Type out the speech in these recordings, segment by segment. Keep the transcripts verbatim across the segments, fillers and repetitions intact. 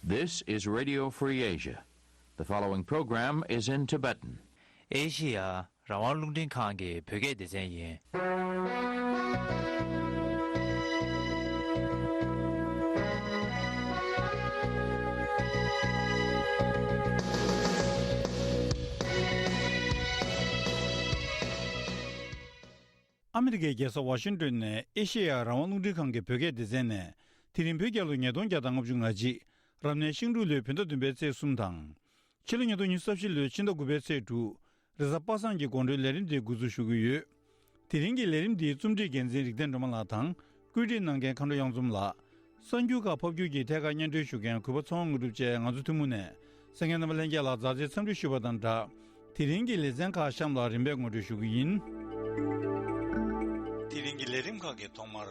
This is Radio Free Asia. The following program is in Tibetan. ཨེ་ཤེ་ཡ་རང་དབང་རླུང་འཕྲིན་ཁང་གི་བོད་སྐད་སྡེ་ཚན་ཡིན། ཨ་མི་རི་ཀའི་རྒྱལ་ས་ཝ་ཤིང་ཏོན་ནས་ཨེ་ཤེ་ཡ་རང་དབང་རླུང་འཕྲིན་ཁང་གི་བོད་སྐད་སྡེ་ཚན་ནས། དེ་རིང་བོད་རྒྱལ་ལོ་ཉིས་སྟོང་བརྒྱ་དང་ལྔ་བཅུ་ང་གཅིག་རབ་གནས་ཤིང་འབྲུག་ལོའི་བོད་ཟླ་བདུན་པའི་ཚེས་གསུམ་དང་། ཕྱི་ལོ་ཉིས་སྟོང་ཉི་ཤུ་རྩ་བཞི་ལོའི་ཕྱི་ཟླ་དགུ་པའི་ཚེས་དྲུག་རེས་གཟའ་པ་སངས་ཀྱི་དགོང་དྲོའི་ལས་རིམ་འདི་འགོ་འཛུགས་ཞུ་གི་ཡོད། དེ་རིང་གི་ལས་རིམ་འདིའི་རྩོམ་སྒྲིག་འགན་འཛིན་རིག་ལྡན་སྒྲོལ་མ་ལགས་དང་། བཀོད་སྒྲིག་གནང་མཁན་མཁའ་འགྲོ་གཡང་འཛོམས་ལགས། གསར་འགྱུར་ཁག་ཕབ་སྒྱུར་གྱིས་ཐད་ཀར་སྙན་སྒྲོན་ཞུ་མཁན་གུས་པ་ཚེ་དབང་དངོས་གྲུབ་བཅས་ང་ཚོ་ཐུན་མོང་ནས་གསན་མཁན་རྣམ་པ་ལྷན་རྒྱས་ལ་མཛའ་བརྩེའི་འཚམས་འདྲི་ཞུ་བ་དང་སྦྲགས། དེ་རིང་གི་ལེ་ཚན་ཁག་གཤམ་ལ་རིམ་པས་ངོ་སྤྲོད་ཞུ་གི་ཡིན། དེ་རིང་གི་ལས་རིམ་ཁག་གི་ཐོག་མར།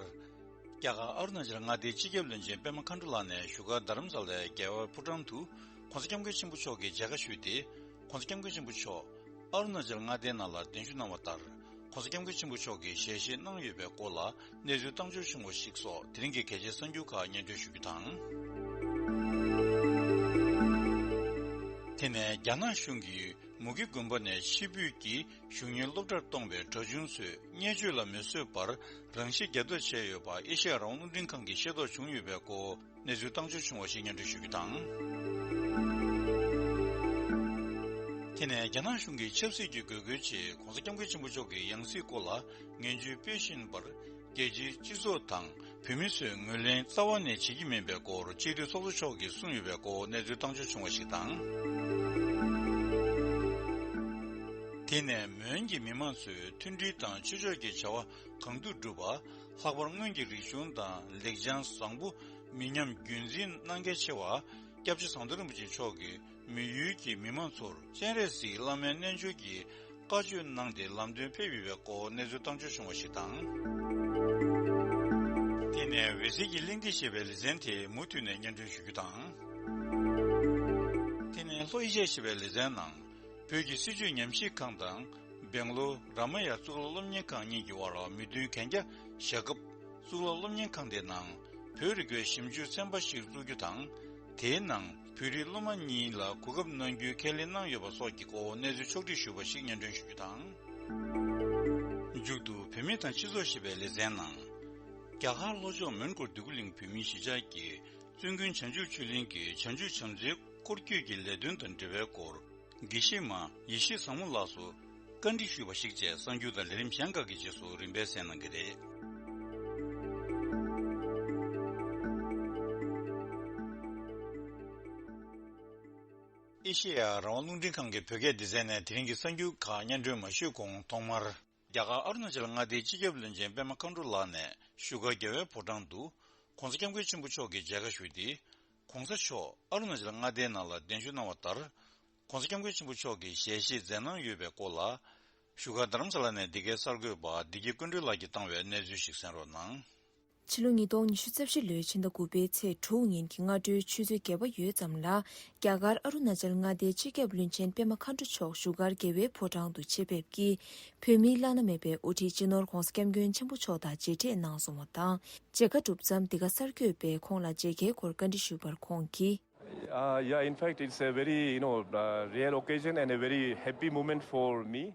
རྒྱ་གར་ཨ་རུ་ན་ཅལ་མངའ་སྡེའི་སྤྱི་ཁྱབ་བློན་ཆེན་པད་མ་མཁའ་འགྲོ་ལགས་ནས་བཞུགས་སྒར་རྡ་རམ་ས་ལའི་རྒྱལ་བའི་ཕོ་བྲང་དུ་༸གོང་ས་༸སྐྱབས་མགོན་ཆེན་པོ་མཆོག་གི་མཇལ་ཁ་ཞུས་ཏེ། ༸གོང་ས་༸སྐྱབས་མགོན་ཆེན་པོ་མཆོག་ཨ་རུ་ན་ཅལ་མངའ་སྡེའི་ནང་ལ་གདན་ཞུ་གནང་བ་ལྟར། ༸གོང་ས་༸སྐྱབས་མགོན་ཆེན་པོ་མཆོག་གིས་ཞལ་བཞེས་གནང་ཡོད་པའི་སྐོར་ལ་གནས་ཚུལ་བཏང་འབྱོར་བྱུང་བ་ཞིག་སོགས་དེ་རིང་གི་གལ་ཆེའི་གསར་འགྱུར་ཁག་སྙན་སྒྲོན་ཞུ་རྒྱུ་དང་། དེ་ནས་རྒྱ་ནག་གཞུང་གིས་མུ་གེ་དགོན་པ་ནས་ཕྱི་འབུད་ཀྱིས་གཞུང་གཉེར་སློབ་གྲྭར་གཏོང་བའི་གྲྭ་ཆུང་ཚོས་བརྙས་བཅོས་ལ་མི་བཟོད་པར་རང་ཤི་རྒྱབ་ཐབས་བྱས་ཡོད་པ་ཨེ་ཤེ་ཡ་རང་དབང་རླུང་འཕྲིན་ཁང་གིས་ཤེས་རྟོགས་བྱུང་ཡོད་པའི་སྐོར། གནས་ཚུལ་བཏང་འབྱོར་བྱུང་བ་ཞིག་སྙན་སྒྲོན་ཞུ་རྒྱུ་དང་། དེ་ནས་རྒྱ་ནག་གཞུང་གིས་ཆབ་སྲིད་ཀྱི་དགོས་མཁོའི་ཆེད་༸གོང་ས་༸སྐྱབས་མགོན་ཆེན་པོ་མཆོག་གི་ཡང་སྲིད་སྐོར་ལ་ངན་བྱུས་སྤེལ་བཞིན་པར། རྒྱལ་སྤྱིའི་སྤྱི་ཚོགས་དང་བོད་མི་ཚོས་ངོས་ལེན་རྩ་བ་ནས་བྱེད་ཀྱི་མིན་པའི་སྐོར་སྤྱི་འཐུས་ཚོགས་གཙོ་མཆོག་གིས་གསུངས་ཡོད་པའི་སྐོར་གནས་ཚུལ་བཏང་འབྱོར་བྱུང་བ་ཞིག་དང་། དེ་ནས་མོན་གྱི་མི་མང་ཚོས་མཐུན་སྒྲིལ་དང་ཆོས་ཕྱོགས་ཀྱི་བྱ་བ་གང་ཐུབ་བསྒྲུབ་པ། ལྷག་པར་སྔོན་གྱི་རིག་གཞུང་དང་ལེགས་བྱང་བཟང་པོ་མི་ཉམས་རྒྱུན་འཛིན་གནང་གལ་ཆེ་བ། སྐྱབས་རྗེ་ཟམ་གདོང་རིན་པོ་ཆེ་མཆོག་གིས་མི་ཡུལ་གྱི་མི་མང་ཚོར་སྤྱན་རས་གཟིགས་བླ་མའི་རྣལ་འབྱོར་གྱི་བཀའ་ཆོས་གནང་སྟེ་ལམ་སྟོན་ཕེབས་ཡོད་པའི་སྐོར་གནས་ཚུལ་བཏང་འབྱོར་བྱུང་བ་ཞིག་དང་། དེ་ནས་འོད་ཟེར་གྱི་གླེང་སྟེགས་ཞེས་པའི་ལེ་ཚན་དེ་མུ་མཐུད་ནས་སྙན་སྒྲོན་ཞུ་རྒྱུ་དང་། དེ་ནས་ལྷོ་ཨེ་ཤི་ཡ་ཞེས་པའི་ལེ་ཚན་ནང་། བོད་ཀྱི་སྲིད་བྱུས་ཉམས་ཞིབ་ཁང་དང་། སྦེང་ལོར་རཱ་མ་ཡ་གཙུག་ལག་སློབ་གཉེར་ཁང་གཉིས་ཀྱི་དབར་མོས་མཐུན་གན་རྒྱ་བཞག་སྐབས། གཙུག་ལག་སློབ་གཉེར་ཁང་དེའི་ནང་བོད་རིག་པའི་ཞིབ་འཇུག་ཚན་པ་ཞིག་བཙུགས་རྒྱུ་དང་། དེའི་ནང་བོད་རིགས་སློབ་མ་གཉིས་ལ་གོ་སྐབས་གནང་རྒྱུའི་ཁས་ལེན་གནང་ཡོད་པ་སོགས་ཀྱི་སྐོར་གནས་ཚུལ་ཕྱོགས་སྒྲིག་ཞུས་པ་ཞིག་སྙན་སྒྲོན་ཞུ་རྒྱུ་དང་། མཇུག་ཏུ་བོད་མི་དང་སྤྱི་ཚོགས་ཞེས་པའི་ལེ་ཚན་ནང་། རྒྱ་གར་ལྷོ་ཕྱོགས་མོན་གྷོ་འདོད་རྒུ་གླིང་བོད་མིའི་གཞིས་ཆགས་ཀྱི་བཙུན་དགོན་བྱང་ཆུབ་ཆོས་གླིང་གི་བྱང་ཆུབ་བྱམས་བརྩེའི་སྐོར་སྐྱོད་ཀྱི་ལས་དོན་དང་འབྲེལ་བའི་སྐོར། དགེ་བཤེས་མ་ཡེ་ཤེས་བཟང་མོ་ལགས་སུ་བཀའ་འདྲི་ཞུས་པ་ཞིག་བཅས་གསར་འགྱུར་དང་ལས་རིམ་གཞན་ཁག་གི་རྗེས་སུ་རིམ་པས་གསན་གནང་གི་རེད། ཨེ་ཤེ་ཡ་རང་དབང་རླུང་འཕྲིན་ཁང་གི་བོད་སྐད་སྡེ་ཚན་ནས་དེ་རིང་གི་གསར་འགྱུར་ཁག་སྙན་སྒྲོན་མ་ཞུས་གོང་ཐོག་མར། རྒྱ་གར་ཨ་རུ་ན་ཅལ་མངའ་སྡེའི་སྤྱི་ཁྱབ་བློན་ཆེན་པད་མ་མཁའ་འགྲོ་ལགས་ནས་བཞུགས་སྒར་རྒྱལ་བའི་ཕོ་བྲང་དུ་༸གོང་ས་༸སྐྱབས་མགོན་ཆེན་པོ་མཆོག་གི་མཇལ་ཁ་ཞུས་ཏེ། ༸གོང་ས་མཆོག་ཨ་རུ་ན་ཅལ་མངའ་སྡེའི་ནང་ལ་གདན་ཞུ་གནང་བ་ལྟར། ༸གོང་ས་༸སྐྱབས་མགོན་ཆེན་པོ་མཆོག་གིས་ཞལ་བཞེས་མཛད་གནང་ཡོད་པའི་སྐོར་ལ། བཞུགས་སྒར་རྡ་རམ་ས་ལ་ནས་འདི་གའི་གསར་འགོད་པ་བདེ་སྐྱིད་ཀུན་གྲོལ་ལགས་ཀྱིས་བཏང་བའི་གནས་ཚུལ་ཞིག་གསན་རོགས་གནང་། ཕྱི་ལོ་ཉིས་སྟོང་ཉི་ཤུ་རྩ་བཞི་ལོའི་ཕྱི་ཟླ་དགུ་པའི་ཚེས་དྲུག་ཉིན་གྱི་སྔ་དྲོའི་ཆུ་ཚོད་བརྒྱད་པ་ཡོལ་ཙམ་ལ། རྒྱ་གར་ཨ་རུ་ན་ཅལ་མངའ་སྡེའི་སྤྱི་ཁྱབ་བློན་ཆེན་པད་མ་མཁའ་འགྲོ་མཆོག་བཞུགས་སྒར་རྒྱལ་བའི་ཕོ་བྲང་དུ་ཆེད་ཕེབས་ཀྱིས། བོད་མིའི་བླ་ན་མེད་པའི་དབུ་ཁྲིད་སྤྱི་ནོར་༸གོང་ས་༸སྐྱབས་མགོན་ཆེན་པོ་མཆོག་དང་མཇལ་འཕྲད་གནང་སོང་བ་དང་། མཇལ་ཁ་གྲུབ་མཚམས་འདི་ག་གསར་འགོད་པས་ཁོང་ལ་མཇལ་ཁའི་སྐོར་བཀའ་འདྲི་ཞུས་པར་ཁོང་གིས། Uh, yeah, in fact, it's a very, you know, uh, rare occasion and a very happy moment for me.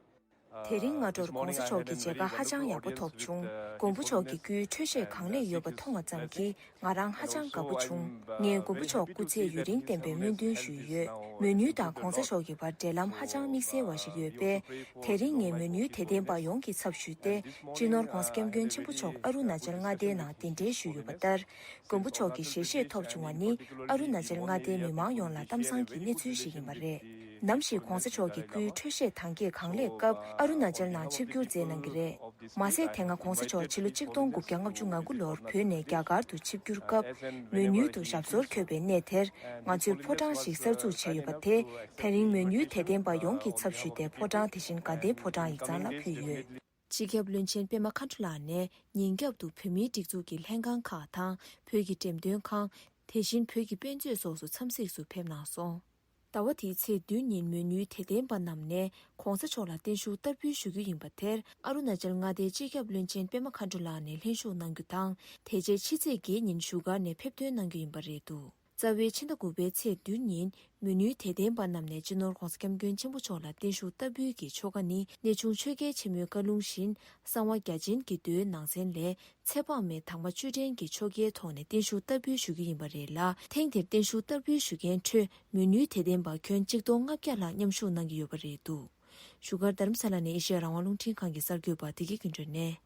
དེ་རིང་སྔ་དྲོར་༸གོང་ས་མཆོག་གི་མཇལ་ཁ་ཧ་ཅང་ཡག་པོ་ཐོབ་བྱུང་། མགོན་པོ་མཆོག་གི་སྐུའི་འཕྲོད་བཞེས་གང་ལེགས་ཡོད་པ་མཐོང་བ་ཙམ་གྱིས་ང་རང་ཧ་ཅང་དགའ་པོ་བྱུང་། ངས་མགོན་པོ་མཆོག་སྐུ་ཚེ་ཡུན་རིང་བརྟན་པའི་སྨོན་འདུན་ཞུས་ཡོད། མོན་ཡུལ་དང་༸གོང་ས་མཆོག་གི་བར་འབྲེལ་ལམ་ཧ་ཅང་དམིགས་བསལ་བ་ཞིག་ཡོད་པས། དེ་རིང་ངས་མོན་ཡུལ་དད་ལྡན་པ་ཡོངས་ཀྱི་ཚབ་ཞུས་ཏེ། སྤྱི་ནོར་༸གོང་ས་༸སྐྱབས་མགོན་ཆེན་པོ་མཆོག་ཨ་རུ་ན་ཅལ་མངའ་སྡེའི་ནང་གདན་འདྲེན་ཞུས་ཡོད་པ་ལྟར། མགོན་པོ་མཆོག་གི་ཞལ་བཞེས་ཐོབ་བྱུང་བ་ནི་ཨ་རུ་ན་ཅལ་མངའ་སྡེའི་མི་མང་ཡོངས་ལ་གཏམ་བཟང་གི་གནས་ཚུལ་ཞིག་ཡིན་པ་རེད། ནམ་ཞིག་༸གོང་ས་མཆོག་གི་སྐུའི་འཕྲོད་བཞེས་དང་རྐྱེན་གང་ལེགས་སྐབས་ཨ་རུ་ན་ཅལ་ནང་ཆིབས་བསྒྱུར་མཛད་གནང་གི་རེད། མ་ཟད་དེ་སྔ་༸གོང་ས་མཆོག་ཕྱི་ལོ་གཅིག་སྟོང་དགུ་བརྒྱ་ལྔ་བཅུ་ང་དགུ་ལོར་བོད་ནས་རྒྱ་གར་དུ་ཆིབས་བསྒྱུར་སྐབས་མོན་ཡུལ་དུ་ཞབས་སོར་འཁོད་པའི་གནས་དེར། ང་ཚོས་ཕོ་བྲང་ཞིག་གསར་འཛུགས་བྱས་ཡོད་པ་དེ་དེ་རིང་མོན་ཡུལ་དད་ལྡན་པ་ཡོངས་ཀྱི་ཚབ་ཞུས་ཏེ་ཕོ་བྲང་དེ་བཞིན་དགའ་ལྡན་ཕོ་བྲང་ཡིག་ཚང་ལ་ཕུལ་ཡོད། སྤྱི་ཁྱབ་བློན་ཆེན་པད་མ་མཁའ་འགྲོ་ལགས་ནས་ཉིན་རྒྱབ་ཏུ་བོད་མིའི་སྒྲིག་འཛུགས་ཀྱི་ལྷན་ཁང་ཁག་དང་བོད་ཀྱི་འགྲེམས་སྟོན་ཁང་། དེ་བཞིན་བོད་ཀྱི་དཔེ་མཛོད་སོགས་སུ་འཚམས་གཟིགས་སུ་ཕེབས་གནང་སོང་། ཟླ་བ་འདིའི་ཚེས་བདུན་ཉིན་མོན་ཡུལ་དད་ལྡན་པ་རྣམས་ནས་༸གོང་ས་མཆོག་ལ་བརྟན་བཞུགས་བསྟར་འབུལ་ཞུ་རྒྱུ་ཡིན་པ་དེར་ཨ་རུ་ན་ཅལ་མངའ་སྡེའི་སྤྱི་ཁྱབ་བློན་ཆེན་པད་མ་མཁའ་འགྲོ་ལགས་ནས་ལྷན་ཞུགས་གནང་རྒྱུ་དང་། དེ་རྗེས་ཕྱི་ཚེས་བརྒྱད་ཉིན་བཞུགས་སྒར་ནས་ཕེབས་ཐོན་གནང་རྒྱུ་ཡིན་པ་རེད་འདུག་རྩ་བའི་ཕྱི་ཟླ་དགུ་པའི་ཚེས་བདུན་ཉིན་མོས་ནུས་དད་ལྡན་པ་རྣམས་ནས་སྤྱི་ནོར་༧གོང་ས་༧སྐྱབས་མགོན་ཆེན་པོ་མཆོག་ལ་བརྟན་བཞུགས་བསྟར་འབུལ་གྱི་ཆོ་ག་ནི་གནས་ཆུང་ཆོས་རྒྱལ་ཆེན་མོའི་བཀའ་ལུང་བཞིན་གསང་བ་རྒྱ་ཆེན་གྱི་མདོའི་ནང་ཚན་ལས་ཚེ་དཔག་མེད་དྭངས་མ་བཅུད་ལྡན་གྱི་ཆོ་གའི་ཐོག་ནས་བརྟན་བཞུགས་བསྟར་འབུལ་ཞུ་རྒྱུ་ཡིན་པ་རེད་ལ། ཐེངས་འདིར་བརྟན་བཞུགས་བསྟར་འབུལ་ཞུ་མཁན་ཁྲོད་མོས་ནུས་དད་ལྡན་པ་ཁྱོན་གཅིག་སྟོང་ལྔ་བརྒྱ་ལྷག་མཉམ་ཞུགས་གནང་གི་ཡོད་པ་རེད་འདུག་བཞུགས་སྒར་རྡ་རམ་ས་ལ་ནས་ཨེ་ཤེ་ཡ་རང་དབང་རླུང་འཕྲིན་ཁང་གི་གསར་འགོད་པ་བདེ་སྐྱིད་ཀུན་སྒྲོན་ནས།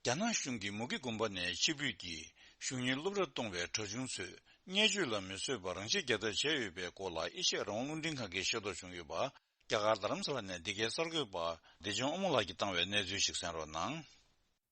རྒྱ་ནག་གཞུང་གིས་མུ་གེ་དགོན་པ་ནས་ཕྱིར་འབུད་ཀྱིས་གཞུང་གཉེར་སློབ་གྲྭར་གཏོང་བའི་གྲྭ་ཆུང་ཚོས་བརྙས་བཅོས་ལ་མི་བཟོད་པར་རང་ཤི་རྒྱག་ཐབས་བྱས་ཡོད་པའི་སྐོར་ལ་ཨེ་ཤེ་ཡ་རང་དབང་རླུང་འཕྲིན་ཁང་གིས་ཤེས་རྟོགས་བྱུང་ཡོད་པ། རྒྱ་གར་རྡ་རམ་ས་ལ་ནས་འདི་གའི་གསར་འགོད་པ་བདེ་ཆེན་དབང་མོ་ལགས་ཀྱིས་བཏང་བའི་གནས་ཚུལ་ཞིག་གསན་རོགས་གནང་།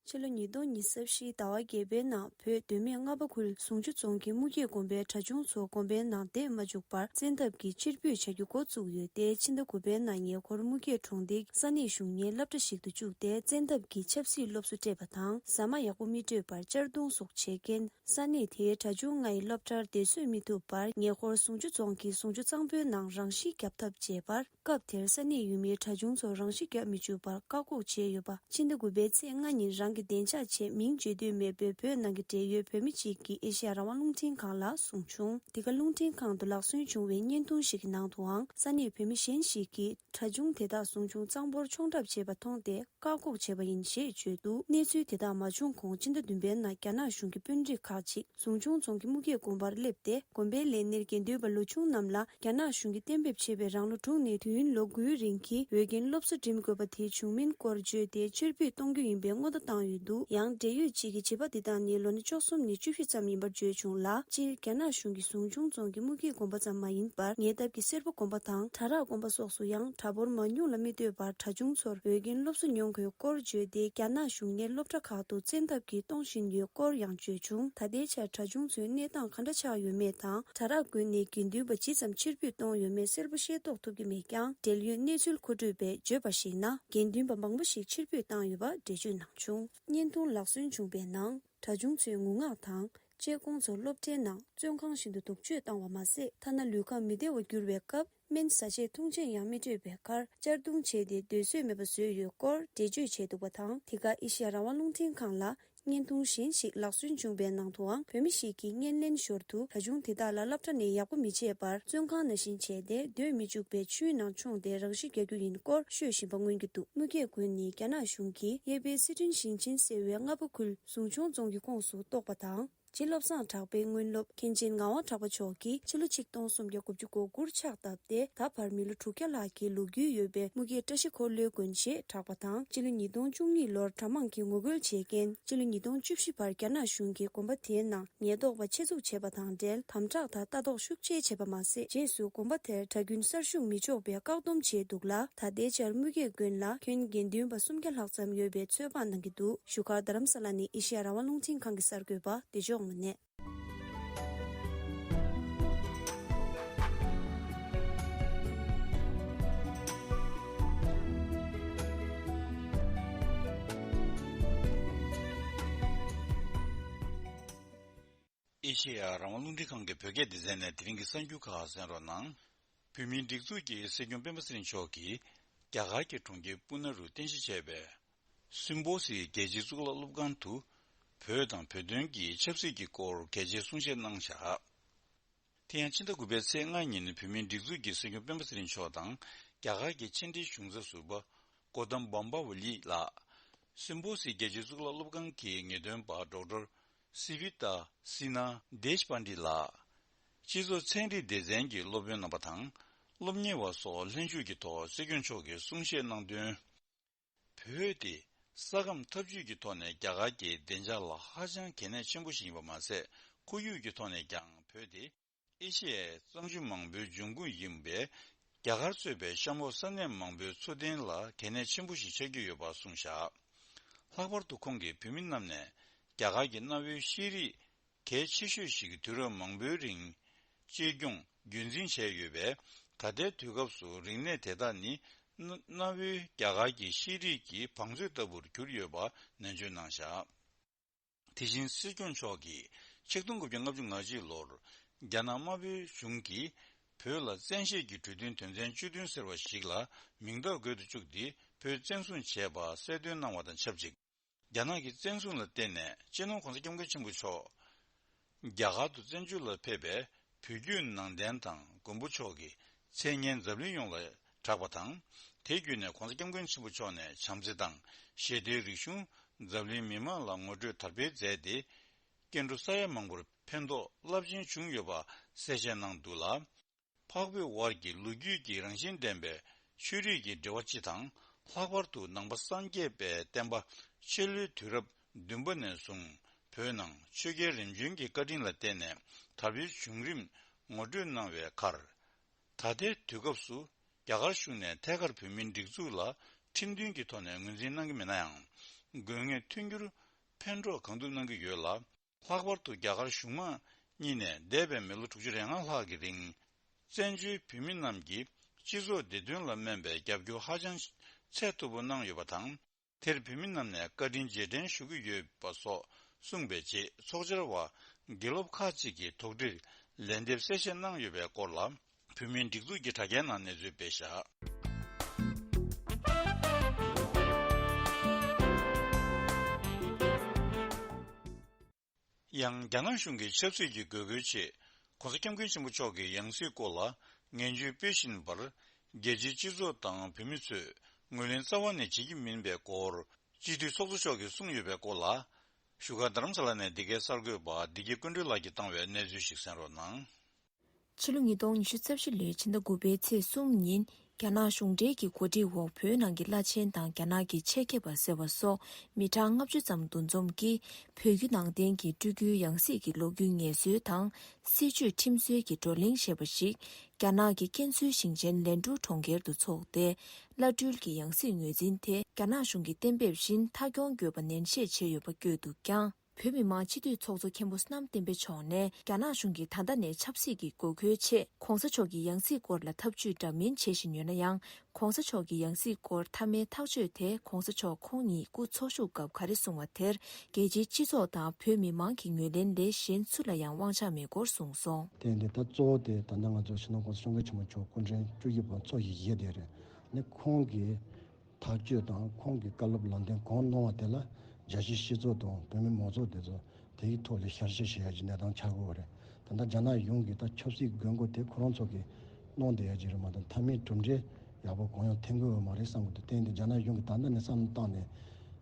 ཕྱི་ལོ་ཉིས་སྟོང་ཉི་ཤུ་རྩ་བཞི་ཟླ་བ་བརྒྱད་པའི་ནང་བོད་མདོ་སྨད་རྔ་པ་ཁུལ་ཟུང་ཆུ་རྫོང་གི་དམུ་སྐྱེས་དགོན་པའི་གྲྭ་ཆུང་ཚོ་དགོན་པའི་ནང་བསྡད་མ་བཅུག་པར་བཙན་ཐབས་ཀྱིས་ཕྱིར་འབུད་བྱ་རྒྱུ་འགོ་བཙུགས་ཡོད་དེ། ཕྱི་ཟླ་དགུ་པའི་ནང་ཉེ་འཁོར་དམུ་སྐྱེས་གྲོང་སྡེའི་ས་གནས་གཞུང་གཉེར་སློབ་གྲྭ་ཞིག་ཏུ་བཅུག་སྟེ། བཙན་ཐབས་ཀྱིས་ཆབ་སྲིད་སློབ་གསོ་སྤྲད་པ་དང་། ཟ་མ་ཡག་པོ་མི་སྤྲོད་པར་གཅར་རྡུང་སོགས་བྱས་རྐྱེན། ས་གནས་དེའི་གྲྭ་ཆུང་ལྔ་ཡི་སློབ་གྲྭར་བསྡད་བཟོད་མི་ཐུབ་པར། ཉེ་འཁོར་ཟུང་ཆུ་རྫོང་གི་ཟུང་ཆུ་གཙང་པོའི་ནང་རང་ཤི་བརྒྱབ་ཐབས་བྱས་པར། སྐབས་དེར་ས་གནས་ཡུལ་མིའི་གྲྭ་ཆུང་ཚོར་རང་ཤི་བརྒྱབ་མི་བཅུག་པར་བཀག་འགོག་བྱས་ཡོད་པ། ཕྱི་ཟླ་དགུ་པའི་ཚེས་ལྔ་ཉིན་རང་གི་བདེ་འཇགས་ཆེད་མིང་བརྗོད་འདོད་མེད་པའི་བོད་ནང་གི་འབྲེལ་ཡོད་བོད་མི་གཅིག་གིས་ཨེ་ཤེ་ཡ་རང་དབང་རླུང་འཕྲིན་ཁང་ལ་གསུངས་བྱུང་། འདི་ག་རླུང་འཕྲིན་ཁང་དུ་ལག་སོན་བྱུང་བའི་བརྙན་ཐུང་ཞིག་གི་ནང་དུའང་། ས་གནས་བོད་མི་གཞན་ཞིག་གིས་གྲྭ་ཆུང་དེ་དག་ཟུང་ཆུང་གཙང་པོར་མཆོང་གྲབས་བྱས་པ་མཐོང་སྟེ། བཀག་འགོག་བྱས་པ་ཡིན་ཞེས་བརྗོད་འདུག་གནས་ཚུལ་དེ་དག་མ་བྱུང་གོང་། ཕྱི་ཟླ་བདུན་པའི་ནང་རྒྱ་ནག་གཞུང་གི་དཔོན་རིགས་ཁག་ཅིག་ཟུང་ཆུང་རྫོང་གི་དམུ་སྐྱེས་དགོན་པར་སླེབས་ཏེ། དགོན་པའི་ལས་སྣེར་དགེ་འདུན་པ་ལོ་ཆུང་རྣམས་ལ་རྒྱ་ནག་གཞུང་གིས་གཏན་འབེབས་བྱས་པའི་རང་ལོ་དྲུག་ནས་དུས་ཡུན་ལོ་དགུའི་རིང་གི་འོས་འགན་སློབ་གསོ་འགྲིམ་དགོས་པ་དེ་བྱུང་མིན་སྐོར་བརྗོད་དེ། ཕྱིར་འབུད་གཏོང་རྒྱུ་ཡིན་པའི་སྔོན་བརྡ་བཏང་ཡོད་འདུག་ཡང་འབྲེལ་ཡོད་ཅིག་གིས་བྱིས་པ་འདི་དག་ནི་ལོ་ན་བཅུ་གསུམ་ནས་བཅུ་བཞི་ཙམ་ཡིན་པར་བརྗོད་བྱུང་ལ། སྤྱིར་རྒྱ་ནག་གཞུང་གིས་ཟུང་ཆུང་རྫོང་གི་དམུ་སྐྱེས་དགོན་པ་ཙམ་མ་ཡིན་པར། ཉེ་འདབས་ཀྱི་སེར་པོ་དགོན་པ་དང་བྲག་ར་དགོན་པ་སོགས་སུ་ཡང་གྲྭ་འབོར་མང་ཉུང་ལ་མི་ལྟོས་པར། གྲྭ་ཆུང་ཚོར་འོས་འགན་སློབ་གསོ་མྱོང་དགོས་སྐོར་བརྗོད་དེ། རྒྱ་ནག་གཞུང་གཉེར་སློབ་གྲྭ་ཁག་ཏུ་བཙན་ཐབས་ཀྱིས་གཏོང་བཞིན་ཡོད་སྐོར་ཡང་བརྗོད་བྱུང་། ད་ལྟའི་ཆར་གྲྭ་ཆུང་ཚོའི་གནས་སྟངས་ག་འདྲ་ཆགས་ཡོད་མེད་དང་། བྲག་ར་དགོན་ནས་དགེ་འདུན་པ་ཇི་ཙམ་ཕྱིར་འབུད་གཏོང་ཡོད་མེད་གསལ་པོ་ཤེས་རྟོགས་ཐུབ་ཀྱི་མེད་ཀྱང་། འབྲེལ་ཡོད་གནས་ཚུལ་མཁོ་སྤྲོད་པས་བརྗོད་པར་གཞིགས་ན། དགེ་འདུན་པ་མང་པོ་ཞིག་ཕྱིར་འབུད་བཏང་ཡོད་པ་འགྲེལ་བརྗོད་གནང་བྱུང་། བརྙན་ཐུང་ལག་སོན་བྱུང་བའི་ནང་། གྲྭ་ཆུང་ཚོའི་ངུ་ངག་དང་། གཅེས་ཁོང་ཚོ་སློབ་གྲྭའི་ནང་བཙོན་ཁང་བཞིན་དུ་སྡུག་སྤྱོད་བཏང་བ་མ་ཟད། ཐ་ན་ལུས་ཁམས་མི་བདེ་བར་གྱུར་བའི་སྐབས། སྨན་ཟ་ཆས་འཐུང་ཆས་ཡང་མི་སྤྲད་པའི་ཁར། གཅར་རྡུང་བྱས་ཏེ་སྡོད་བཟོད་མེད་པ་བཟོས་ཡོད་སྐོར་འགྲེལ་བརྗོད་བྱས་འདུག་པ་དང་། འདི་ག་ཨེ་ཤེ་ཡ་རང་དབང་རླུང་འཕྲིན་ཁང་ལ་བརྙན་ཐུང་གཞན་ཞིག་ལག་སོན་བྱུང་བའི་ནང་དུའང་། བོད་མི་ཞིག་གིས་བརྙན་ལེན་ཞོར་དུ། གྲྭ་ཆུང་དེ་དག་ལ་སློབ་གྲྭ་ནས་ཡག་པོ་མི་བྱེད་པར། བཙོན་ཁང་ནང་བཞིན་བྱས་ཏེ། སྡོད་མི་བཅུག་པའི་ཆུའི་ནང་མཆོངས་ཏེ་རང་ཤི་རྒྱག་རྒྱུ་ཡིན་སྐོར་ཤོད་བཞིན་པ་མངོན་གྱི་འདུག་དམུ་སྐྱེས་དགོན་ནི་རྒྱ་ནག་གཞུང་གིས་གཡས་པའི་སི་ཁྲོན་ཞིང་ཆེན་ཟེར་བའི་རྔ་པ་ཁུལ་ཟུང་ཆུང་རྫོང་གི་ཁོངས་སུ་གཏོགས་པ་དང་། རྗེ་བློ་བཟང་གྲགས་པའི་དངོས་སློབ་མཁན་ཆེན་ངག་དབང་གྲགས་པ་མཆོག་གིས་ཕྱི་ལོ་ཆིག་སྟོང་སུམ་བརྒྱ་དགུ་བཅུ་གོ་དགུར་ཕྱག་བཏབ་སྟེ། ད་བར་མི་ལོ་དྲུག་བརྒྱ་ལྷག་གི་ལོ་རྒྱུས་ཡོད་པའི་དམུ་སྐྱེས་བཀྲ་ཤིས་འཁོར་ལོའི་དགོན་ཞེས་གྲགས་པ་དང་། སྤྱི་ལོ་ཉིས་སྟོང་བཅུ་གཉིས་ལོར་གྲྭ་མང་གིས་ངོ་རྒོལ་བྱས་རྐྱེན། སྤྱི་ལོ་ཉིས་སྟོང་བཅུ་བཞི་བར་རྒྱ་ནག་གཞུང་གིས་དགོན་པ་དེའི་ནང་ཉེན་རྟོག་པ་ཆེད་འཛུགས་བྱས་པ་དང་འབྲེལ། དམ་དྲག་དང་ལྟ་རྟོག་ཤུགས་ཆེ་བྱས་པ་མ་ཟད། རྗེས་སུ་དགོན་པ་དེར་གྲྭ་རྒྱུན་གསར་ཞུགས་མི་ཆོག་པའི་བཀག་སྡོམ་བྱས་འདུག་ལ། ད་ལྟའི་ཆར་དམུ་སྐྱེས་དགོན་ལ་ཁྱོན་དགེ་འདུན་པ་སུམ་བརྒྱ་ལྷག་ཙམ་ཡོད་པའི་ཚོད་དཔག་གནང་གི་འདུག་བཞུགས་སྒར་རྡ་རམ་ས་ལ་ནས་ཨེ་ཤེ་ཡ་རང་དབང་རླུང་འཕྲིན་ཁང་གི་གསར་འགོད་པ་བདེ་མཆོག་དངོས་གནས། ཨེ་ཤེ་ཡ་རང་དབང་རླུང་འཕྲིན་ཁང་གི་བོད་སྐད་སྡེ་ཚན་ནས་དེ་རིང་གི་གསར་འགྱུར་ཁག་གསན་རོགས་གནང་། བོད་མིའི་སྒྲིག་འཛུགས་ཀྱི་སྲིད་སྐྱོང་སྤེན་པ་ཚེ་རིང་མཆོག་གིས་རྒྱ་གར་གྱི་གྲོང་ཁྱེར་པུ་ནེ་རུ་རྟེན་གཞི་བྱས་པའི་སིམ་བྷོ་སི་རྒྱལ་སྤྱིའི་གཙུག་ལག་སློབ་ཁང་དུ་བོད་དང་བོད་དོན་གྱི་ཆབ་སྲིད་ཀྱི་སྐོར་གལ་ཆེའི་གསུང་བཤད་གནང་བཞག་དེ་ཡང་ཕྱི་ཟླ་དགུ་པའི་ཚེས་ལྔ་ཉིན་བོད་མིའི་སྒྲིག་འཛུགས་ཀྱི་སྲིད་སྐྱོང་སྤེན་པ་ཚེ་རིང་མཆོག་དང་རྒྱ་གར་གྱི་ཕྱི་འབྲེལ་གཞུང་ཚབ་ཟུར་པ་གོ་དམ་བམ་བ་ཝ་ལི་ལགས། སིམ་བྷོ་སི་རྒྱལ་སྤྱིའི་གཙུག་ལག་སློབ་ཁང་གི་ངེས་སྟོན་པ་ཌོག་ཊར་སི་བི་ཏཱ་སི་ན་དེཤ་པཱན་ཌི་ལགས། སྤྱི་ཚོགས་ཚན་རིག་སྡེ་ཚན་གྱི་སློབ་དཔོན་རྣམ་པ་དང་། སློབ་གཉེར་བ་སོགས་ལྷན་ཞུགས་ཀྱི་ཐོག་སྲིད་སྐྱོང་མཆོག་གིས་གསུང་བཤད་གནང་དོན། བོད་དེ་ས་ཁམས་འཐབ་ཇུས་ཀྱི་ཐོག་ནས་རྒྱ་གར་གྱི་བདེ་འཇགས་ལ་ཧ་ཅང་གལ་གནད་ཆེན་པོ་ཞིག་ཡིན་པ་མ་ཟད། ཁོར་ཡུག་གི་ཐོག་ནས་ཀྱང་བོད་དེ་ཨེ་ཤེ་ཡའི་གཙང་ཆུ་མང་པོའི་འབྱུང་ཁུངས་ཡིན་པས། རྒྱ་གར་གཙོས་པའི་གཤམ་འོག་ས་གནས་མང་པོའི་འཚོ་རྟེན་ལ་གལ་གནད་ཆེན་པོ་ཞིག་ཆགས་ཀྱི་ཡོད་པ་གསུངས་བཞག་ལྷག་པར་དུ་ཁོང་གིས་བོད་མི་རྣམས་ནས་རྒྱ་གར་གྱི་གནའ་བོའི་ཤེས་རིག་གལ་ཆེ་ཤོས་ཤིག་དུས་རབས་མང་པོའི་རིང་གཅེས་སྐྱོང་རྒྱུན་འཛིན་བྱས་ཡོད་པས། ད་ལྟའི་དུས་སྐབས་སུ་རིག་གནས་དེ་དག་ནི་གནའ་གནའ་བོའི་རྒྱ་གར་གྱི་ཤེས་རིག་གི་བང་མཛོད་ལྟ་བུར་གྱུར་ཡོད་པ་ནན་བརྗོད་གནང་བཞག་དེ་བཞིན་སྲིད་སྐྱོང་མཆོག་གིས་ཆིག་སྟོང་དགུ་བརྒྱ་ལྔ་བཅུ་ང་གཅིག་ལོར་རྒྱ་ནག་དམར་པོའི་གཞུང་གིས་བོད་ལ་བཙན་ཤེད་ཀྱིས་གྲོས་མཐུན་དོན་ཚན་བཅུ་བདུན་ཟེར་བ་ཞིག་ལ་མིང་རྟགས་འགོད་དུ་བཅུག་སྟེ། བོད་བཙན་བཟུང་བྱས་པ་གསལ་སྟོན་གནང་བ་དང་ཆབས་ཅིག་རྒྱ་ནག་གི་བཙན་བཟུང་ལ་བརྟེན་ནས་སྤྱི་ནོར་༸གོང་ས་༸སྐྱབས་མགོན་ཆེན་པོ་མཆོག་རྒྱ་གར་དུ་བཙན་བྱོལ་ལ་ཕེབས་པའི་བོད་བརྒྱུད་ནང་བསྟན་དང་མགོན་པོ་མཆོག་གི་མཚན་སྙན་འཛམ་གླིང་ཡོངས་ལ་གྲགས་པ་དང་། དེ་བརྒྱུད་ནས་༸གོང་ས་༸སྐྱབས་མགོན་ཆེན་པོ་མཆོག་ནས་བྱམས་བརྩེ་དང་ཞི་བདེའི་རིག་གཞུང་འཛམ་གླིང་མི་མང་ལ་ངོ་སྤྲོད་དར་སྤེལ་མཛད་དེ། སྐྱེ་འགྲོ་ས་ཡ་མང་པོར་ཕན་ཐོགས་རླབས་ཆེན་བྱུང་ཡོད་པ་གསལ་བཤད་གནང་འདུག་ལ། འཕགས་བོད་དབར་གྱི་ལོ་རྒྱུས་ཀྱི་རང་བཞིན་ལྡན་པའི་ཆོས་རིག་གི་འབྲེལ་བ་སྤྱི་དང་། ལྷག་པར་དུ་ནང་པ་སངས་རྒྱས་པའི་བསྟན་པ་ཕྱི་ལོའི་དུས་རབས་བདུན་པ་ནས་བཟུང་བོད་ནང་ཆོས་རྒྱལ་རིམ་བྱོན་གྱི་བཀའ་དྲིན་ལ་བརྟེན་ནས་དར་འཕེལ་བྱུང་རིམ་ངོ་སྤྲོད་གནང་བའི་ཁར། ད་ལྟའི་དུས་སྐབས་སུ་རྒྱ་གར་གཞུང་ནས་ཐད་ཀར་བོད་མིའི་སྒྲིག་འཛུགས་ལ་ཁྲིམས་མཐུན་གྱི་ཐོག་ནས་ངོས་འཛིན་གནང་གི་མེད་ན་ཡང་། དགོས་ངེས་མཐུན་འགྱུར་ཕན་གྲོགས་གང་ཐུབ་གནང་གི་ཡོད་ལ། ལྷག་པར་དུ་རྒྱ་གར་གཞུང་མང་གཉིས་ནས་འདས་པའི་མི་ལོ་དྲུག་ཅུ་རེ་ལྔ་ལྷག་གི་རིང་། བཙན་བྱོལ་བོད་མི་རྣམས་ཀྱི་སྤྱི་ཚོགས་བདེ་དོན་ལ་སྨན་པའི་རྒྱབ་སྐྱོར་ཧ་ཅང་ཚད་མཐོ་པོ་གནང་ཡོད་པ་དང་། དེར་བོད་མི་རྣམས་ནས་བཀའ་དྲིན་རྗེས་དྲན་ཞུ་གི་ཡོད་པ་སོགས་གསུངས་པའི་རྗེས། ཚོགས་བཅར་བ་དགེ་སློབ་ཁག་ཅིག་གིས་དོགས་འདྲིར་ལན་འདེབས་གསལ་བཤད་གནང་ཡོད་པའི་སྐོར་ལ། བོད་མིའི་སྒྲིག་འཛུགས་ཀྱི་དྲ་རྒྱའི་ནང་གནས་ཚུལ་སྤེལ་བཞག་ཡང་། རྒྱ་ནག་གཞུང་གིས་ཆབ་སྲིད་ཀྱི་དགོས་མཁོའི་ཆེད། ༸གོང་ས་༸སྐྱབས་མགོན་ཆེན་པོ་མཆོག་གི་ཡང་སྲིད་སྐོར་ལ་ངན་བྱུས་སྤེལ་བཞིན་པར། རྒྱལ་སྤྱིའི་སྤྱི་ཚོགས་དང་བོད་མི་ཚོས་ངོས་ལེན་རྩ་བ་ནས་བྱེད་ཀྱི་མིན་པའི་སྐོར། སྤྱི་འཐུས་ཚོགས་གཙོ་མཆོག་གིས་གསུངས་ཡོད་པའི་སྐོར་ལ། བཞུགས་སྒར་རྡ་རམ་ས་ལ་ནས་འདི་གའི་གསར་འགོད་པ་བདེ་སྐྱིད་ཀུན་སྒྲོན་ལགས་ཀྱིས་བཏང་བའི་གནས་ཚུལ་ཞིག་གསན་རོགས་གནང་། ཕྱི་ལོ་ཉིས་སྟོང་ཉི་ཤུ་རྩ་བཞི་ལོའི་ཕྱི་ཟླ་དགུ་པའི་ཚེས་གསུམ་ཉིན། རྒྱ་ནག་གཞུང་འབྲེལ་གྱི་གོ་སྒྲིག་འོག་བོད་ནང་གི་བླ་ཆེན་དང་རྒྱ་ནག་གི་ཆེད་མཁས་པ་ཟེར་བ་སོགས་མི་གྲངས་ལྔ་བཅུ་ཙམ་འདུ་འཛོམས་ཀྱིས། བོད་བརྒྱུད་ནང་བསྟན་གྱི་སྤྲུལ་སྐུའི་ཡང་སྲིད་ཀྱི་ལོ་རྒྱུས་ངེས་སྲོལ་དང་། སྲིད་བྱུས་ཁྲིམས་སྲོལ་གྱི་བགྲོ་གླེང་ཞེས་པ་ཞིག་རྒྱ་ནག་གི་ཀན་སུའུ་ཞིང་ཆེན་ལན་ཀྲུའུ་གྲོང་ཁྱེར་དུ་འཚོགས་ཏེ། བླ་སྤྲུལ་གྱི་ཡང་སྲིད་ངོས་འཛིན་དེ་རྒྱ་ནག་གཞུང་གིས་གཏན་འབེབས་བཞིན་མཐའ་སྐྱོང་དགོས་པ་ནན་བཤད་བྱས་ཡོད་པ་བཀོད་འདུག་ཀྱང་། བོད་མི་མང་སྤྱི་འཐུས་ཚོགས་གཙོ་མཁན་པོ་བསོད་ནམས་བསྟན་འཕེལ་མཆོག་ནས། རྒྱ་ནག་གཞུང་གིས་ད་ལྟ་ནས་ཆབ་སྲིད་ཀྱི་དགོས་མཁོའི་ཆེད། ༸གོང་ས་མཆོག་གི་ཡང་སྲིད་སྐོར་ལ་ཐབས་ཇུས་འདྲ་མིན་བྱེད་བཞིན་ཡོད་ན་ཡང་། ༸གོང་ས་མཆོག་གི་ཡང་སྲིད་སྐོར་མཐའ་མའི་ཐག་གཅོད་དེ། ༸གོང་ས་མཆོག་ཁོང་ཉིད་སྐུ་འཚོ་བཞུགས་སྐབས་ག་རེ་གསུངས་པ་དེར། རྒྱལ་སྤྱིའི་སྤྱི་ཚོགས་དང་བོད་མི་མང་གི་ངོས་ལེན་ལས་གཞན་སུ་ལ་ཡང་དབང་ཆ་མེད་སྐོར་གསུངས་སོང་། དེ་འདི་ད་གཙོ་བོ་དེ་ད་ལྟ་ང་ཚོ་སྤྱི་ནོར་༸གོང་ས་༸སྐྱབས་མགོན་ཆེན་པོ་མཆོག་སྐུ་ཕྲེང་བཅུ་བཞི་པ་འཚོ་བཞིན་བཞུགས་བསྡད་རེད། ནི་ཁོང་གིས། ཐག་གཅོད་དང་ཁོང་གི་བཀའ་སློབ་ལམ་སྟོན་གང་གནང་བ་དེ་ལ་རྒྱལ་སྤྱིའི་སྤྱི་ཚོགས་དང་བོད་མི་མང་ཚོགས་དེ་ཚོ་དེའི་ཐོག་ལ་ཞལ་བཞེས་བྱེད་ཡ་གི་གནས་སྟངས་ཆགས་ཀྱི་ཡོད་རེད། ད་ལྟ་རྒྱ་ནག་གཞུང་གིས་ད་ཆབ་སྲིད་དགོས་མཁོ་དེ་ཁོ་རང་ཚོ་གིས་གནང་བསྡད་ཡ་གཅིག་རེད་མ་གཏོགས་མཐའ་མའི་གྲུབ་འབྲས་ཡག་པོ་གང་ཡང་ཐོན་གྱི་ཡོད་མ་རེད་བསམ་གྱི་འདུག་དེ་ཡིན་དུས་རྒྱ་ནག་གཞུང་གིས་ད་ལྟ་ནས་བསམ་བློ་བཏང་ནས་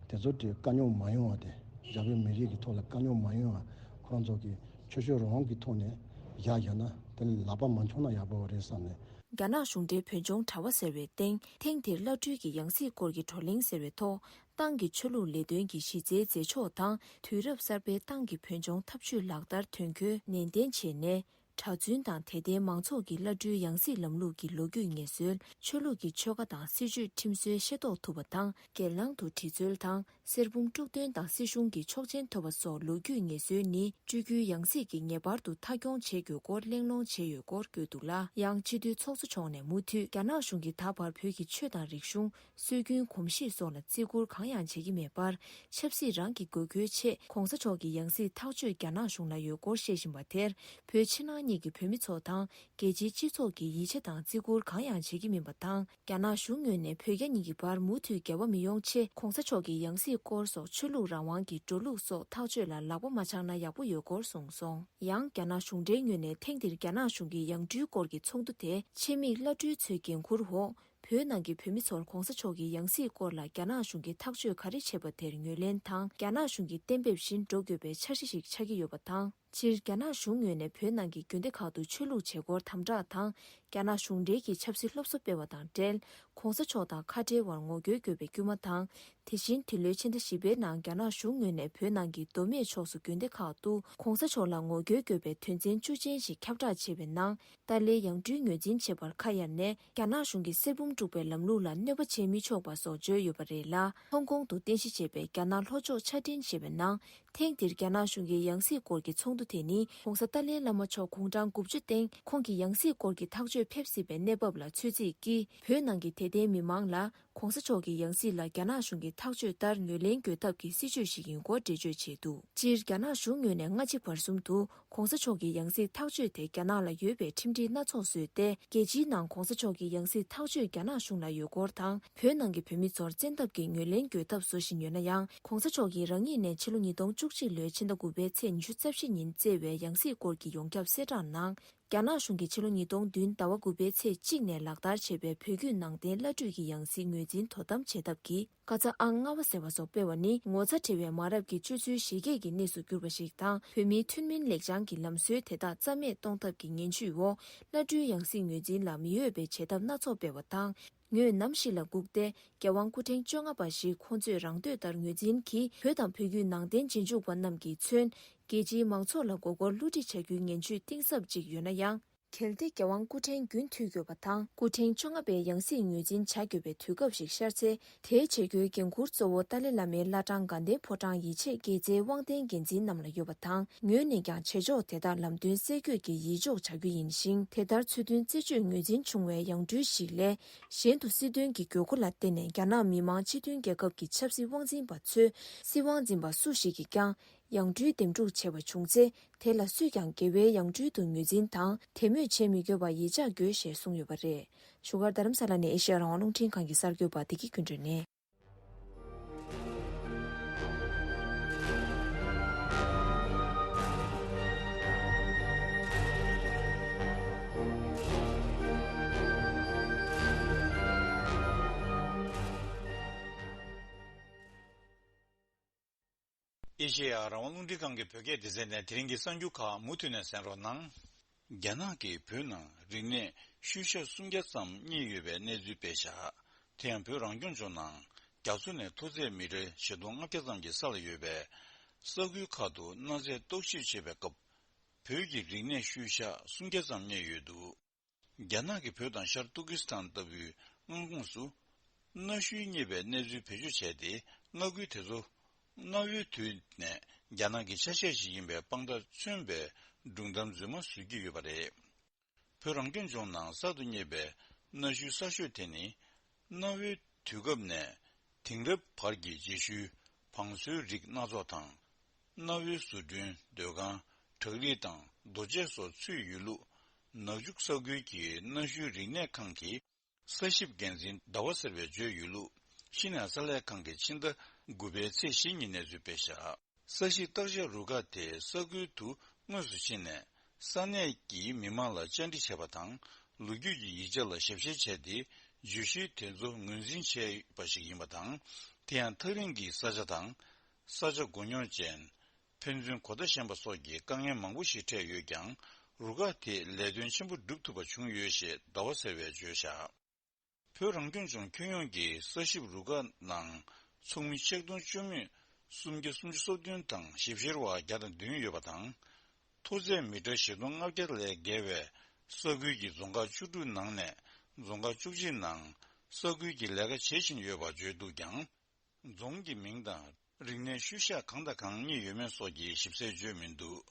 དེ་ཚོ་དེ་དཀའ་རྙོག་མ་ཡོང་བ་དེ་རྒྱ་བོད་མི་རིགས་ཀྱི་ཐོག་ལ་དཀའ་རྙོག་མ་ཡོང་བ་ཁོ་རང་ཚོ་གིས་ཆོས་ཕྱོགས་རང་དབང་གི་ཐོག་ནས་བཞག་བཞག་ན་དེ་ལ་ལག་པ་མ་འཁྱོངས་ན་ཡག་པོ་རེད་བསམ་ནས། རྒྱ་ནག་གཞུང་འབྲེལ་བོད་ལྗོངས་དྲ་བ་ཟེར་བའི་སྟེང་ཐེངས་འདིར་བླ་སྤྲུལ་གྱི་ཡང་སྲིད་སྐོར་གྱི་བགྲོ་གླེང་ཟེར་བའི་ཐོག་ཏང་གི་ཆོས་ལུགས་ལས་དོན་གྱི་གཞི་རྩའི་མཛད་ཕྱོགས་དང་དུས་རབས་གསར་པའི་ཏང་གི་བོད་ལྗོངས་འཐབ་ཇུས་ལག་བསྟར་དོན་འཁྱོལ་ནན་ཏན་བྱས་ནས་གྲྭ་བཙུན་དང་དད་ལྡན་མང་ཚོགས་ཀྱི་བླ་སྤྲུལ་ཡང་སྲིད་ལམ་ལུགས་ཀྱི་ལོ་རྒྱུས་ངེས་སྲོལ་ཆོས་ལུགས་ཀྱི་ཆོལ་ཁ་དང་སྲིད་བྱུས་ཁྲིམས་སྲོལ་ཤེས་རྟོགས་ཐུབ་པ་དང་སྒེར་ནང་དུ་དྲི་རྩོལ་དང་། གསེར་བུམ་དཀྲུག་འདོན་དང་སྲིད་གཞུང་གི་ཆོག་མཆན་ཐོབ་པ་སོགས་ལོ་རྒྱུས་ངེས་སྲོལ་ནི་སྤྲུལ་སྐུའི་ཡང་སྲིད་ཀྱིས་ངེས་པར་དུ་མཐའ་འཁྱོངས་བྱེད་དགོས་སྐོར་གླེང་སློང་བྱས་ཡོད་སྐོར་བཀོད་འདུག་ལ། ཡང་སྤྱི་འཐུས་ཚོགས་གཙོ་མཆོག་ནས་མུ་མཐུད་རྒྱ་ནག་གཞུང་གིས་ད་བར་བོད་ཀྱི་ཆོས་དང་རིག་གཞུང་། སྲོལ་རྒྱུན་གོམས་གཤིས་སོགས་ལ་བརྩི་བཀུར་གང་ཡང་བྱེད་ཀྱི་མེད་པར། ཆབ་སྲིད་རང་གི་དགོས་མཁོའི་ཆེད་༸གོང་ས་མཆོག་གི་ཡང་སྲིད་ཐག་གཅོད་རྒྱ་ནག་གཞུང་ལ་ཡོད་སྐོར་བཤད་བཞིན་པ་དེར། བོད་ཕྱི་ནང་གཉིས་ཀྱི་བོད་མི་ཚོ་དང་རྒྱལ་སྤྱིའི་སྤྱི་ཚོགས་ཀྱིས་ཡིད་ཆེས་དང་བརྩི་བཀུར་གང་ཡང་བྱེད་ཀྱི་མིན་པ་དང་། རྒྱ་ནག་གཞུང་ངོས་ནས་བོད་རྒྱ་གཉིས་ཀྱི་བར་མུ་མཐུད་འགལ་བ་མི་ཡོང་ཆེད་༸གོང་ས་མཆོག་གི་ཡང་སྲིད་སྐོར་སོགས་ཆོས་ལུགས་རང་དབང་གི་འགྲོ་ལུགས་སོགས་ཐག་གཅོད་ལ་ལག་པ་མ་འཆང་ན་ཡག་པོ་ཡོད་སྐོར་གསུངས་སོང་། ཡང་རྒྱ་ནག་གཞུང་འབྲེལ་ངོས་ནས་ཐེངས་འདིར་རྒྱ་ནག་གཞུང་གི་ཡང་སྤྲུལ་སྐོར་གྱི་ཚོགས་འདུ་དེ་ཆེད་དམིགས་བླ་སྤྲུལ་ཚོའི་འགན་འཁུར་འོག་བོད་ནང་གི་བོད་མི་ཚོར་༸གོང་ས་མཆོག་གི་ཡང་སྲིད་སྐོར་ལ་རྒྱ་ནག་གཞུང་གིས་ཐག་གཅོད་ག་རེ་བྱས་པ་དེར་ངོས་ལེན་དང་རྒྱ་ནག་གཞུང་གིས་གཏན་འབེབས་བཞིན་འགྲོ་དགོས་པའི་འཆར་གཞི་ཞིག་ཆགས་ཀྱི་ཡོད་པ་དང་། སྤྱིར་རྒྱ་ནག་གཞུང་ངོས་ནས་བོད་ནང་གི་དགོན་སྡེ་ཁག་ཏུ་ཆོས་ལུགས་བྱེད་སྒོར་དམ་དྲག་དང་། རྒྱ་ནག་གཞུང་འབྲེལ་གྱི་ཆབ་སྲིད་སློབ་གསོ་སྤེལ་བ་དང་འབྲེལ། ༸གོང་ས་མཆོག་དང་ཁ་བྲལ་བར་ངོ་རྒོལ་དགོས་པའི་སྐུལ་མ་དང་། དེ་བཞིན་འདི་ལོའི་ཕྱི་ཟླ་བཞི་པའི་ནང་རྒྱ་ནག་གཞུང་ངོས་ནས་བོད་ནང་གི་མདོ་སྨད་ཕྱོགས་སུ་དགོན་སྡེ་ཁག་ཏུ་༸གོང་ས་མཆོག་ལ་ངོ་རྒོལ་དགོས་པའི་དོན་ཚན་བཅུ་ཅན་ཞིག་ཁྱབ་བསྒྲགས་བྱས་པའི་ནང་། ཏཱ་ལའི་ཡང་སྤྲུལ་ངོས་འཛིན་བྱེད་པར་ཁ་གཡར་ནས་རྒྱ་ནག་གཞུང་གིས་གསེར་བུམ་དཀྲུག་པའི་ལམ་ལུགས་ལ་གནོད་པ་བྱེད་མི་ཆོག་པ་སོགས་བརྗོད་ཡོད་པ་རེད་ལ། ཧོང་ཀོང་དུ་རྟེན་གཞི་བྱས་པའི་རྒྱ་ནག་ལྷོ་ཕྱོགས་ཆ་འཕྲིན་ཞེས་པའི་ནང་ ཐེངས་འདིར་རྒྱ་ནག་གཞུང་གི་ཡང་སྲིད་སྐོར་གྱི་ཚོགས་འདུ་དེ་ནི་༧གོང་ས་ཏཱ་ལའི་བླ་མ་མཆོག་དགུང་གྲངས་དགུ་བཅུ་སྟེང་ཁོང་གི་ཡང་སྲིད་སྐོར་གྱི་ཐག་གཅོད་ཕེབས་སྲིད་པའི་གནས་བབ་ལ་ཚོད་རྩིས་ཀྱིས་བོད་ནང་གི་དད་ལྡན་མི་མང་ལ་༧གོང་ས་མཆོག་གི་ཡང་སྲིད་ལ་རྒྱ་ནག་གཞུང་གི་ཐག་གཅོད་ལྟར་ངོས་ལེན་དགོས་ཐབས་ཀྱི་སྲིད་བྱུས་ཤིག་ཡིན་སྐོར་འགྲེལ་བརྗོད་བྱས་འདུག་སྤྱིར་རྒྱ་ནག་གཞུང་ངོས་ནས་སྔ་ཕྱི་བར་གསུམ་དུ་༧གོང་ས་མཆོག་གི་ཡང་སྲིད་ཐག་གཅོད་དེ་རྒྱ་ནག་ལ་ཡོད་པའི་ཁྲིམས་སྒྲིག་སྣ་ཚོགས་བཟོས་ཏེ། རྒྱལ་སྤྱིའི་ནང་༧གོང་ས་མཆོག་གི་ཡང་སྲིད་ཐག་གཅོད་རྒྱ་ནག་གཞུང་ལ་ཡོད་སྐོར་དང་། བོད་ནང་གི་བོད་མི་ཚོར་བཙན་ཐབས་ཀྱིས་ངོས་ལེན་དགོས་ཐབས་བཟོ་བཞིན་ཡོད་ན་ཡང་། ༧གོང་ས་མཆོག་གིས་རང་ཉིད་ནས་ཕྱི་ལོ་ཉིས་སྟོང་བཅུ་གཅིག་ལོའི་ཕྱི་ཟླ་དགུ་པའི་ཚེས་ཉི་ཤུ་རྩ་བཞི་ཉིན་བསྩལ་བའི་ཡང་སྲིད་སྐོར་གྱི་ཡོངས་ཁྱབ་གསལ་བསྒྲགས་ནང་། རྒྱ་ནག་གཞུང་གིས་ཕྱི་ལོ་ཉིས་སྟོང་བདུན་ཟླ་བ་དགུ་པའི་ཚེས་གཅིག་ནས་ལག་བསྟར་བྱས་པའི་བོད་བརྒྱུད་ནང་བསྟན་བླ་སྤྲུལ་གྱི་ཡང་སྲིད་ངོས་འཛིན་དོ་དམ་བྱེད་ཐབས་ཀྱི་བཀའ་རྩ་ཨང་ལྔ་པ་ཟེར་བ་སོགས་སྤེལ་བ་ནི། ངོ་ཚ་བྲལ་བའི་མ་རབས་ཀྱི་སྤྱོད་ཚུལ་བཞད་གད་ཀྱི་གནས་སུ་གྱུར་པ་ཞིག་དང་། བོད་མིའི་ཐུན་མིན་ལེགས་བྱང་གི་ལམ་སྲོལ་དེ་དག་རྩ་མེད་གཏོང་ཐབས་ཀྱི་ངན་ཇུས་འོག་བླ་སྤྲུལ་ཡང་སྲིད་ངོས་འཛིན་ལ་མི་འོས་པའི་བྱེད་ཐབས་སྣ་ཚོགས་སྤེལ་བ་དང་། ངོས་ནམ་ཞིག་ལ་སྒུག་སྟེ། རྒྱལ་དབང་སྐུ་ཕྲེང་བཅོ་ལྔ་པ་ཞིག་ཁོང་ཚོས་རང་འདོད་ལྟར་ངོས་འཛིན་གྱིས་བོད་དང་བོད་བརྒྱུད་ནང་བསྟན་རྗེས་འཇུག་པ་རྣམས་ཀྱིས་མཚོན། རྒྱལ་སྤྱིའི་མང་ཚོགས་ལ་མགོ་སྐོར་བསླུ་བྲིད་བྱ་རྒྱུའི་ངན་ཇུས་གཏིང་ཟབ་ཅིག་ཡོད་ན་ཡང་། གལ་ཏེ་རྒྱལ་དབང་སྐུ་ཕྲེང་རྒྱུན་མཐུད་དགོས་པ་དང་། སྐུ་ཕྲེང་བཅོ་ལྔ་པའི་ཡང་སྲིད་ངོས་འཛིན་བྱ་དགོས་པའི་དུས་སྐབས་ཤིག་ཤར་ཚེ། དེའི་བྱེད་སྒོའི་འགན་འཁུར་གཙོ་བོ་ཏཱ་ལའི་བླ་མའི་བླ་བྲང་དགའ་ལྡན་ཕོ་བྲང་ཡིད་ཆེས་དགེ་རྩའི་དབང་ལྡན་འགན་འཛིན་རྣམས་ལ་ཡོད་པ་དང་། ངོས་ནས་ཀྱང་བྱེད་ཕྱོགས་དེ་དག་ལམ་སྟོན་སེལ་དགོས་ཀྱི་ཡིད་འཇོག་བྱ་རྒྱུ་ཡིན་ཞིང་། དེ་ལྟར་ཚུལ་མཐུན་རྩད་གཅོད་ངོས་འཛིན་བྱུང་བའི་ཡང་སྤྲུལ་ཞིག་ལས། གཞན་དུ་སྲིད་དོན་གྱི་དགོས་མཁོ་ལ་བརྟེན་ནས་རྒྱ་ནག་མི་དམངས་སྤྱི་མཐུན་རྒྱལ་ཁབ་ཀྱི་ཆབ་སྲིད་དབང་འཛིན་པ་ཚོས་སྲིད་དབང་འཛིན་པ་སུ་ཞིག་གིས་ཀྱང་ཡང་སྤྲུལ་འདེམས་སྒྲུག་བྱས་པ་བྱུང་ཚེ། དེ་ལ་སུས་ཀྱང་དགེ་བའི་ཡང་སྤྲུལ་དུ་ངོས་འཛིན་དང་དད་མོས་བྱེད་མི་དགོས་པ་ཡིད་འཇགས་དགོས་ཞེས་གསུངས་ཡོད་པ་རེད། བཞུགས་སྒར་རྡ་རམ་ས་ལ་ནས་ཨེ་ཤེ་ཡ་རང་དབང་རླུང་འཕྲིན་ཁང་གི་གསར་འགོད་པ་བདེ་སྐྱིད་ཀུན་སྒྲོན་ནས། ཨེ་ཤེ་ཡ་རང་དབང་རླུང་འཕྲིན་ཁང་གི་བོད་སྐད་སྡེ་ཚན་ནས་དེ་རིང་གི་གསར་འགྱུར་ཁག་མུ་མཐུད་ནས་གསན་རོགས་གནང་། རྒྱ་ནག་གིས་བོད་ནང་རིག་གནས་ཤུལ་བཞག་སུམ་བརྒྱ་ཙམ་རྙེད་ཡོད་པའི་གནས་ཚུལ་སྤེལ་བཞག་དེ་ཡང་བོད་རང་སྐྱོང་ལྗོངས་ནང་རྒྱ་མཚོ་ནས་མཐོ་ཚད་མི་ཊར་བཞི་སྟོང་ལྔ་བརྒྱ་ཙམ་གྱི་ས་ལ་ཡོད་པའི་ས་ཁུལ་ཁག་ཏུ་གནའ་རྫས་རྟོག་ཞིབ་བྱེད་པའི་སྐབས། བོད་ཀྱི་རིག་གནས་ཤུལ་བཞག་སུམ་བརྒྱ་ཙམ་རྙེད་ཡོད་འདུག་རྒྱ་ནག་གིས་བོད་དང་ཤར་ཏུར་ཀི་སི་ཐན་ལྟ་བུའི་མངའ་ཁོངས་སུ་གནའ་ཤུལ་རྙེད་པའི་གནས་ཚུལ་བེད་སྤྱོད་བྱས་ཏེ། མངའ་ཁུལ་དེ་ཚོ་གནའ་བོའི་དུས་ནས་རྒྱ་ནག་གི་ཆ་ཤས་ཤིག་ཡིན་པའི་དཔང་རྟགས་མཚོན་པའི་སྒྲུང་གཏམ་རྫུན་མ་བཟོ་གི་ཡོད་པ་རེད། བོད་རང་སྐྱོང་ལྗོངས་ནང་གསར་དུ་རྙེད་པའི་གནའ་ཤུལ་གསར་ཤོས་དེ་ནི། གནའ་བོའི་དུས་སྐབས་ནས་དེང་རབས་བར་གྱི་རྗེས་ཤུལ་བང་སོའི་རིགས་སྣ་ཚོགས་དང་། གནའ་བོའི་བཟོ་སྐྲུན། ཟློས་ཁང་། བྲག་རིས་དང་རྡོ་ཆས་སོགས་ཚུད་ཡོད་ལུགས། ནག་ཆུ་ས་ཁུལ་གྱི་གནའ་ཤུལ་རིག་གནས་ཁང་གི་ས་ཞིབ་འགན་འཛིན་ཟླ་བ་སེར་བས་བརྗོད་ཡོད་ལུགས། གཞིས་ནས་གསར་ལས་ཁང་གིས་ཕྱི་ཟླ་དགུ་པའི་ཚེས་བཞི་ཉིན་གནས་ཚུལ་སྤེལ་བཞག་ས་གཞི་བརྟག་དཔྱད་རུ་ཁག་དེ་ས་ཁུལ་དུ་དངོས་སུ་ཕྱིན་ནས། ས་གནས་ཀྱི་མི་མང་ལ་བཅར་འདྲི་བྱས་པ་དང་། ལོ་རྒྱུས་ཀྱི་ཡིག་ཆ་ལ་ཞིབ་བཤེར་བྱས་ཏེ། བརྗོད་གཞི་དེ་ཚོ་ངོས་འཛིན་བྱས་པ་ཞིག་ཡིན་པ་དང་། དེ་ཡང་ཐག་རིང་གི་ས་ཆ་དང་། ས་ཆ་མགོ་རྙོག་ཅན། ཕན་ཚུན་གོ་བརྡ་ཞན་པ་སོགས་ཀྱི་དཀའ་ངལ་མང་པོ་ཞིག་འཕྲད་ཡོད་ཀྱང་། རུ་ཁག་དེས་ལས་དོན་ཆེན་པོ་སྒྲུབ་ཐུབ་པ་བྱུང་ཡོད་ཅེས་ཟླ་བ་སེར་བས་བརྗོད་བཞག་བོད་རང་སྐྱོང་ལྗོངས་ཁྱོན་ཡོངས་ཀྱི་ས་ཞིབ་རུ་ཁག་ནང་ཚོགས་མི་ཆིག་སྟོང་བཅུ་མེད་སུམ་བརྒྱ་སུམ་ཅུ་སོ་བདུན་དང་ཞིབ་བཤེར་བ་བརྒྱ་དང་བདུན་ཡོད་པ་དང་། མཐོ་ཚད་མི་ཊར་བཞི་སྟོང་ལྔ་བརྒྱ་ལས་བརྒལ་བའི་ས་ཁུལ་གྱི་རྫོང་ཁག་བཅུ་དྲུག་ནང་ནས་རྫོང་ཁག་བཅུ་གཅིག་ནང་ས་ཁུལ་གྱི་ལས་ཀ་བྱེད་བཞིན་ཡོད་པ་བརྗོད་འདུག་ཀྱང་། རྫོང་གི་མིང་དང་རིག་གནས་ཤུལ་བཞག་གང་དང་གང་རྙེད་ཡོད་མེད་སོགས་ཀྱི་ཞིབ་གསལ་བརྗོད་མི་འདུག་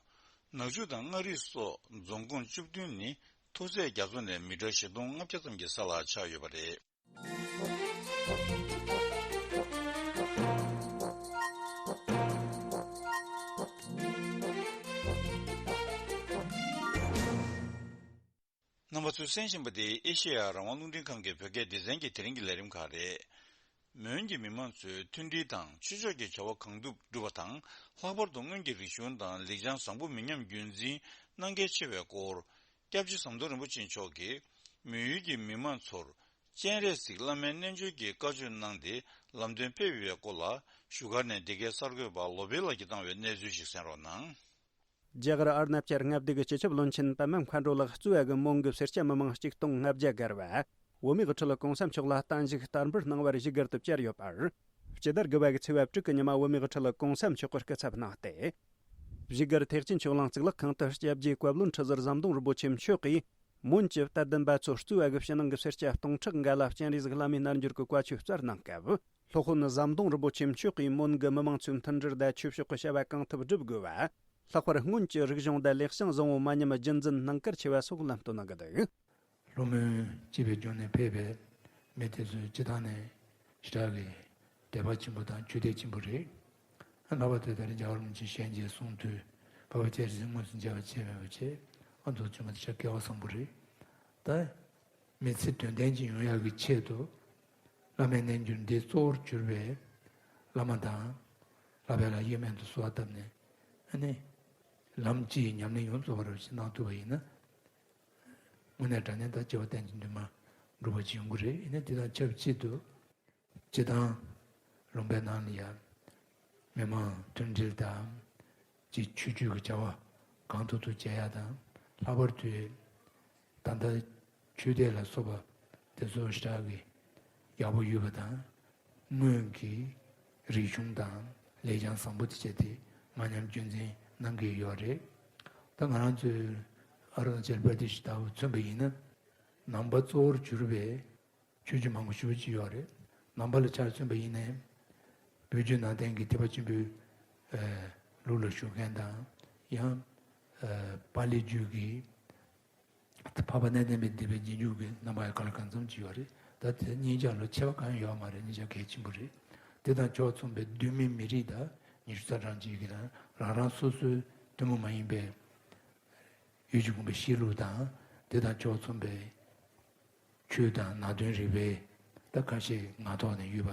ནག་ཆུ་དང་མངའ་རིས་སོགས་རྫོང་ཁོངས་བཅུ་བདུན་ནི་མཐོ་ཚད་རྒྱ་མཚོ་ནས་མི་ཊར་བཞི་སྟོང་ལྔ་བརྒྱ་ཙམ་གྱི་ས་ལ་ཆགས་ཡོད་པ་རེད། རྣམ་པ་ཚོས་གསན་བཞིན་པ་དེ་ཨེ་ཤེ་ཡ་རང་དབང་རླུང་འཕྲིན་ཁང་གི་བོད་སྐད་སྡེ་ཚན་གྱི་དེ་རིང་གི་ལས་རིམ་ཁག་རེད། མོན་གྱི་མི་མང་ཚོས་མཐུན་སྒྲིལ་དང་ཆོས་ཕྱོགས་ཀྱི་བྱ་བ་གང་ཐུབ་བསྒྲུབ་པ་དང་། ལྷག་པར་དུ་སྔོན་གྱི་རིག་གཞུང་དང་ལེགས་བྱང་བཟང་པོ་མི་ཉམས་རྒྱུན་འཛིན་གནང་གལ་ཆེ་བའི་སྐོར། སྐྱབས་རྗེ་ཟམ་གདོང་རིན་པོ་ཆེ་མཆོག་གིས་མོན་ཡུལ་གྱི་མི་མང་ཚོར་སྤྱན་རས་གཟིགས་བླ་མའི་རྣལ་འབྱོར་གྱི་བཀའ་ཆོས་གནང་སྟེ་ལམ་སྟོན་ཕེབས་ཡོད་པའི་སྐོར་ལ། བཞུགས་སྒར་ནས་འདི་གའི་གསར་འགོད་པ་ལོ་པཎ་ལགས་ཀྱིས་བཏང་བའི་གནས་ཚུལ་ཞིག་གསན་རོགས་གནང་། རྒྱ་གར་ཨར་ནབ་ཀྱི་མངའ་སྡེ་གི་སྤྱི་ཁྱབ་བློན་ཆེན་པདྨ་མཁའ་འགྲོ་ལགས་གཙོས་པའི་མོན་གྱི་སེར་སྐྱ་མི་མང་གཅིག་སྟོང་ལྔ་བརྒྱ་བརྒལ་བས། བོད་མིའི་དབུ་ཁྲིད་གོང་ས་མཆོག་ལ་བརྟན་བཞུགས་བསྟར་འབུལ་གནང་བར་བཞུགས་སྒར་དུ་བཅར་ཡོད་པར། སྤྱི་ཟླ་དགུ་པ་གི་ཚེས་པ་དྲུག་གི་ཉི་མ་བོད་མིའི་དབུ་ཁྲིད་གོང་ས་མཆོག་གིས་སྐུ་ཚབ་གནང་སྟེ། བཞུགས་སྒར་ཐེག་ཆེན་ཆོས་གླིང་གཙུག་ལག་ཁང་དུ་སྐྱབས་རྗེ་བཀའ་བློན་ཁྲི་ཟུར་ཟམ་གདོང་རིན་པོ་ཆེ་མཆོག་གིས། མོན་གྱི་དད་ལྡན་པ་ཚོ་གཙོས་པའི་ཕྱི་ནང་གི་སེར་སྐྱ་སྟོང་ཕྲག་འགའ་ལ་སྤྱན་རས་གཟིགས་བླ་མའི་རྣལ་འབྱོར་གྱི་བཀའ་ཆོས་སྩལ་གནང་སྐབས། སློབ་དཔོན་ཟམ་གདོང་རིན་པོ་ཆེ་མཆོག་གིས་མོན་གྱི་མི་མང་ཚོའི་མཐུན་སྒྲིལ་དང་ཆོས་ཕྱོགས་ཀྱི་བྱ་བ་གང་ཐུབ་བསྒྲུབ་དགོས་པ། ལྷག་པར་སྔོན་གྱི་རིག་གཞུང་དང་ལེགས་བྱང་བཟང་བོ་མ་ཉམས་རྒྱུན་འཛིན་གནང་གལ་ཆེ་བ་སོགས་ལམ་སྟོན་གནང་གི་འདུག། སློབ་མོན་སྤྱི་པའི་ལྗོངས་ནས་ཕེབས་པའི་མི་དེ་ཚོའི་སྤྱི་བཏང་ནས་ཞེ་དྲག་གི་དད་པ་ཆེན་པོ་དང་ཆོས་དད་ཆེན་པོ་རེད། ལྷག་པར་དུ་ད་རེས་རྒྱལ་བ་རིན་པོ་ཆེ་ཞལ་མཇལ་གསུང་དུས་འཕགས་པ་སྤྱན་རས་གཟིགས་དངོས་སུ་མཇལ་བ་བྱས་མེད་པ་བྱས། ཨ་མདོ་ཆེན་པོ་དེ་ཤ་སྐལ་བ་བཟང་པོ་རེད། ད་མི་ཚེ་དོན་ལྡན་ཅིག་ཡོང་ཡག་གི་ཆེད་དུ་བླ་མའི་རྣལ་འབྱོར་འདི་གཙོ་བོར་གྱུར་པའི་བླ་མ་དང་ལྷག་པའི་ལ་གཡེམ་མེད་དུ་གསོལ་བ་བཏབ་ནས། ཨ་ནི་ལམ་སྤྱི་ཡི་ཉམས་ལེན་ཡོངས་རྫོགས་པ་རུ་ཞིག་གནང་ཐུབ་པ་ཡིན་ན། དངོས་གནས་དྲང་གནས་ད་སྐྱེ་བ་གཏན་གྱི་འདུན་མ་འགྲུབ་པ་ཅིག་ཡོང་གི་རེད། ཡིན་ན་དེ་དང་ཆབས་ཅིག་ཏུ་སྤྱི་དང་ལུང་པའི་ནང་ལ་ཡང་མི་མང་མཐུན་སྒྲིལ་དང་ཅིག་ཆོས་བརྒྱུད་ཀྱི་བྱ་བ་གང་ཐུབ་ཐུབ་བྱེད་ཡག་དང་། ལྷག་པར་དུ་ད་ལྟ་ཆོས་དད་ལ་སོགས་པ་དེ་ཚོ་ཞེ་དྲག་གི་ཡག་པོ་ཡོད་པ་དང་། སྔོན་གྱི་རིག་གཞུང་དང་ལེགས་བྱང་བཟང་པོ་དེ་བྱས་ཏེ་མ་ཉམས་རྒྱུན་འཛིན་གནང་གི་ཡོད་རེད། ད་ང་རང་ཚོའི་ཨ་རུ་ན་ཅལ་པར་དེ་ཞིག་ལྟ་བུ་མཚོན་པ་ཡིན་ན། ནང་པ་གཙོ་བོར་གྱུར་པའི་ཆོས་བརྒྱུད་མང་པོ་ཞེ་པོ་ཅིག་ཡོད་རེད། ནང་པ་ལ་ཆ་མཚོན་པ་ཡིན་ནའི་བོད་བརྒྱུད་ནང་བསྟན་གྱི་ཐེག་པ་ཆེན་པོའི་ཨ་ལུགས་ལ་ཞུགས་མཁན་དང་། ཡང་ཨ་པཱ་ལི་བརྒྱུད་ཀྱི་འཕགས་པ་གནས་བརྟན་པའི་སྡེ་པའི་རྗེས་འཇུག་གི་རྣམ་པ་ཡང་གང་ལ་གང་འཚམ་ཅིག་ཡོད་རེད། ད་དེ་གཉིས་ཆ་ལ་ཁྱད་པར་གང་ཡང་ཡོད་མ་རེད། གཉིས་ཆ་གལ་ཆེན་པོ་རེད། དེ་དང་ཕྱོགས་མཚུངས་པའི་གདོད་མའི་མི་རིགས་དང་ཉི་ཤུ་རྩ་གྲངས་ཅིག་གིས་རང་རང་སོ་སོའི་ཐུན་མོང་མ་ཡིན་པའི་ཡུལ་གྱི་གོམས་པའི་གཤིས་ལུགས་དང་། དེ་དང་ཕྱོགས་མཚུངས་པའི་ཆོས་དང་ནང་དོན་རིག་པའི་ད་ཁ་ཤས་ངག་ཐོག་ནས་ཡོད་པ་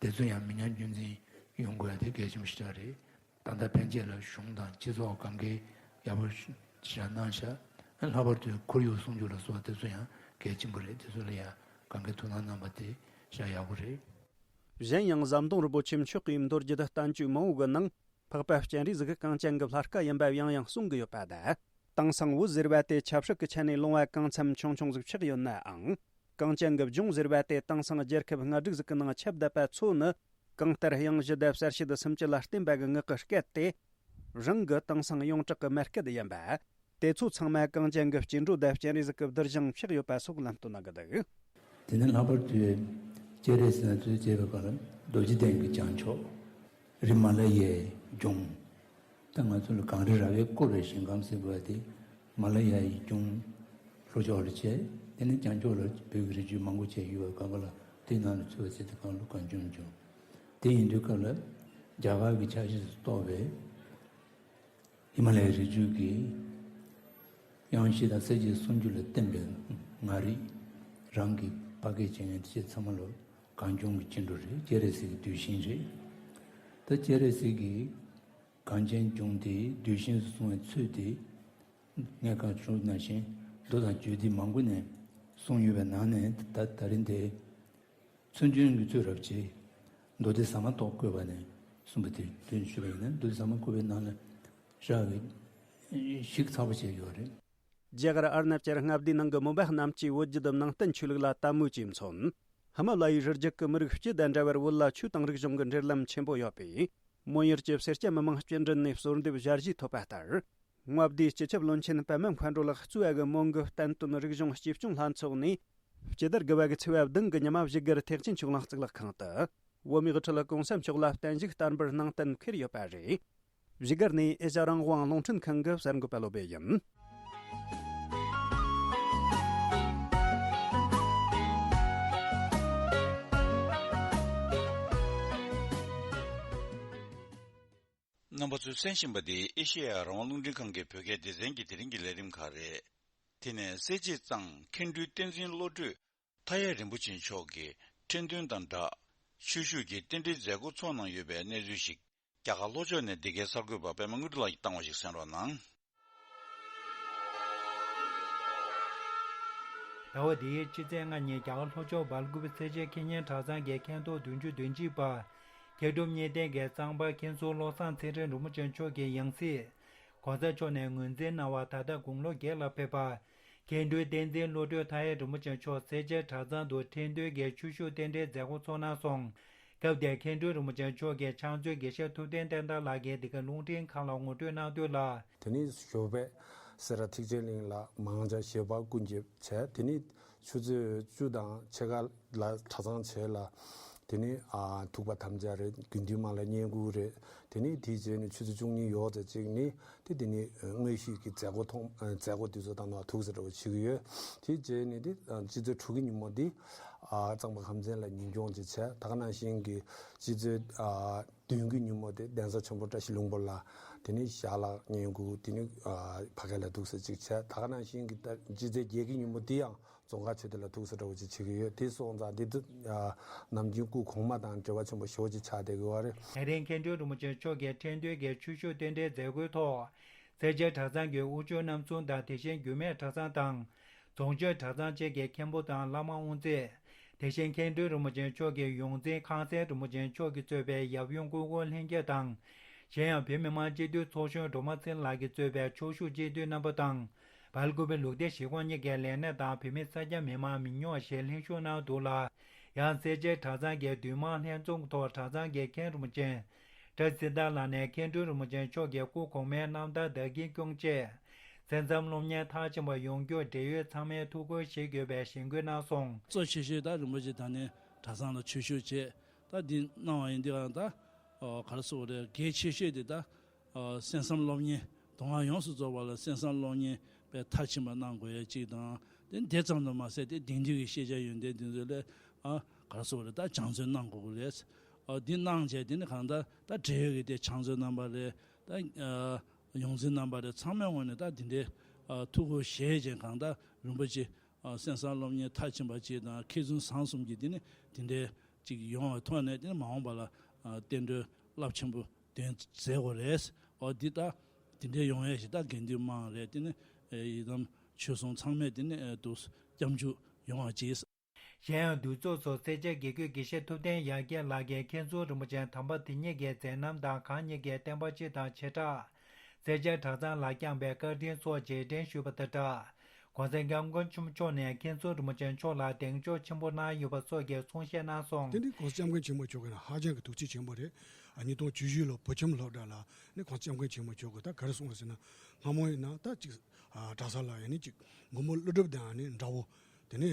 དེ་ཚོ་ཡང་མི་ཉམས་རྒྱུན་འཛིན་ཡོང་དགོས་ཡ་དེ་གལ་ཆེན་པོ་ཞེ་དྲག་རེད། ད་ལྟ་ཕན་ཆད་ལ་གཞུང་དང་སྤྱི་ཚོགས་གང་གའི་ཡག་པོ་ཞེ་དྲག་གནང་ཤག། ལྷག་པར་དུ་ཁོར་ཡུག་སྲུང་སྐྱོབ་ལ་སོགས་པ་དེ་ཚོ་ཡང་གལ་ཆེན་པོ་རེད། དེ་ཚོ་ལ་ཡང་གང་གའི་ཐུགས་སྣང་གནང་པ་དེ་ཞེ་དྲག་ཡག་པོ་རེད། གཞན་ཡང་ཟམ་གདོང་རིན་པོ་ཆེ་མཆོག་གིས་མདོ་རྒྱུད་བསྟན་བཅོས་མང་བོ་གི་ནང་འཕགས་པ་སྤྱན་རས་གཟིགས་གངས་ཅན་གྱི་ལྷ་སྐལ་ཡིན་པ་ཡང་ཡང་གསུང་གི་ཡོད་པ་དང་། དེང་སང་བོད་ཟེར་བ་དེ་ཆབ་སྲིད་ཀྱི་ཆ་ནས་ལོང་བ་གང་འཚམ་ཆུང་ཆུང་ཟིག་ཆགས་ཡོད་ནའང་། གངས་ཅན་གྱི་ལྗོངས་ཟེར་བ་དེ་དེང་སང་རྒྱལ་ཁབ་ལྔ་དྲུག་ཟིག་གི་ནང་ཁྱབ་བསྡད་པ་ཚོ་ནི། གང་ལྟར་དབྱངས་བཞི་དང་གསལ་བྱེད་སུམ་ཅུ་ལ་བརྟེན་པ་གི་ངག་གི་སྐད་དེ། རང་གི་དེང་སང་ཡོངས་གྲགས་ཀྱི་མ་སྐད་ཡིན་པ། དེ་ཚོ་ཚང་མ་གངས་ཅན་གྱི་སྐྱེ་འགྲོ་དང་སྤྱན་རས་གཟིགས་ཀྱི་གདུལ་ཞིང་ཕྱེས་ཡོད་པ་སོགས་ལམ་སྟོན་གནང་གི་འདུག། དེ་ནས་ལྷག་པར་དུ་སྤྱན་རས་གཟིགས་ན་ཚོས་བྱས་པའི་སྐབས་ལ་རྡོ་རྗེ་གདན་གྱི་བྱང་ཕྱོགས། རི་མ་ལ་ཡའི་ལྗོངས། ད་ང་ཚོ་ལ་གངས་རི་ར་བས་བསྐོར་བའི་ཞིང་ཁམས་ཟེར་དགོས་པ་དེ། མ་ལ་ཡའི་ལྗོངས་ལྷོ་ཕྱོགས་ལ་བྱས། དེ་ནས་བྱང་ཕྱོགས་ལ་བོད་ཀྱི་རི་རྒྱུད་མང་པོ་བྱས་ཡོད་པའི་སྐབས་ལ། དེའི་ནང་ལ་ཚུད་པ་ཟེར་དེ་གངས་ལུ་གངས་ལྗོངས་ལྗོངས། དེ་ཡིན་དུས་སྐབས་ལ་རྒྱ་གར་གྱི་ཆ་ཤས་སུ་གཏོགས་པའི་ཧི་མ་ལ་ཡའི་རི་རྒྱུད་ཀྱི་དབྱངས་བཞི་དང་གསལ་བྱེད་སུམ་ཅུ་ལ་བརྟེན་པའི་ངག་རིག་རང་གི་ཕ་སྐད་ཅན་ཡང་དེ་ཚང་མ་ལོ་གངས་ལྗོངས་ཀྱི་སྐྱེ་འགྲོ་རེད། སྤྱན་རས་གཟིགས་ཀྱི་གདུལ་ཞིང་རེད། ད་སྤྱན་རས་གཟིགས་ཀྱིས་གངས་ཅན་ལྗོངས་དེ་གདུལ་ཞིང་དུ་བཟུང་བའི་ཚུལ་དེ། ངས་གང་ཞུས་ནང་བཞིན་མདོ་དང་རྒྱུད་སྡེ་མང་པོ་ནས་གསུངས་ཡོད་པའི་ནང་ནས། ད་ད་རིང་དེ། མཚན་བྱོན་གྱི་ཚུལ་རབ་བྱེད། མདོ་སྡེ་ཟ་མ་ཏོག་བཀོད་པ་ནས་གསུངས་པ་དེ་དོན་ཞུས་པ་ཡིན་ན། མདོ་སྡེ་ཟ་མ་བཀོད་པའི་ནང་ལ་ཞེ་དྲག་གི་ཞིབ་ཚགས་པོ་བྱས་ཡོད་རེད། རྒྱ་གར་ཨར་ནབ་ཅལ་མངའ་སྡེའི་ནང་གི་མོན་པ་གནམ་སྐྱེས་བོད་བརྒྱུད་ནང་བསྟན་ཆོས་ལུགས་ལ་དད་མོས་ཀྱིས་མཚོན། ཧི་མ་ལ་ཡའི་རི་རྒྱུད་ཀྱི་མི་རིགས་སྤྱི་དང་འདྲ་བར་བོད་ལ་ཆོས་དང་རིག་གཞུང་གི་འབྲེལ་ལམ་ཆེན་པོ་ཡོད་པས། མོན་ཡུལ་གྱི་སེར་སྐྱ་མི་མང་སྤྱི་འགྲོས་ནས་གསོལ་འདེབས་ཞལ་བཞེས་ཐོབ་པ་ལྟར། མངའ་སྡེའི་སྤྱི་ཁྱབ་བློན་ཆེན་པད་མ་མཁའ་འགྲོ་ལགས་གཙོས་པ་གི་མོན་གྱི་བསྟན་དོན་རིག་གཞུང་སྐྱིད་སྐྱོང་ལྷན་ཚོགས་ནས། སྤྱི་ཟླ་དགུ་པ་གི་ཚེས་པ་བདུན་གྱི་ཉི་མ་བཞུགས་སྒར་ཐེག་ཆེན་ཆོས་གླིང་གཙུག་ལག་ཁང་དུ། བོད་མིའི་དབུ་ཁྲིད་༸གོང་ས་མཆོག་ལ་བརྟན་བཞུགས་བསྟར་འབུལ་གནང་གཏན་འཁེལ་ཡོད་པ་རེད། བཞུགས་སྒར་ནས་ཨེ་ཤ་རང་དབང་རླུང་འཕྲིན་ཁང་གི་གསར་འགོད་པ་བློ་བྷེ་ཡིན། རྣམ་པ་ཚོས་གསན་བཞིན་པ་འདི་ཨེ་ཤེ་ཡ་རང་དབང་རླུང་འཕྲིན་ཁང་གི་བོད་སྐད་སྡེ་ཚན་གྱི་དེ་རིང་གི་ལས་རིམ་ཁག་རེད། དེ་ནས་གསལ་བྱེད་གཙང་མཁན་སྤྲུལ་བསྟན་འཛིན་བློ་གྲོས་མཐའ་ཡས་རིན་པོ་ཆེ་མཆོག་གིས་ཁྲི་འདོན་དང་སྦྲགས་ཆོས་ཞུགས་ཀྱི་རྟེན་འབྲེལ་མཛད་སྒོ་ཚོགས་གནང་ཡོད་པའི་གནས་ཚུལ་ཞིག་རྒྱ་གར་ལྷོ་ཕྱོགས་ནས་འདི་གའི་གསར་འགོད་པ་པད་མ་དངོས་གྲུབ་ལགས་ཀྱིས་བཏང་བ་ཞིག་གསན་རོགས་གནང་། ཟླ་བ་འདིའི་ཕྱི་ཚེས་ལྔ་ཉིན་རྒྱ་གར་ལྷོ་ཕྱོགས་སྦེལ་ཀོབ་སེར་བྱེས་ཁེ་ཉན་གྲྭ་ཚང་གི་མཁན་ཐོག་བདུན་ཅུ་དོན་གཅིག་པ། མཁན་སྒྲུབ་གཉིས་ལྡན་གྱི་གཙང་པ་མཁན་ཟུར་བློ་བཟང་ཚེ་རིང་རིན་པོ་ཆེ་མཆོག་གི་ཡང་སྲིད། ༸གོང་ས་མཆོག་ནས་ངོས་འཛིན་གནང་བ་ད་ལྟ་དགུང་ལོ་བརྒྱད་ལ་ཕེབས་པ། མཁན་སྤྲུལ་བསྟན་འཛིན་བློ་གྲོས་མཐའ་ཡས་རིན་པོ་ཆེ་མཆོག་སེར་བྱེས་གྲྭ་ཚང་དུ་ཁྲི་འདོན་གྱི་ཆོས་ཞུགས་རྟེན་འབྲེལ་མཛད་སྒོ་ཚོགས་གནང་སོང་། སྐབས་དེར་མཁན་སྤྲུལ་རིན་པོ་ཆེ་མཆོག་གིས་ཕྱག་མཛོད་དགེ་བཤེས་ཐུབ་བསྟན་བསྟན་དར་ལགས་ཀྱིས་འདི་ག་རླུང་འཕྲིན་ཁང་ལ་ངོ་སྤྲོད་གནང་དོན་ལ། དེ་ནས་ཞོགས་པ་སེ་ར་ཐེག་ཆེན་གླིང་ལ་མང་ཇ་ཞལ་འབག་སྐུ་འགྱེད་བྱས། དེ་ནས་ཆུ་ཚོད་བཅུ་དང་ཕྱེད་ཀ་ལ་གྲྭ་ཚང་བྱས་ལ། དེ་ནས་ཨ་ཐུག་པ་དམ་བཅའ་རེད། དགེ་འདུན་དམངས་ལ་བསྙེན་བཀུར་རེད། དེ་ནས་དེའི་རྗེས་ནས་ཆུ་ཚོད་བཅུ་གཉིས་ཡོལ་ཙམ་ཅིག་ནས་དེ་དེ་ནས་དངོས་གཞི་གི་མཛད་སྒོ་ཐོག་མཛད་སྒོ་དེ་ཚོ་དང་ནང་ཐུག་ས་འདྲ་བོ་བྱེད་ཀྱི་ཡོད། དེའི་རྗེས་ནས་དེ་ཨ་སྤྱི་ཚེས་དྲུག་གི་ཉིན་མོ་དེ་ཨ་གཙང་པ་ཁམས་ཚན་ལ་ཉིན་སྐྱོང་ཅིག་བྱས། ད་ག་ནང་བཞིན་གྱི་སྤྱི་ཚེས་ཨ་བདུན་གྱི་ཉིན་མོ་དེ་གདན་ས་ཆེན་པོ་བཀྲ་ཤིས་ལྷུན་པོ་ལ་དེ་ནས་ཞལ་ལག་བསྙེན་བཀུར། དེ་ནས་ཨ་ཕ་གི་ལ་འདུག་ས་ཅིག་བྱས། ད་ག་ནང་བཞིན་གྱི་ད་སྤྱི་ཚེས་བརྒྱད་ཀྱི་ཉིན་མོ་དེ་ཡང་རྫོང་དཀར་ཆོས་སྡེ་ལ་ཐུག་ས་འདྲ་བོ་ཅིག་བྱེད་ཀྱི་ཡོད། དེ་སོང་ཙང་དེ་དུས་ཨ་ནམ་རྒྱུན་སྐུ་གོང་མ་དང་འབྲེལ་བ་ཆེན་པོ་ཞེ་པོ་ཅིག་ཆགས་བསྡད་ཀྱི་ཡོད་རེད། ད་རིང་མཁན་སྤྲུལ་རིན་པོ་ཆེ་མཆོག་གིས་ཁྲེང་ཏུའུ་གི་ཆོས་ཞུགས་རྟེན་འབྲེལ་མཛད་སྒོའི་ཐོག་སེར་བྱེས་གྲྭ་ཚང་གི་དབུ་བཅར་རྣམ་གསུམ་དང་། དེ་བཞིན་འགྱུར་མེད་གྲྭ་ཚང་དང་། རྫོང་ཆོས་གྲྭ་ཚང་བཅས་ཀྱི་མཁན་པོ་དང་བླ་མ་དབུ་མཛད། དེ་བཞིན་མཁན་སྤྲུལ་རིན་པོ་ཆེ་མཆོག་གི་ཡོངས་འཛིན་ཁང་གསར་རིན་པོ་ཆེ་མཆོག་གིས་གཙོས་པའི་ཡབ་ཡུམ་སྐུ་འཁོར་ལྷན་རྒྱས་དང་། གཞན་ཡང་བོད་མི་མང་སྤྱི་འཐུས་ཚོགས་གཞོན་སྒྲོལ་མ་ཚེ་རིང་ལགས་ཀྱིས་གཙོས་པའི་ཕྱོགས་བཞུགས་སྤྱི་འཐུས་རྣམ་པ་དང་། སྦེལ་ཀོབ་ལུགས་བདེ་གཞིས་ཁོངས་གཉིས་ཀྱི་ལས་སྣེ་དང་བོད་མི་སེར་སྐྱ་མི་མང་མི་ཉུང་བ་ཞིག་ལྷན་ཞུགས་གནང་འདུག་ལ། ཡང་སེར་བྱེས་གྲྭ་ཚང་གི་འདུས་མང་ལྷན་འཛོམས་ཐོག་གྲྭ་ཚང་གི་མཁན་རིན་པོ་ཆེ་བཀྲ་ཤིས་སིང་ཐར་ལགས་ནས་མཁན་སྤྲུལ་རིན་པོ་ཆེ་མཆོག་གི་སྐུ་གོང་མའི་རྣམ་ཐར་བདག་གིར་སྐྱོང་ཆེད། གསན་བསམ་སློབ་གཉེར་མཐར་ཕྱིན་པ་ཡོང་རྒྱུར་འབྲེལ་ཡོད་ཚང་མས་ཐུགས་ཁུར་བཞེས་དགོས་པའི་གཞེན་སྐུལ་གནང་སོང་། གཙོ་ཆེ་ཤོས་ད་རིན་པོ་ཆེ་ད་ནི་གྲྭ་ཚང་ལ་ཆོས་ཞུགས་བྱས། ད་འདི་གནང་བ་ཡིན་དུས་ཀྱང་ད་ཨ་ག་རེ་ཟེར་དགོས་རེད། གལ་ཆེ་ཤོས་དེ་ད་ཨ་གསན་བསམ་སློབ་གཉེར། མདོ་སྔགས་ཡོངས་སུ་རྫོགས་པ་ལ་གསན་བསམ་སློབ་གཉེར་དཔེ་མཐར་ཕྱིན་པ་གནང་དགོས་ཡ་གཅིག་དང་། དེ་དེ་ཙམ་དུ་མ་ཟད་དེ་དེང་དུས་ཀྱི་ཤེས་བྱ་ཡོན་ཏན་དེ་ཚོ་ལ་ཨ་ག་རེ་ཟེར་དགོས་རེད། ད་སྦྱང་བརྩོན་གནང་དགོས་ཀྱི་རེད། ཨ་འདི་གནང་བྱས་དེ་ནི་གང་ལྟར་ད་འབྲེལ་ཡོད་ཀྱི་དེ་ཕྱག་མཛོད་རྣམ་པ་རེད། ད་ཨ་ཡོངས་འཛིན་རྣམ་པ་རེད། ཚང་མའི་ངོས་ནས་ད་དེ་འདྲའི་ཨ་ཐུགས་ཁུར་བཞེས་བྱས་གང་ལྟར་རིན་པོ་ཆེ་ཨ་གསན་བསམ་སློབ་གཉེར་མཐར་ཕྱིན་པ་ཅིག་དང་། མཁས་བཙུན་བཟང་གསུམ་གྱི་དེ་ནི་དེ་འདྲའི་ཅིག་ཡོང་བའི་ཐོག་ནས་དེ་ནི་མ་འོངས་པ་ལ་ཨ་བསྟན་འགྲོའི་རླབས་ཆེན་པོ་འདོན་མཛད་དགོས་རེད། ཨོ་འདི་ད་དེ་འདྲའི་ཡོང་ཡས་ཤིག་ད་དགེ་འདུན་དམངས་རེད། དེ་ནི་ཨེ་ཡི་དམ་ཆོས་སྲུང་ཚང་མས་དེ་ནི་ཨེ་འདུག་སྐྱབས་འཇུག་ཡོང་བ་བྱས། གཞན་ཡང་འདུ་ཚོགས་སུ་སེར་བྱེས་དགེ་བསྐོས་དགེ་བཤེས་ཐུབ་བསྟན་ཡར་རྒྱས་ལགས་ཀྱིས་མཁན་ཟུར་རིན་པོ་ཆེ་དམ་པ་དེ་ཉིད་ཀྱི་མཛད་རྣམ་དང་། གང་ཉིད་ཀྱི་བསྟན་པ་སྤྱི་དང་བྱེ་བྲག་སེར་བྱེས་གྲྭ་ཚང་ལ་བསྐྱངས་པའི་བཀའ་དྲིན་སོགས་རྗེས་དྲན་ཞུས་པ་དང་སྦྲགས། ༸གོང་ས་༸སྐྱབས་མགོན་ཆེན་པོ་མཆོག་ནས་མཁན་ཟུར་རིན་པོ་ཆེ་མཆོག་ལ་གདེང་འཇོག་ཆེན་པོ་གནང་ཡོད་པ་སོགས་ཀྱི་གསུང་བཤད་གནང་སོང་། དེ་ནི་༸གོང་ས་༸སྐྱབས་མགོན་ཆེན་པོ་མཆོག་གིས་ཧ་ཅང་གི་ཐུགས་རྗེ་ཆེན་པོ་རེད། ཨ་ཉིས་སྟོང་བཅུ་བཞི་ལོ་བོད་ཁྱིམ་སློབ་གྲྭ་ལ་ནི་༸གོང་ས་༸སྐྱབས་མགོན་ཆེན་པོ་མཆོག་གིས་ད་ག་རེ་གསུངས་པ་ཟེར་ན། སྔ་མོ་ཡིན་ན་ད་ཅིག་ཨ་གྲྭ་ས་ལ་ཡང་ནི་ཅིག་མགོན་པོ་ཀླུ་སྒྲུབ་དང་ནི་འདྲ་བོ། དེ་ནས་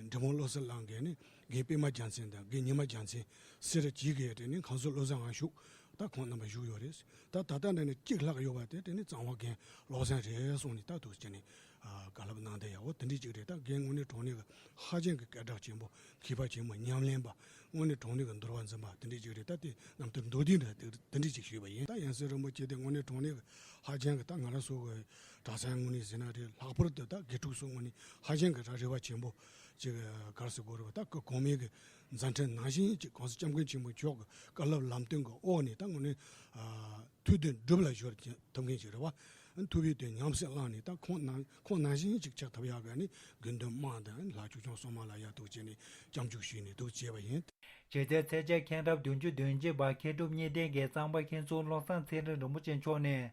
འབྲི་མོ་བློ་གསལ་གླིང་གི་ནི་དགེ་པད་མ་རྒྱལ་མཚན་དང་དགེ་ཉི་མ་རྒྱལ་མཚན་ཟེར་གྱིས་གི་དེ་ནི་ཁང་གསར་བློ་བཟང་ང་བཞུགས། ད་ཁོང་རྣམ་པ་བཞུགས་ཡོད་རེད། ད་ད་ལྟ་འདི་ནི་གཅིག་ལྷག་ཡོད་པ་དེ་དེ་ནི་གཙང་བ་རྒན་བློ་བཟང་རེད་གསུངས་ནས། ད་ཐུགས་རྗེ་ནི་ཨ་བཀའ་སློབ་གནང་བསྡད་ཡག་པོ་དེ་འདྲ་ཅིག་རེད། ད་རྒན་དངོས་གནས་དྲང་གནས་ཀྱི་ཧ་ཅང་གི་སྐད་གྲགས་ཆེན་པོ། མཁས་པ་ཆེན་པོ། ཉམས་ལེན་པ། དངོས་གནས་དྲང་གནས་ཀྱི་འདུལ་བ་འཛིན་པ་དེ་འདྲ་ཅིག་རེད། ད་དེ་རྣམ་ཐར་མདོར་བསྡུས་འདྲ་དེ་དེ་འདྲ་ཅིག་ཞུས་པ་ཡིན། ད་ཡང་སྲིད་རིན་པོ་ཆེ་དེ་དངོས་གནས་དྲང་གནས་ཀྱི་ཧ་ཅང་གི་ད་ང་རང་ཚོ་གི་གྲྭ་ཚང་དངོས་གནས་ཟེར་ན་རེད། ལྷག་པར་དུ་ད་དགེ་ཕྲུག་ཚོ་དངོས་གནས་ཧ་ཅང་གི་ར་རེ་བ་ཆེན་པོ་ཅིག་ག་རེ་ཟེར་དགོས་རེད་པ། ད་སྐུ་གོང་མའི་གི་མཛད་འཕྲིན་ནང་བཞིན་ཅིག་༸གོང་ས་༸སྐྱབས་མགོན་ཆེན་པོ་མཆོག་གི་བཀའ་སློབ་ལམ་སྟོན་གྱི་འོག་ནས་ད་དངོས་གནས་ཨ་ཐུགས་དོན་སྒྲུབ་ལ་གཞོལ་ཐུབ་མཁན་ཅིག་རེད་པ། ཐུབ་པའི་དོན་ཉམས་སུ་བླངས་ནས་ད་ཁོང་ནང་ཁོང་ནང་བཞིན་ཅིག་ཆགས་ཐུབ་ཡག་གི་ནི་དགེ་འདུན་དམངས་དང་ལྷ་ཆོས་སྐྱོང་སྲུང་མ་ལ་ཡ་ཐུགས་རྗེ་ནས་སྐྱབས་འཇུག་ཞུས་ནས་འདུག་བྱས་པ་ཡིན། རྗེ་བཙུན་ཚེ་རྗེ་མཁན་རབས་བདུན་ཅུ་དོན་གཅིག་པ་མཁས་གྲུབ་གཉིས་ལྡན་གྱི་གཙང་པ་མཁན་ཟུར་བློ་བཟང་ཚེ་རིང་རིན་པོ་ཆེ་མཆོག་ནས་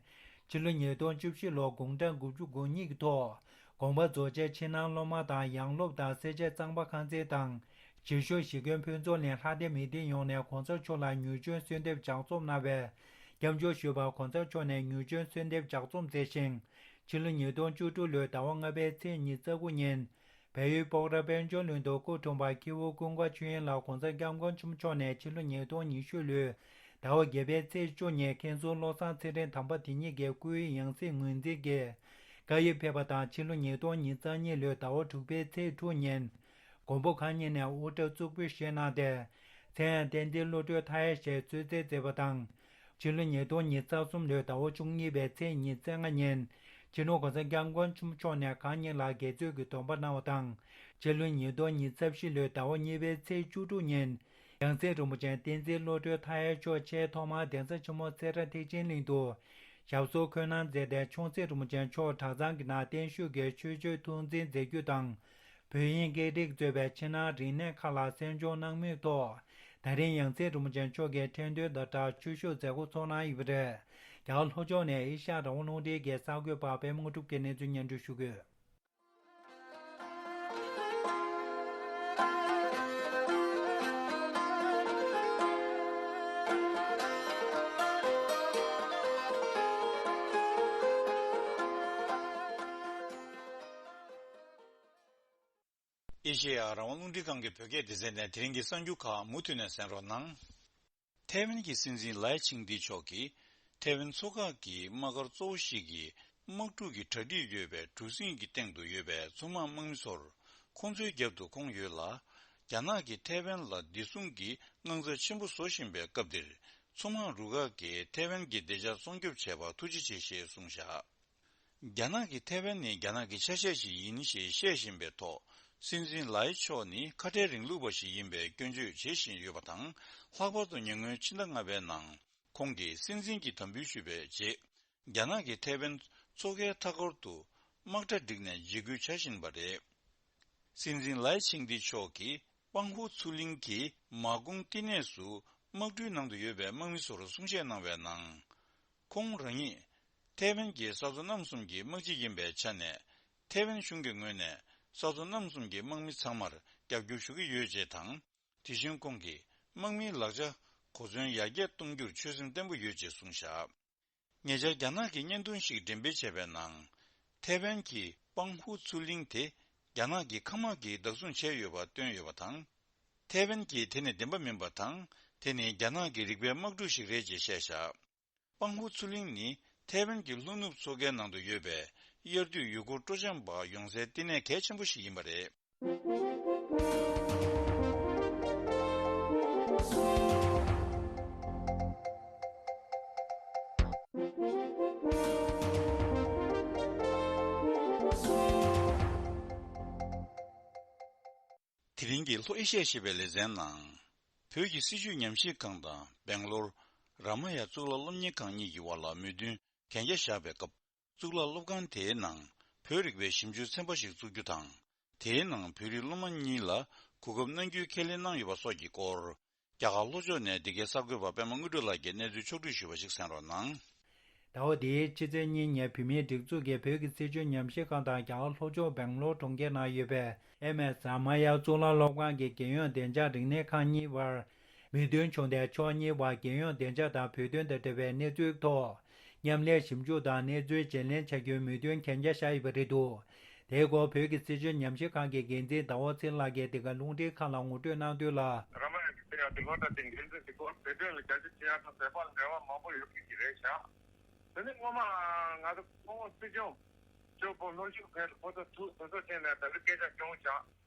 ཕྱི་ལོ་ཉིས་སྟོང་བཅུ་བཞི་ལོ་དགུང་གྲངས་དགུ་བཅུ་གོ་གཉིས་ཀྱི་ཐོག་དགོངས་པ་རྫོགས་རྗེས་ཕྱི་ནང་སློབ་མ་དང་ཡང་སློབ་དང་སེར་བྱེས་གཙང་པ་ཁང་ཚན་དང་། རྗེས་ཤུལ་གཞིས་དགོན་ཕུན་ཚོགས་གླིང་ལྷ་ལྡན་མི་སྡེ་ཡོངས་ནས་གོང་ས་མཆོག་ལ་མྱུར་མཆོད་གསོལ་འདེབས་ལྗགས་རྩོམ་གནང་བས། སྐྱབས་འཇུག་ཞུས་པར་གོང་ས་མཆོག་ནས་མྱུར་མཆོད་གསོལ་འདེབས་ལྗགས་རྩོམ་མཛད་ཅིང་། ཕྱི་ལོ་ཉིས་སྟོང་བཅུ་དྲུག་ལོའི་ཟླ་བ་ལྔ་པའི་ཚེས་ཉི་ཤུ་རྩ་དགུ་ཉིན། བལ་ཡུལ་སྤོག་ར་དཔལ་འབྱོར་གླིང་དུ་སྐུ་འཁྲུངས་པ་ཁྱེའུ་ཀུན་དགའ་ཆོས་དབྱིངས་ལགས་གོང་ས་སྐྱབས་མགོན་ཆེན་པོ་མཆོག་ནས་ཕྱི་ལོ་ཉིས་སྟོང་ཉི་ཤུ་ལོའི་ཟླ་བ་བརྒྱད་པའི་ཚེས་བཅུ་ཉིན་མཁན་ཟུར་བློ་བཟང་ཚེ་རིང་དམ་པ་དེ་ཉིད་ཀྱི་སྐུའི་ཡང་སྲིད་ངོས་འཛིན་གྱིས་བཀའ་ཡིག་ཕེབས་པ་དང་། ཕྱི་ལོ་ཉིས་སྟོང་ཉེར་གཉིས་ལོའི་ཟླ་བ་དྲུག་པའི་ཚེས་དྲུག་ཉིན། མགོན་པོ་གང་ཉིད་ནས་དབུ་སྐྲ་གཙུག་ཕུད་བཞེས་གནང་སྟེ། མཚན་ཡང་བསྟན་འཛིན་བློ་གྲོས་མཐའ་ཡས་ཞེས་གསོལ་སྩལ་མཛད་པ་དང་། ཕྱི་ལོ་ཉིས་སྟོང་ཉེར་གསུམ་ལོའི་ཟླ་བ་བཅུ་གཉིས་པའི་ཚེས་ཉི་ཤུ་རྩ་ལྔ་ཉིན། སྤྱི་ནོར་གོང་ས་སྐྱབས་མགོན་ཆེན་པོ་མཆོག་ནས་གང་ཉིད་ལ་དགེ་ཚུལ་གྱི་སྡོམ་པ་གནང་བ་དང་། ཕྱི་ལོ་ཉིས་སྟོང་ཉེར་བཞི་ལོའི་ཟླ་བ་གཉིས་པའི་ཚེས་བཅུ་དྲུག་ཉིན། ཡང་སྲིད་རིན་པོ་ཆེ་བསྟན་འཛིན་བློ་གྲོས་མཐའ་ཡས་མཆོག་ཆེས་ཐོག་མར་གདན་ས་ཆེན་མོ་སེ་ར་ཐེག་ཆེན་གླིང་དུ། ཞབས་སོར་འཁོད་གནང་མཛད་དེ། ཆུང་སྲིད་རིན་པོ་ཆེ་མཆོག་གྲྭ་ཚང་གི་ནང་བརྟན་བཞུགས་ཀྱིས་ཆོས་སྤྱོད་ཐུགས་འཛིན་མཛད་རྒྱུ་དང་། བོད་དབྱིན་སྐད་རིགས་གཙོས་པའི་ཕྱི་ནང་རིག་གནས་ཁག་ལ་གསན་སྦྱོང་གནང་མུས་ཐོག། ད་རིང་ཡང་སྲིད་རིན་པོ་ཆེ་མཆོག་གི་ཁྲེང་ཏུའུ་དང་སྦྲགས་ཆོས་ཞུགས་མཛད་སྒོ་ཚོགས་གནང་ཡོད་པ་རེད། རྒྱ་གར་ལྷོ་ཕྱོགས་ནས་ཨེ་ཤ་ཡ་རང་དབང་རླུང་འཕྲིན་གྱི་གསར་འགོད་པ་པད་མ་དངོས་གྲུབ་ཀྱིས་གནས་ཚུལ་སྙན་སྒྲོན་ཞུ་གི་ཡོད། ཨེ་ཤེ་ཡ་རང་དབང་རླུང་འཕྲིན་ཁང་གི་བོད་སྐད་སྡེ་ཚན་ནས་དེ་རིང་གི་གསར་འགྱུར་ཁག་མུ་མཐུད་ནས་གསན་རོགས་གནང་། ཐའེ་ཝན་གྱི་སྲིད་འཛིན་ལའེ་ཆིང་ཏི་མཆོག་གིས་ཐའེ་ཝན་མཚོ་འགག་གི་དམག་སྒར་གཙོ་བོ་ཞིག་གི་དམག་འཁྲུག་གི་གྲ་སྒྲིག་ཡོད་པའི་གྲུ་གཟིངས་ཀྱི་སྟེང་དུ་ཡོད་པའི་མཚོ་དམག་དམག་མི་ཚོར་ཁོང་ཚོའི་རྒྱབ་ཏུ་བསྐོངས་ཡོད་ལ། རྒྱ་ནག་གིས་ཐའེ་ཝན་ལ་བདེ་སྲུང་གི་དངངས་འཚབ་ཆེན་པོ་བཟོ་བཞིན་པའི་སྐབས་འདིར། མཚོ་དམག་རུ་ཁག་གིས་ཐའེ་ཝན་གྱི་བདེ་འཇགས་སྲུང་སྐྱོབ་བྱས་པར་ཐུགས་རྗེ་ཆེ་ཞེས་གསུངས་བཞག་རྒྱ་ནག་གིས་ཐའེ་ཝན་ནི་རྒྱ་ནག་གི་ཆ་ཤས་ཤིག་ཡིན་ཞེས་བཤད་བཞིན་པའི་ཐོག་སྲིད་འཛིན་ལའེ་མཆོག་ནི་ཁ་བྲལ་རིང་ལུགས་པ་ཞིག་ཡིན་པའི་སྐྱོན་བརྗོད་བྱེད་བཞིན་ཡོད་པ་དང་། ལྷག་པར་དུ་ཉེ་སྔོན་ཕྱི་ཟླ་ལྔ་པའི་ནང་ཁོང་གིས་སྲིད་འཛིན་གྱི་དམ་འབུལ་ཞུས་པའི་རྗེས། རྒྱ་ནག་གིས་ཐའེ་ཝན་མཚོ་ཁའི་མཐའ་འཁོར་དུ་དམག་གྲ་བསྒྲིགས་ནས་འཇིགས་སྐུལ་བྱ་བཞིན་པ་རེད། སྲིད་འཛིན་ལའེ་ཆིང་ཏི་མཆོག་གིས་པང་ཧུའུ་མཚོ་གླིང་གི་མ་ཀུང་བསྟི་གནས་སུ་དམག་གྲུའི་ནང་དུ་ཡོད་པའི་དམག་མི་ཚོར་གསུང་བཤད་གནང་བའི་ནང་། ཁོང་རང་ཉིད་ཐའེ་ཝན་གྱི་ས་མཚོ་རྣམ་གསུམ་གྱི་དམག་སྤྱི་ཡིན་པའི་ཆ་ནས། ཐའེ་ཝན་གཞུང་གི་ངོས་ནས་ས་མཚོ་རྣམ་གསུམ་གྱི་དམག་མི་ཚང་མར་རྒྱབ་སྐྱོར་ཞུ་གི་ཡོད་ཅེས་དང་། དེ་བཞིན་ཁོང་གིས་དམག་མིའི་ལག་ཆ་གོ་མཚོན་ཡར་རྒྱས་གཏོང་རྒྱུར་ཆོད་སེམས་བརྟན་པོ་ཡོད་ཅེས་གསུངས་བཞག་ཉེ་ཆར་རྒྱ་ནག་གིས་བརྙན་ཐུང་ཞིག་འགྲེམས་སྤེལ་བྱས་པའི་ནང་། ཐའེ་ཝན་གྱི་པང་ཧུའུ་མཚོ་གླིང་དེ་རྒྱ་ནག་གི་མཁའ་དམག་གིས་བདག་བཟུང་བྱས་ཡོད་པ་བཏོན་ཡོད་པ་དང་། ཐའེ་ཝན་གྱིས་དེ་ནི་བདེན་པ་མིན་པ་དང་། དེ་ནི་རྒྱ་ནག་གི་རིག་པའི་དམག་འཁྲུག་ཞིག་རེད་ཅེས་བཤད་བཞག་པང་ཧུའུ་མཚོ་གླིང་ནི་ཐའེ་ཝན་གྱི་ལྷོ་ནུབ་མཚོ་ཁའི་ནང་དུ་ཡོད་པའི་དབྱར་དུས་ཡུལ་སྐོར་སྤྲོ་འཆམ་པ་ཡོང་སའི་བསྟི་གནས་གལ་ཆེན་པོ་ཞིག་ཡིན་པ་རེད། དེ་རིང་གི་ལྷོ་ཨེ་ཤི་ཡ་ཞེས་པའི་ལེ་ཚན་ནང་། བོད་ཀྱི་སྲིད་བྱུས་ཉམས་ཞིབ་ཁང་དང་སྦེང་ལོར་རཱ་མ་ཡ་གཙུག་ལག་སློབ་གཉེར་ཁང་གཉིས་ཀྱི་དབར་ལ་མོས་མཐུན་གན་རྒྱ་བཞག་པའི་སྐབས། གཙུག་ལག་སློབ་ཁང་དེའི་ནང་བོད་རིག་པའི་ཞིབ་འཇུག་ཚན་པ་ཞིག་བཙུགས་རྒྱུ་དང་། དེའི་ནང་བོད་རིགས་སློབ་མ་གཉིས་ལ་གོ་སྐབས་གནང་རྒྱུའི་ཁས་ལེན་གནང་ཡོད་པ་སོགས་ཀྱི་སྐོར། རྒྱ་གར་ལྷོ་ཕྱོགས་ནས་འདི་གའི་གསར་འགོད་པ་པད་མ་དངོས་གྲུབ་ལགས་ཀྱིས་གནས་ཚུལ་ཕྱོགས་བསྒྲིགས་ཞུས་པ་ཞིག་གསན་རོགས་གནང་། ཟླ་བ་འདིའི་ཕྱི་ཚེས་གཉིས་ཉིན་བོད་མིའི་སྒྲིག་འཛུགས་ཀྱི་བོད་ཀྱི་སྲིད་བྱུས་ཉམས་ཞིབ་ཁང་དང་རྒྱ་གར་ལྷོ་ཕྱོགས་སྦེང་ལོར་གྲོང་ཁྱེར་ནང་ཡོད་པའི་ཨེམ་ཨེས་རཱ་མ་ཡ་གཙུག་ལག་སློབ་ཁང་གི་རྒྱལ་ཡོངས་བདེ་འཇགས་རིག་གནས་ཁང་གཉིས་བར་མོས་མཐུན་བྱུང་སྟེ། ཕྱོགས་གཉིས་བར་རྒྱལ་ཡོངས་བདེ་འཇགས་དང་བོད་དོན་དང་འབྲེལ་བའི་གནས་ཚུལ་ཐོག་མཉམ་ལས་ཞིབ་འཇུག་དང་གནས་ཚུལ་བརྗེ་ལེན་བྱ་རྒྱུའི་མོས་མཐུན་གན་རྒྱ་བཞག་ཡོད་པ་རེད་འདུག་དེའི་སྐོར་བོད་ཀྱི་སྲིད་བྱུས་ཉམས་ཞིབ་ཁང་གི་འགན་འཛིན་ཟླ་བ་ཚེ་ལགས་ཀྱིས་འདི་ག་རླུང་འཕྲིན་ཁང་ལ་ངོ་སྤྲོད་གནང་དོན་ལ། རཱ་མ་ཡ་གི་དེ་ཡང་དེ་ལོ་ད་དེ་འགན་འཛིན་དེ་སྐོར་བོད་དོན་ལ་རྒྱ་ཆེ་བྱེད་ཡག་དང་བོད་པ་ལ་འབྲེལ་བ་མང་པོ་ཡོད་མཁན་གྱི་རེད་བཞག་དེ་ནི་སྔོན་མ་ང་ཚོ་སྐུ་ངོ་སྲིད་སྐྱོང་མཆོག་བོད་ལྷོ་ཕྱོགས་ཕེབས་ཁོ་ཚོ་ཐུག་དེ་ཚོ་བྱས་ནས་ད་ལྟ་སྐད་ཆ་བྱུང་བཞག་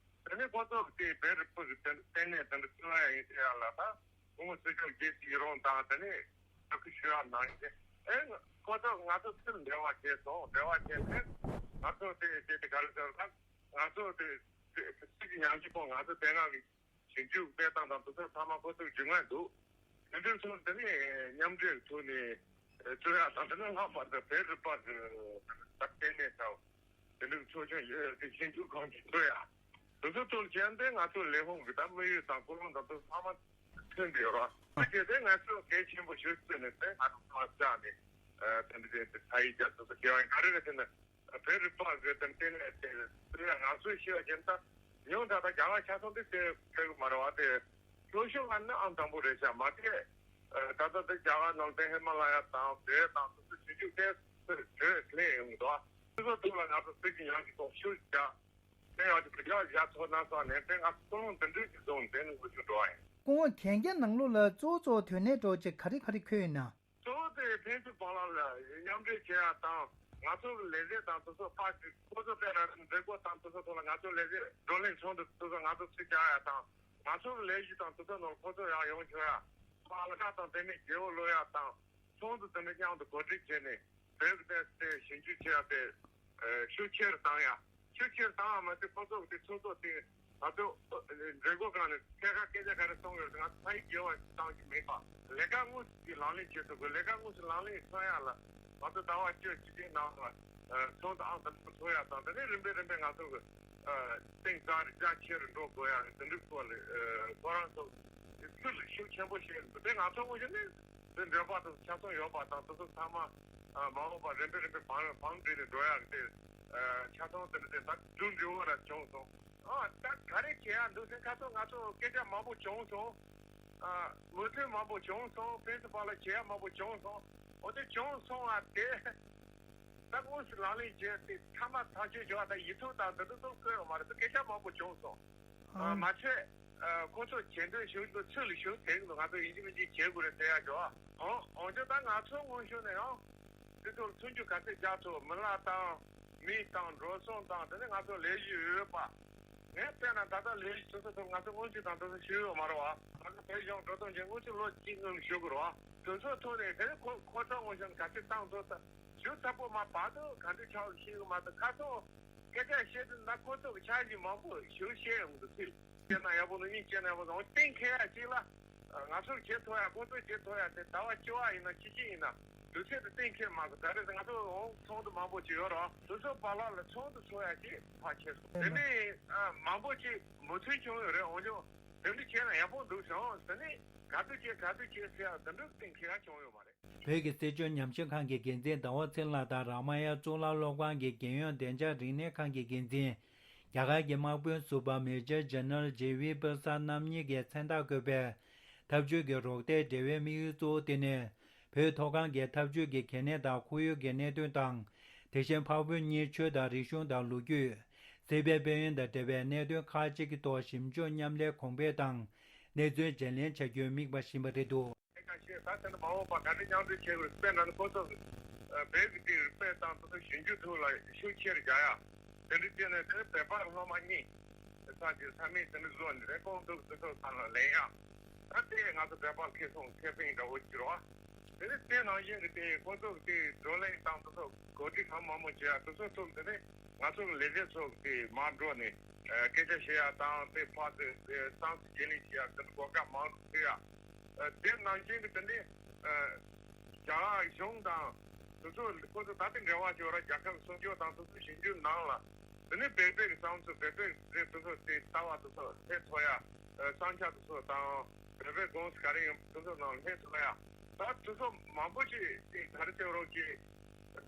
དེ་ནི་ཁོ་ཚོ་དེ་བོད་རིག་པ་གི་ལྟེ་གནས་དེ་འདྲ་བཙུགས་ཡ་ཡིན་ཟེར་ཡ་ལ། ད་སྐུ་ངོ་སྲིད་སྐྱོང་རྒྱལ་སྲིད་ཡུན་རིང་དང་དེ་ནི་ཐུགས་ཁུར་ཞུ་ཡ་གནང་ཡིན་ཟེར། ཨེ་ཁོ་ཚོ་ང་ཚོ་ཚུར་འབྲེལ་བ་བྱས་སོང་། འབྲེལ་བ་བྱས་ནས་ང་ཚོ་དེ་དེ་དེ་ག་རེ་ཟེར་ན། ང་ཚོ་དེ་དེ་སྲིད་ཀྱི་ཉམས་ཞིབ་ཁང་ང་ཚོ་དེ་སྔ་གི་ཞིབ་འཇུག་སྤེལ་སྟངས་དང་དེ་ཚོ་ཚང་མ་ཁོ་ཚོས་རྒྱུས་མངའ་འདུག་དེ་འདྲའི་ཚོ་དེ་ནས་མཉམ་འབྲེལ་ཐོག་ནས་བཙུགས་ཡག་དང་། དེ་ནས་ལྷག་པར་དུ་བོད་རིག་པ་གི་ད་ལྟེ་གནས་དང་དེ་འདྲའི་ཚོགས་ཆུང་ཡོད་དེ་ཞིབ་འཇུག་ཁང་ཅིག་བཙུགས་ཡག་དེ་ཚོ་ཐོག་བྱས་ཏེ་ང་ཚོ་ལས་ཁུངས་ཀྱི་ད་དམིགས་ཡུལ་དང་ཀུན་སློང་དང་དེ་ཚང་མ་མཐུན་བསྡད་ཡོད་རེད། དེ་བྱས་ཏེ་ང་ཚོས་གལ་ཆེན་པོ་ཞིག་བརྩིས་ནས་དེ་ང་ཚོ་ཐག་བཅད་ནས་དེ་འདྲའི་དེ་ཐག་ཡིག་རྒྱག་ཐུབ་པ་བྱས་པ་ཡིན། ག་རེ་རེད་ཟེར་ན། བོད་རིག་པ་གི་དེ་ལྟེ་གནས་དེ་ང་ཚོའི་ཤེས་པ་ཅན་ད་ཉུང་མཐའ་དང་རྒྱ་གར་ཆ་ཚང་དེ་དེ་ཕེབས་གི་མ་རེད་བ། དེ་ལྷོ་ཕྱོགས་ལ་ནི་ཨང་དང་པོ་རེད་ཤག་མ་གཏོགས་ད་ལྟ་དེ་རྒྱ་གར་ནང་དེ་ཧི་མ་ལ་ཡ་དང་བོད་དང་དེ་ཚོ་ཞིབ་འཇུག་དེ་བོད་ལས་ཡོང་གི་འདུག་དེ་ཚོ་ཐོག་ལ་ང་ཚོ་སྲིད་ཀྱི་ཡང་གི་ཐོག་ཤུགས་རྒྱག་དེ་ཡང་གི་བོད་རྒྱ་རྒྱ་ཚོ་ན་ས་ནས་དེ་ང་ཚོ་ཀུན་སློང་འདི་འདྲའི་གི་བཟུང་དེ་ནི་འུ་ཚོ་འགྲོ་བ་ཡིན། སྐུ་ངོ་གན་རྒྱ་ནང་ལོགས་ལ་གཙོ་བོ་གཙོ་བོ་དོན་གནད་འདྲ་བོ་ཅིག་ག་རེ་ག་རེ་འཁོད་ཡོད་ན། གཙོ་བོ་དེ་ཕན་ཚུན་བར་ལ་མཉམ་འབྲེལ་བྱེད་ཡག་དང་། ང་ཚོ་གི་ལས་བྱེད་དང་དེ་ཚོ་ཕར་ཅིག་ཁོ་ཚོ་དཔེར་ན་མཛད་སྒོ་དང་དེ་ཚོ་ཐོག་ལ་ང་ཚོ་ལས་བྱེད་བགྲོ་གླེང་ཚོགས་འདུ་དེ་ཚོ་ང་ཚོ་ཚུར་བཅར་ཡག་དང་། ང་ཚོ་གི་ལས་གཞི་དང་དེ་ཚོ་ནང་ཁོ་ཚོ་ཡང་ཡོང་ཆོག་ཡག་ཨ་ལ་ཁ་དང་དེ་ནས་རྒྱལ་པོ་སློབ་ཡག་དང་། ཚོགས་འདུ་དེ་འདྲ་མཉམ་དུ་གོ་སྒྲིག་བྱས་ནས་བོད་ཀྱི་ཐད་དེ་ཞིབ་འཇུག་བྱེད་ཡག་དེ་ཤུགས་ཆེ་རུ་བཏང་ཡག་ཤུགས་ཆེ་རུ་བཏང་བ་མ་ཟད་ཁོ་ཚོ་གི་དེ་ཚོགས་གཙོ་དེ་ང་ཚོ་མཛད་སྒོ་སྒང་ནས་ཐད་ཀར་སྐད་ཆ་ག་རེ་གསུངས་ཡོད་ང་ཚོ་ཕ་ཡིག་རྒྱས་པ་ཞིག་བཏང་གི་མེད་པ། ལས་ཀ་དངོས་སུ་ལག་ལེན་བྱེད་ཐུབ་དགོས། ལས་ཀ་དངོས་སུ་ལག་ལེན་ཚོགས་ཡག་ལ་ང་ཚོ་ཟླ་བ་བཅུ་གཅིག་པའི་ནང་ལ་ཚོགས་འདུ་ཨང་དང་པོ་ཚོགས་ཡག་དང་། དེ་ནས་རིམ་པས་རིམ་པས་ང་ཚོ་གི་ཏིང་ཟ་རེ་རྒྱ་ཆེ་རུ་འགྲོ་དགོས་ཡག་དེ་འདྲའི་སྐོར་ལ་ཁོ་རང་ཚོ་ཤུགས་ཤུགས་ཆེན་པོ་བྱས་འདུག་དེ་ང་ཚོ་དངོས་གཞི་ནས་དེ་འབྲེལ་བ་དང་ཆ་ཚང་ཡོད་པ་དང་། དེ་ཚོ་ཚང་མ་མ་འོངས་པ་རིམ་པས་རིམ་པས་བང་བང་སྒྲིག་ནས་འགྲོ་ཡག་དེ་ཆ་ཚང་དེ་འདྲ་དེ་ད་དུས་འགྱུར་བ་ར་བྱུང་སོང་། ཨ་ད་ག་རེ་བྱེད་ཡག་འདུག་ཟེར་ཁ་ཚོ་ང་ཚོ་སྐད་ཆ་མང་པོ་བྱུང་སོང་། ཨ་མོས་མཐུན་མང་པོ་བྱུང་སོང་། ཕན་ཚུན་བར་ལ་བྱེད་ཡག་མང་པོ་བྱུང་སོང་། འོ་དེ་བྱུང་སོང་བ་དེ། ད་དངོས་སུ་ལག་ལེན་བྱས་ཏེ་མཐའ་མ་ཐག་གཅོད་བྱས་པ་དང་ཡིག་ཐོག་དང་འདི་ཚོ་ཚོགས་བསོད་ཡོད་མ་རེད། ད་སྐད་ཆ་མང་པོ་བྱུང་སོང་། ཨ། མ་ཚད་ཨ་ཁོ་ཚོ་གྱེན་ཐོན་ཞུ་རྒྱུ་ཚུར་ལ་ཞུ་དེ་གི་ང་ཚོ་ཡིན་གཅིག་མིན་གཅིག་བྱེད་དགོས་རེད་ཟེར་ཡ་ཅོ། ཨོ་འོན་ཀྱང་ད་ང་ཚོ་སྔོན་ཤོས་ནས་ཡང་དེ་ཚོར་མཐུན་འགྱུར་ག་ཚད་རྒྱག་ཐུབ། མི་ལག་དང་མི་དང་འགྲོ་སོང་དང་དེ་ནས་ང་ཚོ་ལས་གཞི་ཡོད་པ། ངས་བལྟས་ན་ད་ལྟ་ལས་གཞི་དེ་ཚོ་ཐོག་ང་ཚོ་སྔོན་ཚུད་དང་དེ་ཚོ་ཞུས་ཡོད་མ་རེད་བ། ང་ཚོ་བོད་གཞུང་འགྲོ་སྟངས་ཀྱི་སྔོན་ཚུད་ལོ་གཅིག་སྔོན་ཞུ་དགོས་རེད་བ། དེ་ཚོ་ཐོག་ནས་དེ་ནས་ཁོ་ཁོ་ཚོ་སྔོན་བཞིན་ག་ཚོད་བཏང་ཐུབ་ད་ཞུ་ཚ་པོ་མ་བར་དུ་ག་འདྲ་ཆགས་ཤེས་གི་མ་ཐུབ། ཁ་སང་སྐད་ཆ་བཤད་དུས་ན་ཁོ་ཚོ་གི་འཆར་གཞི་མང་པོ་ཞུ་བཤད་ཡོང་གི་ཚུལ་བཤད་ན་ཡག་པོ་འདུག་གཉིས་བཤད་ན་ཡག་པོ་འདུག་གཏན་འཁེལ་ཡ་གཅིག་ལ། ང་ཚོར་བྱེད་ཐུབ་ཡ་ཁོ་ཚོས་བྱེད་ཐུབ་ཡ་དེ་ཟླ་བ་བཅུ་བ་ཡིན་ན་ཕྱི་ཕྱི་ཡིན་ན་དུས་ཚོད་དེ་གཏན་འཁེལ་མ་དགོས། ད་རེས་ང་ཚོ་འོང་ཚོགས་འདུ་མང་པོ་ཅིག་ཡོད་རེད། དེ་ཚོ་བར་ལ་ལ་ཚོགས་འདུ་ཚོགས་ཡ་ཅིག་ཕར་ཁྱེར་སོང་། དེ་ནས་མང་པོ་ཅིག་མོས་མཐུན་བྱུང་ཡོད་རེད། འོན་ཀྱང་དེ་འདྲ་བྱས་ན་ཡག་པོ་འདུག་བྱུང་། དེ་ནས་ག་དུས་བྱེད་ག་དུས་བྱེད་ཟེར་ཡ་དེ་འདྲ་གཏན་འཁེལ་ཡ་བྱུང་ཡོད་མ་རེད། བོད་ཀྱི་སྲིད་བྱུས་ཉམས་ཞིབ་ཁང་གི་འགན་འཛིན་ཟླ་བ་ཚེ་ལགས་དང་རཱ་མ་ཡ་གཙུག་ལག་སློབ་ཁང་གི་རྒྱལ་ཡོངས་བདེ་འཇགས་རིག་གནས་ཁང་གི་འགན་འཛིན། རྒྱ་གར་གྱི་དམག་དཔོན་ཟུར་པ་མེ་ཇར་ཇེ་ནེ་རལ་ཇེ་ཝི་པི་ས་རྣམ་གཉིས་ཀྱི་མཚན་རྟགས་བཀོད་པའི་འཐབ་ཇུས་ཀྱི་རོགས་ཟླའི་འབྲེལ་བའི་དམིགས་ཡུལ་གཙོ་བོ་དེ་ནི། བོད་མཐོ་སྒང་གི་འཐབ་ཇུས་ཀྱི་གལ་གནད་དང་ཁོར་ཡུག་གི་གནད་དོན་དང་། དེ་བཞིན་འཕགས་བོད་གཉིས་ཆོས་དང་རིག་གཞུང་དང་ལོ་རྒྱུས། སྲིད་པའི་དཔལ་ཡོན་དང་འབྲེལ་བའི་གནད་དོན་ཁག་ཅིག་གི་ཐོག་ཞིབ་འཇུག་མཉམ་ལས་གོང་འཕེལ་དང་། གནས་ཚུལ་བརྗེ་ལེན་བྱ་རྒྱུའི་དམིགས་པ་བཞིན་པ་རེད་འདུག། ད་དེ་ནི་མ་འོངས་པ་ག་འདྲ་མཉམ་འབྲེལ་བྱེད་དགོས་རེད། དཔེར་ན་ནི་ཁོ་ཚོ་བོད་ཀྱི་དེ་རིག་པ་དང་དེ་ཚོ་ཞིབ་འཇུག་ཐུབ་ལ་ཤུགས་ཆེར་རྒྱག་ཡ། དེ་འདྲ་བྱས་ནས་དེ་བོད་པ་སློབ་མ་གཉིས་ས་ཀྱི་ས་མིག་དེ་འདྲ་བཟོ་ནས་རེ་སྐོང་འདུག་དེ་ཚོ་ཚང་ལ་ལེན་ཡ། ད་དེ་ང་ཚོ་བོད་པ་ཁེ་སོང་ཁེ་ཕན་འདྲ་བོ་ཅིག་རེད་བ། དེ་ནི་དེ་ནང་བཞིན་གྱི་དེ་ཁོ་ཚོ་གི་དེ་བགྲོ་གླེང་དང་དེ་ཚོ་གོ་སྒྲིག་གང་མང་མང་བྱེད་ཡ་དེ་ཚོ་ཐུབ། དེ་ནི་ང་ཚོ་གི་ལས་བྱེད་ཚོ་གི་དེ་མར་འགྲོ་ནས་སྐད་ཆ་བཤད་ཡ་དང་དེ་ཕར་དེ་བསམ་ཚུལ་བརྗེ་ལེན་བྱེད་ཡ་དེ་ཚོ་གོ་སྐབས་མང་དུ་ཕུལ་ཡ། དེ་ནང་བཞིན་གྱི་དེ་ནི་རྒྱ་གར་གཞུང་དང་དེ་ཚོ་ཁོ་ཚོ་ད་ལྟ་འབྲེལ་བ་ཡོད་ར། རྒྱལ་ཁབ་སྲུང་སྐྱོབ་དང་དེ་ཚོ་ཞིབ་འཇུག་ནང་ལ་དེ་ནི་བོད་པའི་གི་བསམ་ཚུལ་བོད་པའི་གི་དེ་ཚོ་དེ་ལྟ་བ་དེ་ཚོ་སླེབས་ཐུབ་ཡ། བསམ་འཆར་དེ་ཚོ་དང་བོད་པའི་དགོངས་ག་རེ་ཡོད་དེ་ཚོ་ནང་སླེབས་ཐུབ་ཡ། ད་དེ་ཚོ་མང་པོ་ཞིག་དེ་ག་རེ་ཟེར་རོགས་ཀྱི་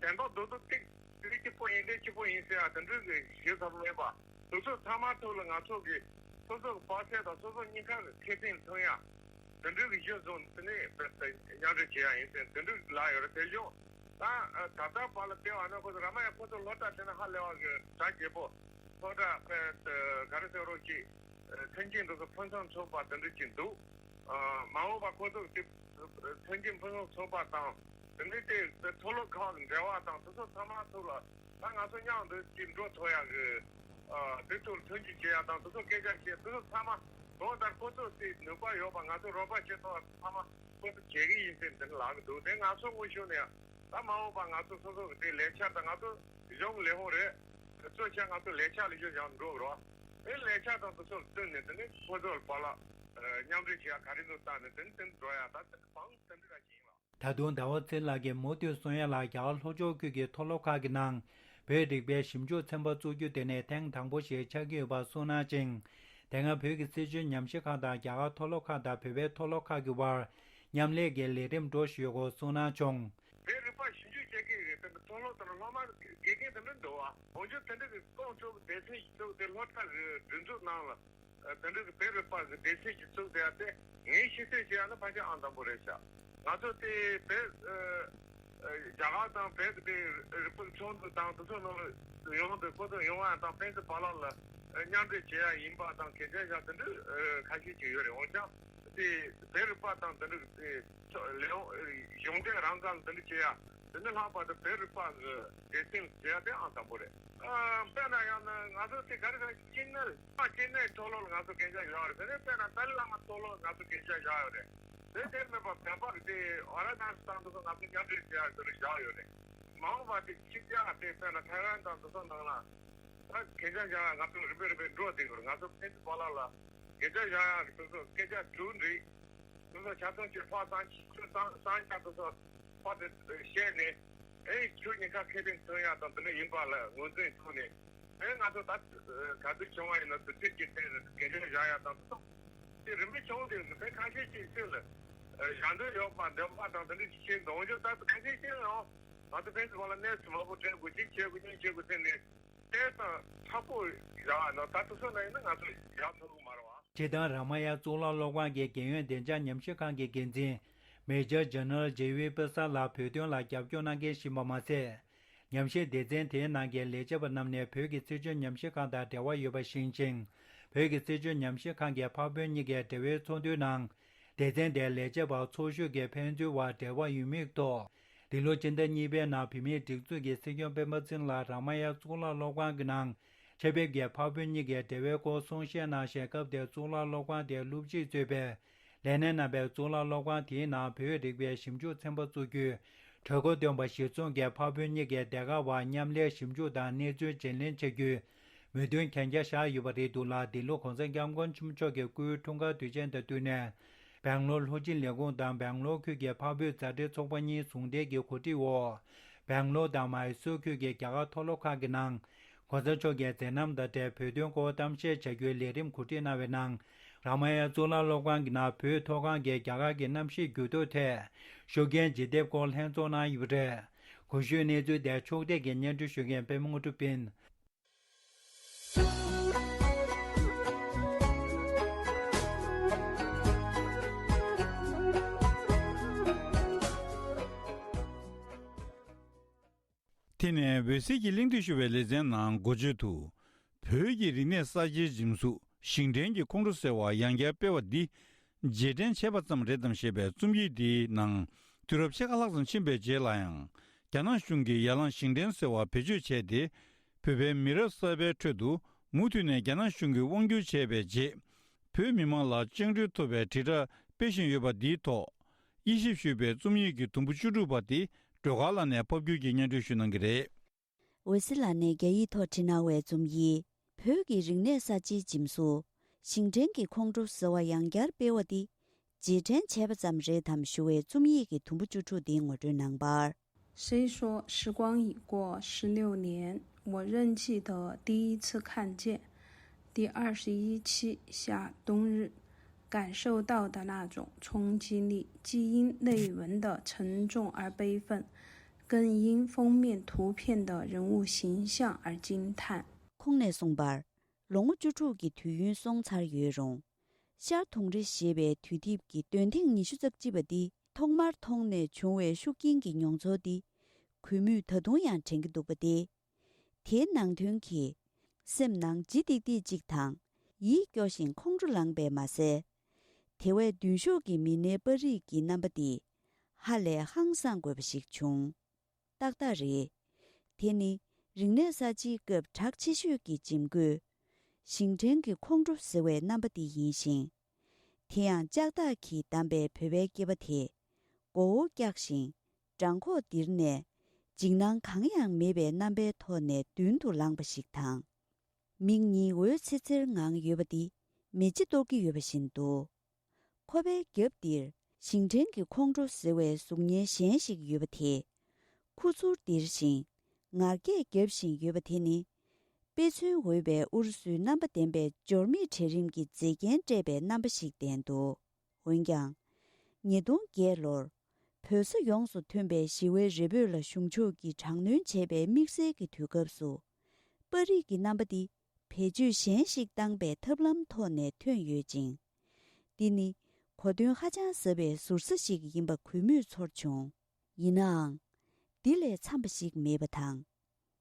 དན་ཏོག་རྡོག་རྡོག་ཏིག་དེ་གཅིག་པོ་ཡིན་དེ་གཅིག་པོ་ཡིན་ཟེར་ཡ་དེ་འདྲ་གི་ཞིབ་ཚགས་མེད་པ། དེ་ཚོ་ཚང་མ་ཐོག་ལ་ང་ཚོ་གི་སོ་སོ་གི་བར་ཆད་དང་སོ་སོ་གཉིས་ཀ་གི་ཁེ་ཕན་མཚོན་ཡ། དེ་འདྲ་གི་གཞི་བཟུང་དེ་ནས་མཉམ་འབྲེལ་བྱེད་ཡ་ཡིན་ཟེར་དེ་འདྲ་གི་ལ་ཡོད་རེད། དེ་བཞིན་ད་ད་ལྟ་བར་ལ་བལྟས་པ་ན་ཁོ་ཚོ་རཱ་མ་ཡ་ཁོ་ཚོ་སློབ་གྲྭ་དེ་ན་ཧ་ལས་པ་གི་གྲ་རྒྱས་པོ་སློབ་གྲྭ་དཔེ་ག་རེ་ཟེར་རོགས་ཀྱི་མཐུན་རྐྱེན་དེ་ཚོ་ཕུན་སུམ་ཚོགས་པ་དེ་འདྲ་ཅིག་འདུག། མ་འོངས་པ་ཁོ་ཚོ་གི་མཐུན་རྐྱེན་ཕུན་སུམ་ཚོགས་པ་དང་དེ་འདྲ་དེ་མཐོ་སློབ་ཁག་གི་འབྲེལ་བ་དང་དེ་ཚོ་ཚང་མ་ཐོག་ལ། ད་ང་ཚོ་མཉམ་དུ་ཅིག་འགྲོ་ཐུབ་ཡག་གི་ཨ་དེ་ཚོར་མཐུན་འགྱུར་བྱེད་ཡག་དང་དེ་ཚོ་སྐད་ཆ་བཤད་དེ་ཚོ་ཚང་མ་གང་ལྟར་ཁོ་ཚོ་དེ་ནུས་པ་ཡོད་པ་ང་ཚོ་རོགས་པ་བྱེད་ཐུབ་པ་ཚང་མ་ཁོ་ཚོ་བྱེད་གི་ཡིན་ཟེར་འདི་ནས་ལབ་གི་འདུག། དེ་ང་ཚོ་དངོས་བྱུང་ནས་ད་མ་འོངས་པ་ང་ཚོ་སོ་སོ་གི་དེ་ལས་འཆར་དང་ང་ཚོ་གཞུང་ལས་ཁུངས་རེད། གཙོ་ཆེ་ང་ཚོ་ལས་འཆར་ལས་གཞི་བཞག་འགྲོ་གི་རེད། དེ་ལས་འཆར་དང་དེ་ཚོར་བསྟུན་ནས་དེ་ནས་ཁོ་ཚོ་ལ་ཕར་ལ་མཉམ་འབྲེལ་བྱེད་ཡག་ག་རེ་འདུག་བལྟས་ནས་དེ་ནས་དེ་ནས་འགྲོ་ཡག་ད་དེ་འདྲ་བང་དེ་འདྲ་ར་ཞིག་ཡིན་ལ། ད་དུང་ཟླ་བ་ཚེ་ལགས་ཀྱིས་མུ་མཐུད་གསུང་ཡ་ལ། རྒྱ་གར་ལྷོ་ཕྱོགས་ཁུལ་གྱི་མཐོ་སློབ་ཁག་གི་ནང་བོད་རིག་པའི་ཞིབ་འཇུག་ཚན་པ་བཙུགས་རྒྱུ་དེ་ནི་ཐེངས་དང་པོ་ཞིག་ཆགས་ཀྱི་ཡོད་པ་གསུངས་གནང་ཅིང་། དེ་སྔ་བོད་ཀྱི་སྲིད་བྱུས་ཉམས་ཞིབ་ཁང་དང་རྒྱ་གར་མཐོ་སློབ་ཁག་དང་བོད་པའི་མཐོ་སློབ་ཁག་གི་དབར་མཉམ་ལས་ཀྱི་ལས་རིམ་འགྲོ་བཞིན་ཡོད་སྐོར་གསུངས་གནང་བྱུང་། བོད་རིག་པ་ཞིབ་འཇུག་བྱེད་མཁན་གྱི་དེ་མཐོ་སློབ་དང་སློབ་མ་དགེ་རྒན་དེ་འདྲ་འདུག་བ། འོན་ཀྱང་དེ་འདྲ་གི་སྐོང་ཆོག་གི་སྡེ་ཚན་ཞིག་འདུག་དེ་སློབ་གྲྭ་གི་སྒྲིག་འཛུགས་ནང་ལ། དེ་འདྲ་གི་བོད་རིག་པ་གི་སྡེ་ཚན་ཞིག་བཙུགས་བསྡད་ཡ་དེ་ངས་ཤེས་གསལ་བྱས་ཡ་ན་ཕལ་ཆེར་ཨང་དང་པོ་རེད་ཤག། ང་ཚོ་དེ་བོད་ཨ་ཨ་རྒྱ་གར་དང་བོད་ཀྱི་དེ་རིག་པའི་ཚོགས་འདུ་དང་དེ་ཚོ་ནང་ལ་ཡོང་དུས་ཁོ་ཚོ་ཡོང་བ་དང་ཕན་ཚུན་བར་ལ་ལ་མཉམ་འབྲེལ་བྱེད་ཡ་ཡིན་པ་དང་གལ་ཆེ་ཤག་དེ་འདྲ་ཨ་ཁ་ཤས་ཅིག་ཡོད་རེད། འོན་ཀྱང་དེ་བོད་རིག་པ་དང་དེ་འདྲ་གི་དེ་ལས་གཞུང་འབྲེལ་རང་སྒང་ལ་དེ་འདྲ་བྱེད་ཡ། དེ་ནས་ལྷག་པར་དུ་བོད་རིག་པ་གི་སྡེ་ཚན་བྱེད་ཡ་དེ་ཨང་དང་པོ་རེད། ཨ་དཔེར་ན་ཡང་ན་ང་ཚོ་དེ་ག་རེ་ཟེར་ཅི་ནས་ཅི་ནས་མཐོ་སློབ་ལ་ང་ཚོ་གན་རྒྱ་བཞག་རེད། དེ་ནས་དཔེར་ན་ཏཱ་ལའི་བླ་མ་མཐོ་སློབ་ལ་ང་ཚོ་གན་རྒྱ་བཞག་ཡོད་རེད། དེ་དེར་མེད་པ་བོད་པ་གི་དེ་ཝཱ་ར་ཎ་སི་དང་དེ་ཚོ་ང་ཚོ་མཉམ་འབྲེལ་བྱེད་ཡ་དེ་རུ་བཞག་ཡོད་རེད། མ་འོངས་པ་དེ་ཕྱི་རྒྱལ་དེ་དཔེར་ན་ཐའེ་ཝན་དང་དེ་ཚོ་ནང་ལ་ད་གན་རྒྱ་བཞག་ཡ་ང་ཚོ་རིམ་པས་རིམ་པས་འགྲོ་བསྡད་དགོས་རེད། ང་ཚོ་ཕན་ཚུན་བར་ལ་ལ་གན་རྒྱ་བཞག་ཡ་གི་དེ་ཚོ་སྐད་ཆ་གྲུབ་འགྲིག་དེ་ཚོ་ཆ་ཚང་གཅིག་ཕར་བཏང་གཅིག་ཚུར་བཏང་བཏང་ཆ་དེ་ཚོ་ཕར་དེ་བཤད་ནས་ཨེ་ཁྱོད་ཉེན་ཁ་ཁེ་ཕན་མཚོན་ཡ་དང་དེ་འདྲ་ཡིན་པ་ལ་ངོས་འཛིན་ཐུབ་ནས་ཨེ་ང་ཚོ་ད་ག་དུས་བྱུང་བ་ཡིན་ན་དུས་ཚོད་ཀྱི་ཐད་ནས་གལ་ཆེན་བཞག་ཡ་དང་དེ་ཚོ་དེ་རིམ་པས་བྱུང་དེ་ཚོ་ཁ་ཤས་ཅིག་ཚོད་ལ་བཞག་འདོད་ཡོད་པ་འདོད་པ་དང་དེ་འདྲ་ཞིག་བྱེད་འདུག་འོན་ཀྱང་ད་ཁ་ཤས་ཅིག་ཡང་ང་ཚོ་ཕན་ཚུན་བར་ལ་གནས་ཚུལ་མང་པོ་དྲན་དགོས་ཅིག་བྱེད་དགོས་ཉིན་བྱེད་དགོས་ཟེར་ནས། དེ་དང་ཚ་པོ་ཡ་ན་ད་དུ་སོ་ན་ཡིན་ན་ང་ཚོ་ཡག་ཐུབ་ཀྱི་མ་རེད་བ། སྤྱིར་བཏང་རཱ་མ་ཡ་གཙུག་ལག་སློབ་ཁང་གི་རྒྱལ་ཡོངས་བདེ་འཇགས་ཉམས་ཞིབ་ཁང་གི་འགན་འཛིན་མེ་ཇར་ཇེ་ནེ་རལ་ཇེ་ཝི་པི་ས་ལགས་བོད་དོན་ལ་རྒྱབ་སྐྱོར་གནང་མཁན་ཞིག་ཡིན་པ་མ་ཟད། ཉམས་ཞིབ་སྡེ་ཚན་དེའི་ནང་གི་ལས་བྱེད་པ་རྣམས་ནས་བོད་ཀྱི་སྲིད་བྱུས་ཉམས་ཞིབ་ཁང་དང་འབྲེལ་བ་ཡོད་པ་ཤེས་ཤིང་། བོད་ཀྱི་སྲིད་བྱུས་ཉམས་ཞིབ་ཁང་གི་འཕགས་བོད་གཉིས་ཀའི་འབྲེལ་བའི་ཚོགས་འདུའི་ནང་། སྡེ་ཚན་དེའི་ལས་བྱེད་པ་ཚོགས་ཞུགས་ཀྱིས་ཕན་ཚུན་བར་འབྲེལ་བ་ཡོད་མེད་ཐོག་འདི་ལོ་སྤྱི་ཟླ་གཉིས་པའི་ནང་བོད་མིའི་སྒྲིག་འཛུགས་ཀྱི་སྲིད་སྐྱོང་སྤེན་པ་ཚེ་རིང་ལགས་རཱ་མ་ཡ་གཙུག་ལག་སློབ་ཁང་གི་ནང་ཆེད་ཕེབས་ཀྱིས་འཕགས་བོད་གཉིས་ཀའི་འབྲེལ་བའི་སྐོར་གསུང་བཤད་གནང་ཞིང་། སྐབས་དེར་གཙུག་ལག་སློབ་ཁང་དེའི་སློབ་སྤྱིས་གཙོས་པའི་ལས་སྣེ་རྣམ་པས་གཙུག་ལག་སློབ་ཁང་དེའི་ནང་བོད་རིག་པའི་ཞིབ་འཇུག་ཚན་པ་བཙུགས་རྒྱུའི་གྲོས་འགོ་བཏོན་པ་གཞིར་བཟུང་གིས་འཕགས་བོད་གཉིས་ཀའི་སྡེ་ཁག་བར་མཉམ་ལས་ཞིབ་འཇུག་དང་གནས་ཚུལ་བརྗེ་ལེན་བྱ་རྒྱུའི་མོས་མཐུན་གན་རྒྱ་བཞག་ཡོད་པ་རེད་འདུག་ལ། འདི་ལོ་༸གོང་ས་༸སྐྱབས་མགོན་ཆེན་པོ་མཆོག་གི་སྐུའི་འཁྲུངས་སྐར་དུས་ཆེན་དང་བསྟུན་ནས། སྦེང་ལོར་ལྷོ་སྤྱི་ལས་ཁུངས་དང་སྦེང་ལོར་ཁུལ་གྱི་འཕགས་བོད་མཛའ་འབྲེལ་ཚོགས་པ་གཉིས་ཟུང་འབྲེལ་གྱིས་གོ་སྒྲིག་འོག་སྦེང་ལོར་དང་མཱི་སུར་ཁུལ་གྱི་རྒྱ་གར་མཐོ་སློབ་ཁག་གི་ནང་། ༸གོང་ས་མཆོག་གི་མཛད་རྣམ་དང་འབྲེལ་བོད་དོན་སྐོར་གཏམ་བཤད་བྱ་རྒྱུའི་ལས་རིམ་གོ་སྒྲིག་གནང་བའི་ནང་། རཱ་མ་ཡ་གཙུག་ལག་སློབ་ཁང་གི་ནང་བོད་མཐོ་སྒང་གི་རྒྱ་གར་གྱི་གནམ་གཤིས་འགྱུར་ལྡོག་ཐད་ཤུགས་རྐྱེན་ཇི་ཐེབས་སྐོར་ལྷན་ཚོགས་གནང་ཡོད་པ་རེད། གོང་ཞུས་གནས་ཚུལ་དེ་ཕྱོགས་བསྒྲིགས་ཀྱིས་སྙན་སྒྲོན་ཞུ་མཁན་པད་མ་དངོས་གྲུབ་ཡིན། དེ་ནས་འོད་ཟེར་གྱི་གླེང་བསྡུར་ཞུ་བའི་ལེ་ཚན་ནང་འགོ་བརྗོད་དུ། བོད་ཀྱི་རིག་གནས་གསར་བརྗེའི་འཇིམ་གཟུགས་ཞིང་བྲན་གྱི་ཁོང་ཁྲོ་ཟེར་བ་ཡང་བསྐྱར་སྤེལ་བ་འདི། རྗེས་དྲན་བྱས་པ་ཙམ་རེད་དམ་ཞེས་པའི་རྩོམ་ཡིག་འདིའི་ནང་དུས་རབས་ཕྱེད་ཀ་ལྷག་ཙམ་ཕྱིན་པའི་རྗེས་ལ་ཡང་རྒྱ་ནག་གཞུང་གིས་ཡར་ལངས་ཞིང་བྲན་ཟེར་བ་བེད་སྤྱོད་བྱས་ཏེ། བོད་པའི་མི་རབས་གསར་པའི་ཁྲོད་དུ་མུ་མཐུད་ནས་རྒྱ་ནག་གཞུང་གིས་དབང་བསྒྱུར་བྱས་པའི་རྗེས། བོད་མི་མང་ལ་བཅིངས་འགྲོལ་ཐོབ་པའི་དྲིལ་བསྒྲགས་སྤེལ་བཞིན་ཡོད་པ་འདིའི་ཐོག་དབྱེ་ཞིབ་ཞུས་པའི་རྩོམ་ཡིག་གི་དུམ་བུ་བཅུ་དྲུག་པ་དེ་སྒྲོལ་དཀར་ལགས་ནས་ཕབ་སྒྱུར་གྱིས་སྙན་སྒྲོན་ཞུ་གནང་གི་རེད། འོད་ཟེར་ལགས་ནས་རྒྱ་ཡིག་ཐོག་བྲིས་གནང་བའི་རྩོམ་ཡིག་བོད་ཀྱི་རིག་གནས་གསར་བརྗེའི་འཇིམ་གཟུགས་ཞིང་བྲན་གྱི་ཁོང་ཁྲོ་ཟེར་བ་ཡང་བསྐྱར་སྤེལ་བ་འདི། རྗེས་དྲན་བྱས་པ་ཙམ་རེད་དམ་ཞུ་བའི་རྩོམ་ཡིག་གི་དུམ་བུ་བཅུ་དྲུག་འདི་ངོ་སྤྲོད་གནང་བར། 谁说时光已过十六年？我仍记得第一次看见第二十一期夏冬日，感受到的那种冲击力，既因内文的沉重而悲愤，更因封面图片的人物形象而惊叹。 ཁོང་ནས་གསུངས་པར། ལོ་ངོ་བཅུ་དྲུག་གི་དུས་ཡུན་སོང་ཚར་ཡོད་རུང་། ཤར་དུང་རི་ཞེས་པའི་དུས་དེབ་ཀྱི་འདོན་ཐེངས་ཉི་ཤུ་རྩ་གཅིག་པ་འདི་ཐོག་མར་མཐོང་ནས་བྱུང་བའི་ཤུགས་རྐྱེན་གྱི་མྱོང་ཚོར་འདི་གུས་མོས་ད་དུང་ཡང་དྲན་གྱི་འདུག་པ་སྟེ། དེའི་ནང་དོན་གྱིས་སེམས་ནང་ལྗིད་ཏིག་ཏིག་ཅིག་དང་ཡིད་སྐྱོ་ཞིང་ཁོང་ཁྲོ་ལངས་པས་མ་ཟད། དེ་བས་མདུན་ཤོག་གི་མི་སྣའི་པར་རིས་ཀྱི་རྣམ་པ་འདི་ཧ་ལས་ཧང་སངས་དགོས་པ་ཞིག་བྱུང་། ཏག་ཏག་རེད། དེ་ནི་རིག་གནས་གསར་བརྗེའི་སྐབས་གྲགས་ཆེ་ཤོས་ཀྱི་འཇིམ་བཀོད། ཞིང་བྲན་གྱི་ཁོང་ཁྲོ་ཟེར་བའི་རྣམ་པ་དེ་ཡིན་ཞིང་། དེ་ཡང་ལྕགས་ཐག་གིས་བསྡམས་པའི་བོད་པའི་སྐྱེས་པ་དེ་མགོ་བོ་བཀྱགས་ཤིང་བྲང་ཁོག་ལྡིར་ནས་འཇིགས་སྣང་གང་ཡང་མེད་པའི་རྣམ་པའི་ཐོག་ནས་མདུན་དུ་ལངས་པ་ཞིག་དང་། མིག་གཉིས་འོད་འཚེར་འཚེར་ངང་ཡོད་པ་འདི་མེ་ལྕེ་གཏོར་གྱི་ཡོད་པ་བཞིན་དུ། ཁོ་པའི་རྒྱབ་འདིར་ཞིང་བྲན་གྱི་ཁོང་ཁྲོ་ཟེར་བའི་གཟུགས་བརྙན་གཞན་ཞིག་ཡོད་པ་དེས། ཁུ་ཚུར་ལྡིར་ཞིང་ངར་སྐད་བརྒྱབ་བཞིན་ཡོད་པ་དེ་ནི། དཔེ་མཚོན་འོས་པའི་ཨུ་རུ་སུའི་རྣམ་པ་ལྡན་པའི་འབྱོར་མེད་གྲལ་རིམ་གྱི་མཛེས་རྒྱན་སྤྲས་པའི་རྣམ་པ་ཞིག་ལྡན་འདུག་འོན་ཀྱང་། ཉིས་སྟོང་བརྒྱད་ལོར་བོད་ས་ཡོངས་སུ་ཐོན་པའི་ཞི་བའི་རེ་འབོད་ལ་གཞུང་ཕྱོགས་ཀྱིས་དྲག་གནོན་བྱས་པའི་དམིགས་བསལ་གྱི་དུས་སྐབས་སུ། པར་རིས་ཀྱི་རྣམ་པ་འདི་བེད་སྤྱོད་གཞན་ཞིག་བཏང་པའི་ཐབས་ལམ་ཐོག་ནས་ཐོན་ཡོད་ཅིང་། འདི་ནི་གོ་དོན་ཧ་ཅང་ཟབ་པའི་ཟུར་ཟ་ཞིག་ཡིན་པ་གུས་མོས་ཚོར་བྱུང་། ཡིན་ནའང་། འདི་ལས་འཚམ་པ་ཞིག་མེད་པ་དང་།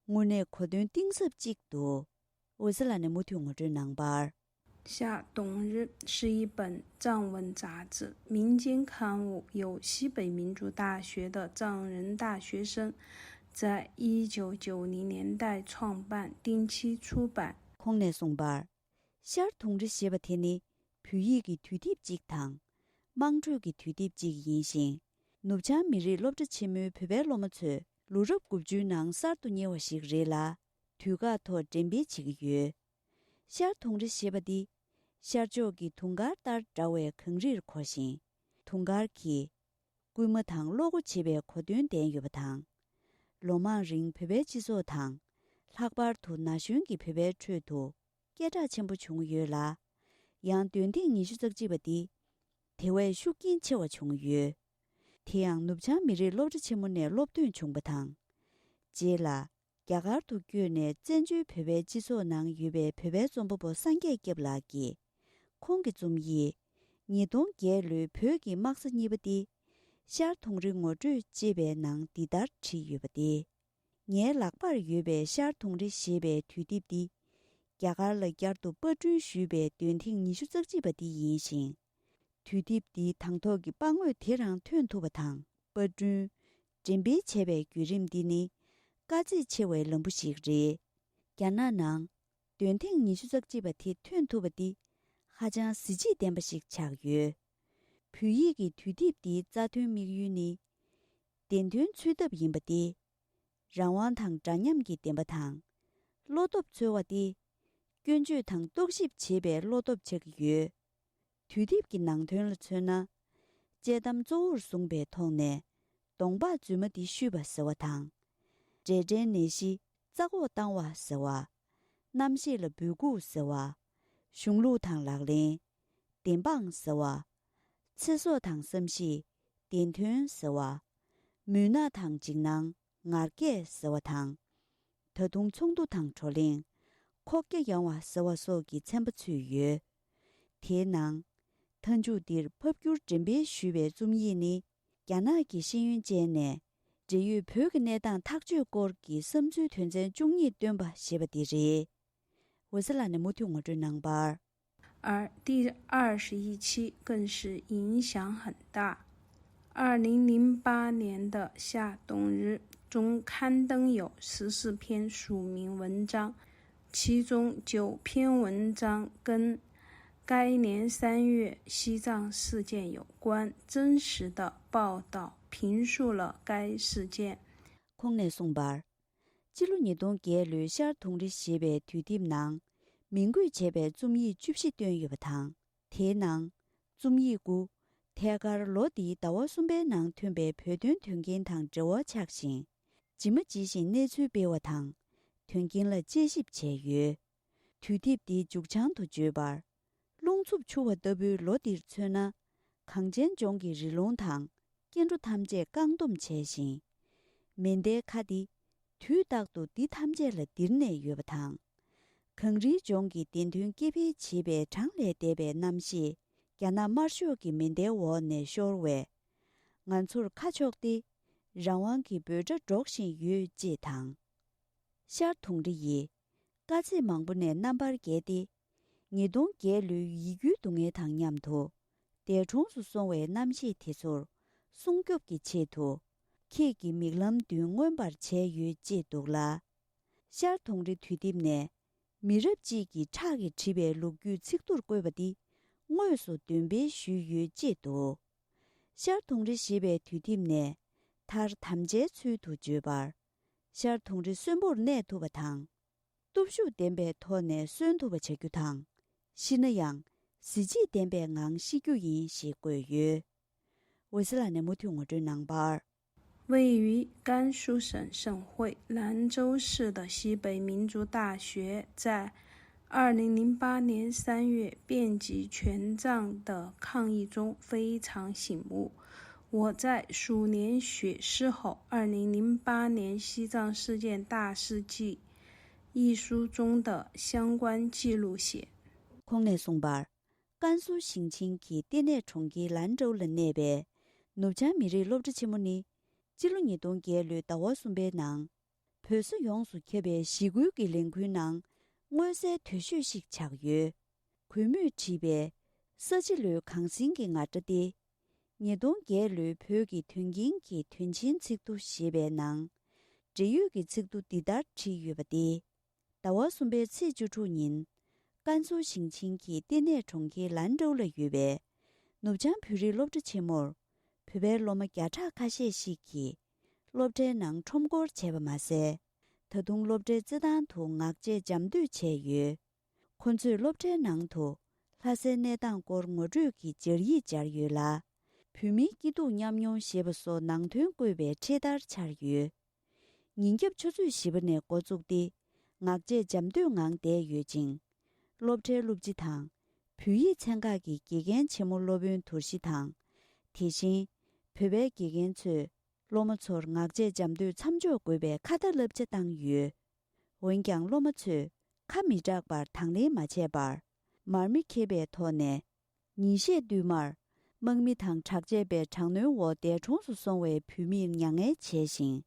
དངོས་གནས་གོ་དོན་གཏིང་ཟབ་ཅིག་འདུག་འོད་ཟེར་ལགས་ནས་མུ་མཐུད་ངོ་སྤྲོད་གནང་བར། 夏冬日是一本藏文杂志，民间刊物，由西北民族大学的藏人大学生在一九九零年代创办，定期出版。 ཁོང་ནས་གསུངས་པར། ཤར་དུང་རི་ཞེས་པ་དེ་ནི་བོད་ཡིག་གི་དུས་དེབ་ཅིག་དང་། དམངས་ཁྲོད་ཀྱི་དུས་དེབ་ཅིག་ཡིན་ཞིང་། ནུབ་བྱང་མི་རིགས་སློབ་གྲྭ་ཆེན་མོའི་བོད་པའི་སློབ་མ་ཚོས་ལོ་རབས་དགུ་བཅུའི་ནང་གསར་དུ་གཉེར་བ་ཞིག་རེད་ལ། དུས་བཀག་ཐོག་འགྲེམས་སྤེལ་བྱེད་ཀྱི་ཡོད། ཤར་དུང་རི་ཞེས་པ་འདི། ཤར་ཕྱོགས་ཀྱི་དུང་དཀར་ལྟར་འདྲ་བའི་གངས་རིར་གོ་ཞིང་། དུང་དཀར་གྱིས། སྐུལ་མ་དང་བློ་སྒོ་འབྱེད་པའི་གོ་དོན་ལྡན་ཡོད་པ་དང་། ལོ་མང་རིང་བོད་པའི་སྤྱི་ཚོགས་དང་། ལྷག་པར་དུ་ན་གཞོན་གྱི་བོད་པའི་ཁྲོད་དུ་སྐད་གྲགས་ཆེན་པོ་བྱུང་ཡོད་ལ། ཡང་འདོན་ཐེངས་ཉི་ཤུ་རྩ་གཅིག་པ་འདི་དེ་བས་ཤུགས་རྐྱེན་ཆེ་བ་བྱུང་ཡོད། དེ་ཡང་ནུབ་བྱང་མི་རིགས་སློབ་གྲྭ་ཆེན་མོ་ནས་སློབ་ཐོན་བྱུང་པ་དང་། རྗེས་ལ། རྒྱ་གར་དུ་བསྐྱོད་ནས་བཙན་བྱོལ་བོད་པའི་སྤྱི་ཚོགས་ནང་ཡོད་པའི་བོད་པའི་རྩོམ་པ་པོ་སངས་རྒྱས་སྐྱབས་ལགས་ཀྱིས། ཁོང་གི་རྩོམ་ཡིག་ཉིས་སྟོང་བརྒྱད་ལོའི་བོད་ཀྱི་དམག་ས་གཉིས་པ་སྟེ། ཤར་དུང་རི་ངོ་སྤྲོད་ཅེས་པའི་ནང་འདི་ལྟར་བྲིས་ཡོད་པ་སྟེ། ངའི་ལག་པར་ཡོད་པའི་ཤར་དུང་རི་ཞེས་པའི་དུས་དེབ་འདི་རྒྱ་གར་ལ་བསྐྱར་དུ་པར་སྐྲུན་ཞུས་པའི་འདོན་ཐེངས་ཉི་ཤུ་རྩ་གཅིག་པ་འདི་ཡིན་ཞིང་། དུས་དེབ་འདིའི་དང་ཐོག་གི་པར་ངོས་དེ་རང་ཐོན་ཐུབ་པ་དང་། པར་སྐྲུན། འགྲེམས་སྤེལ་བྱས་པའི་བརྒྱུད་རིམ་འདི་ནི་དཀའ་ཚེགས་ཆེ་བའི་ལམ་བུ་ཞིག་རེད། རྒྱ་ནག་ནང་འདོན་ཐེངས་ཉི་ཤུ་རྩ་གཅིག་པ་དེ་ཐོན་ཐུབ་པ་འདི་ཧ་ཅང་གཟི་བརྗིད་ལྡན་པ་ཞིག་ཆགས་ཡོད། བོད་ཡིག་གི་དུས་དེབ་འདིའི་རྩ་དོན་དམིགས་ཡུལ་ནི། བདེན་དོན་འཚོལ་ཐབས་ཡིན་པ་སྟེ། རང་དབང་དང་འདྲ་མཉམ་གྱི་བདེན་པ་དང་། བློ་སྟོབས་འཚོལ་བ་སྟེ། སྐྱོན་བརྗོད་དང་རྟོག་ཞིབ་བྱེད་པའི་བློ་སྟོབས་ཆགས་ཀྱི་ཡོད། དུས་དེབ་ཀྱི་ནང་དོན་ལ་མཚོན་ན། དཔྱད་གཏམ་གཙོ་བོར་བཟུང་པའི་ཐོག་ནས། གདོང་འབག་རྫུན་མ་འདི་བཤུས་པ་ཟེར་བ་དང་། འབྲས་སྐྲན་ནད་གཞི་རྩ་འགོག་བཏང་བ་ཟེར་བ། རྣམ་ཤེས་ལ་འབོད་འགུག་ཟེར་བ། གཞུང་ལུགས་དང་ལག་ལེན། བདེན་དཔང་ཟེར་བ། ཚེ་སྲོག་དང་བསམ་གཞིག་བདེན་དོན་ཟེར་བ། མུན་ནག་དང་འཇིགས་སྣང་ངར་སྐད་ཟེར་བ་དང་། ད་དུང་ཚོགས་འདུ་དང་བགྲོ་གླེང་། ཁོག་རྒྱ་ཡངས་བ་ཟེར་བ་སོགས་ཀྱི་ཚན་པ་ཚུད་ཡོད། དེའི་ནང་། མཐའ་མཇུག་འདིར་ཕབ་བསྒྱུར་འགྲེམས་སྤེལ་ཞུས་པའི་རྩོམ་ཡིག་ནི། རྒྱ་ནག་གི་ཤེས་ཡོན་ཅན་ནས། འབྲེལ་ཡོད་བོད་ཀྱི་གནས་སྟངས་ཐག་གཅོད་སྐོར་གྱི་བསམ་ཚུལ་དོན་ཚན་བཅུ་གཉིས་བཏོན་པ་ཞེས་པ་འདི་རེད། འོད་ཟེར་ལགས་ནས་མུ་མཐུད་ངོ་སྤྲོད་གནང་བར། 而第二十一期更是影响很大。二零零八年的夏冬日中刊登有十四篇署名文章，其中九篇文章跟该年三月西藏事件有关，真实的报道评述了该事件。 ཁོང་ནས་གསུངས་པར། སྤྱི་ལོ་ཉིས་སྟོང་བརྒྱད་ལོའི་ཤར་དུང་རི་ཞེས་པའི་དུས་དེབ་ནང་མིང་འགོད་བྱས་པའི་རྩོམ་ཡིག་བཅུ་བཞི་བཏོན་ཡོད་པ་དང་། དེའི་ནང་རྩོམ་ཡིག་དགུ་ཐད་ཀར་ལོ་འདིའི་ཟླ་བ་གསུམ་པའི་ནང་ཐོན་པའི་བོད་དོན་དོན་རྐྱེན་དང་འབྲེལ་བ་ཆགས་ཤིང་། ཇི་མ་ཇི་བཞིན་གནས་ཚུལ་སྤེལ་བ་དང་། དོན་རྐྱེན་ལ་དཔྱད་ཞིབ་བྱས་ཡོད། དུས་དེབ་འདིའི་མཇུག་བྱང་དུ་བརྗོད་པར། རླུང་འཚུབ་འཕྱུར་བ་ལྟ་བུའི་ལོ་འདིར་མཚོན་ན། གངས་ཅན་ལྗོངས་ཀྱི་རི་ལུང་དང་སྐྱེ་འགྲོ་ཐམས་ཅད་བཀག་སྡོམ་བྱས་ཤིང་། མེ་མདའི་ཁ་འདི་དུས་རྟག་ཏུ་འདི་ཐམས་ཅད་ལ་ལྡིར་ནས་ཡོད་པ་དང་། གངས་རིའི་ལྗོངས་ཀྱི་བདེན་དོན་སྐྱེ་འཕེལ་བྱེད་པའི་གྲངས་ལས་འདས་པའི་རྣམ་ཤེས་རྒྱ་ནག་དམར་ཤོག་གི་མེ་མདའི་འོག་ནས་ཤོར་བས། ང་ཚོར་ཁ་ཕྱོགས་ཏེ་རང་དབང་གི་འབོད་སྒྲ་སྒྲོག་བཞིན་ཡོད་ཅེས་དང་། ཤར་དུང་རི་ཡིས། དཀའ་ཚེགས་མང་པོ་ནས་རྣམ་པར་རྒྱལ་ཏེ། ཉིས་སྟོང་བརྒྱད་ལོའི་ཡིད་འགྱུར་སྡུག་བསྔལ་དང་མཉམ་དུ། འདས་གྲོངས་སུ་སོང་བའི་རྣམ་ཤེས་དེ་ཚོར་སྲུང་སྐྱོབ་ཀྱི་ཆེད་དུ། ཁྱེད་ཀྱི་མིག་ལམ་མདུན་མངོན་པར་བྱས་ཡོད་ཅེས་འདུག་ལ། ཤར་དུང་རི་དུས་དེབ་ནས། མི་རབས་གཅིག་གི་ཁྲག་གིས་བྲིས་པའི་ལོ་རྒྱུས་ཚིག་ཐོར་བཀོད་པ་འདི་དངོས་སུ་འདོན་སྤེལ་ཞུས་ཡོད་ཅེས་འདུག་ཤར་དུང་རི་ཞེས་པའི་དུས་དེབ་ནས་མཐར་དམ་བཅའི་ཚུལ་དུ་བརྗོད་པར། ཤར་དུང་རི་གསོན་པོར་གནས་ཐུབ་པ་དང་། སྟོབས་ཤུགས་ལྡན་པའི་ཐོག་ནས་གསོན་ཐུབ་པ་བྱ་རྒྱུ་དང་། ཤི་ན་ཡང་གཟི་བརྗིད་ལྡན་པའི་ངང་ཤི་རྒྱུ་ཡིན་ཞེས་བཀོད་ཡོད། འོད་ཟེར་ལགས་ནས་མུ་མཐུད་ངོ་སྤྲོད་གནང་བར། 位于甘肃省省会兰州市的西北民族大学在二零零八年三月遍及全藏的抗议中非常醒目。我在鼠年雪狮吼，二零零八年西藏事件大事记一书中的相关记录写。 ཁོང་ནས་གསུངས་པར། ཀན་སུའུ་ཞིང་ཆེན་གྱི་ལྟེ་གནས་གྲོང་ཁྱེར་ལན་ཀྲོའུ་ལ་གནས་པའི་ནུབ་བྱང་མི་རིགས་སློབ་གྲྭ་ཆེན་མོ་ནི། སྤྱི་ལོ་ཉིས་སྟོང་བརྒྱད་ལོའི་ཟླ་བ་གསུམ་པའི་ནང་། བོད་ས་ཡོངས་སུ་ཁྱབ་པའི་གཞིས་ཁུལ་གྱི་ལས་འགུལ་ནང་མངོན་གསལ་དོད་ཤོས་ཤིག་ཆགས་ཡོད། གུས་མོས་བྲིས་པའི་ས་བྱི་ལོའི་གངས་སེང་གི་ངར་སྒྲ་སྟེ། ཉིས་སྟོང་བརྒྱད་ལོའི་བོད་ཀྱི་དོན་རྐྱེན་གྱི་དོན་ཆེན་ཚིག་ཐོ་ཞེས་པའི་ནང་། འབྲེལ་ཡོད་ཀྱི་ཚིག་ཐོ་འདི་ལྟར་བྲིས་ཡོད་པ་སྟེ། ཟླ་བ་གསུམ་པའི་ཚེས་བཅུ་དྲུག་ཉིན། ཀན་སུའུ་ཞིང་ཆེན་གྱི་ལྟེ་གནས་གྲོང་ཁྱེར་ལན་ཀྲོའུ་ལ་ཡོད་པའི་ནུབ་བྱང་བོད་རིགས་སློབ་གྲྭ་ཆེན་མོར་བོད་པའི་སློབ་མ་བརྒྱ་ཕྲག་ཁ་ཤས་ཤིག་གིས་སློབ་གྲྭའི་ནང་ཁྲོམ་སྐོར་བྱས་པ་མ་ཟད། ད་དུང་སློབ་གྲྭའི་རྩེད་ཐང་དུ་ངག་བཅད་འཇམ་འདོད་བྱས་ཡོད། ཁོ་ཚོས་སློབ་གྲྭའི་ནང་དུ་ལྷ་སའི་གནས་སྟངས་སྐོར་ངོ་སྤྲོད་ཀྱི་སྦྱར་ཡིག་སྦྱར་ཡོད་ལ། བོད་མིའི་སྐྱིད་སྡུག་མཉམ་མྱོང་ཞེས་པ་སོགས་ནང་དོན་བཀོད་པའི་འཕྲེད་དར་འཕྱར་ཡོད། ཉིན་རྒྱབ་ཆུ་ཚོད་བཞི་པ་ནས་འགོ་བཙུགས་ཏེ། ངག་བཅད་འཇམ་འདོད་ངང་བསྡད་ཡོད་ཅིང་། སློབ་གྲྭའི་སློབ་སྤྱི་དང་། བོད་ཡིག་ཚན་ཁག་གི་དགེ་རྒན་ཆེན་མོ་སློབ་དཔོན་དོར་ཞི་དང་། དེ་བཞིན། བོད་པའི་དགེ་རྒན་ཚོས་སློབ་མ་ཚོར་ངག་བཅད་འཇམ་འདོད་མཚམས་འཇོག་དགོས་པའི་ཁ་ཏ་བསླབ་བྱ་བཏང་ཡོད། འོན་ཀྱང་སློབ་མ་ཚོས་ཁ་མི་གྲག་པར་དང་ལེན་མ་བྱས་པར། མར་མེ་ཁྱེར་བའི་ཐོག་ནས། ཉིན་ཤས་བསྟུད་མར། དམག་མི་དང་དྲག་ཆས་པའི་དྲག་གནོན་འོག་འདས་གྲོངས་སུ་སོང་བའི་བོད་མིར་མྱ་ངན་བྱས་ཤིང་།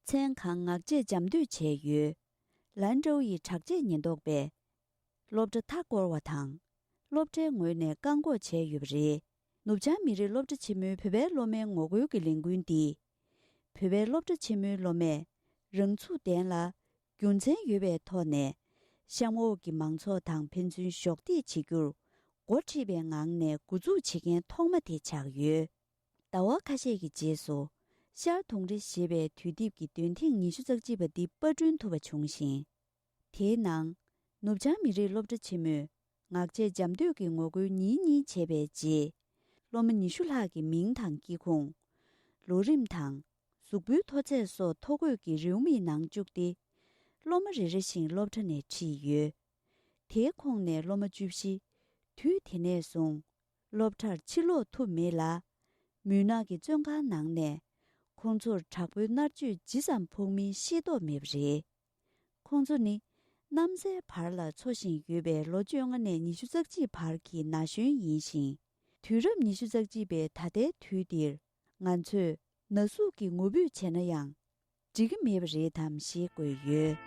མཚན་གང་ངག་བཅད་འཇམ་འདོད་བྱས་ཡོད། ལན་ཀྲོའུ་ཡི་དྲག་ཆས་ཉེན་རྟོག་པས་སློབ་གྲྭ་མཐའ་བསྐོར་བ་དང་། སློབ་གྲྭའི་ངོས་ནས་བཀག་འགོག་བྱས་ཡོད་པ་རེད། ནུབ་བྱང་མི་རིགས་སློབ་གྲྭ་ཆེན་མོའི་བོད་པའི་སློབ་མའི་ངོ་རྒོལ་གྱི་ལས་འགུལ་འདིས། བོད་པའི་སློབ་གྲྭ་ཆེན་མོའི་སློབ་མས་རང་ཚུགས་ལྡན་ལ། རྒྱུ་མཚན་ཡོད་པའི་ཐོག་ནས་གཤམ་འོག་གི་མང་ཚོགས་དང་ཕན་ཚུན་གཞོགས་འདེགས་བྱེད་རྒྱུར་འགོ་ཁྲིད་པའི་ངང་ནས་འགོ་འཛུགས་བྱེད་མཁན་ཐོག་མ་དེ་ཆགས་ཡོད། ཟླ་བ་ཁ་ཤས་ཀྱི་རྗེས་སུ་ཤར་དུང་རི་ཞེས་པའི་དུས་དེབ་ཀྱི་འདོན་ཐེངས་ཉི་ཤུ་རྩ་གཅིག་པ་འདི་པར་སྐྲུན་ཐུབ་པ་བྱུང་ཞིང་། དེའི་ནང་ནུབ་བྱང་མི་རིགས་སློབ་གྲྭ་ཆེན་མོས་ངག་བཅད་འཇམ་འདོད་ཀྱི་ངོ་རྒོལ་ཉིན་གཉིས་བྱས་པའི་རྗེས། སློབ་མ་ཉི་ཤུ་ལྷག་གི་མིང་དང་སྐྱེ་ཁུངས། ལོ་རིམ་དང་། གཟུགས་པོའི་མཐོ་ཚད་སོགས་ཐོ་འགོད་ཀྱི་རེའུ་མིག་ནང་བཅུག་སྟེ། སློབ་མ་རེ་རེ་བཞིན་སློབ་གྲྭ་ནས་ཁྲིད་ཡོད། དེའི་ཁོངས་ནས་སློབ་མ་བཅུ་བཞི། དུས་དེ་ནས་བཟུང་སློབ་གྲྭར་ཕྱིར་ལོག་ཐུབ་མེད་ལ། མུན་ནག་གི་བཙོན་ཁང་ནང་ནས་ཁོང་ཚོར་དྲག་པོའི་མནར་གཅོད་ཇི་ཙམ་ཕོག་མིན་ཤེས་རྟོགས་མེད་པ་རེད། ཁོང་ཚོ་ནི་གནམ་སའི་བར་ལ་འཚོ་བཞིན་ཡོད་པའི་ལོ་བཅོ་ལྔ་ནས་ཉི་ཤུ་རྩ་གཅིག་བར་གྱི་ན་གཞོན་ཡིན་ཞིང་། དུས་རབས་ཉི་ཤུ་རྩ་གཅིག་པའི་ད་ལྟའི་དུས་འདིར་ང་ཚོས་ན་ཟུག་གི་ངུ་འབོད་བྱས་ན་ཡང་། འགྲིག་གི་མེད་པ་རེད་དམ་ཞེས་བཀོད་ཡོད།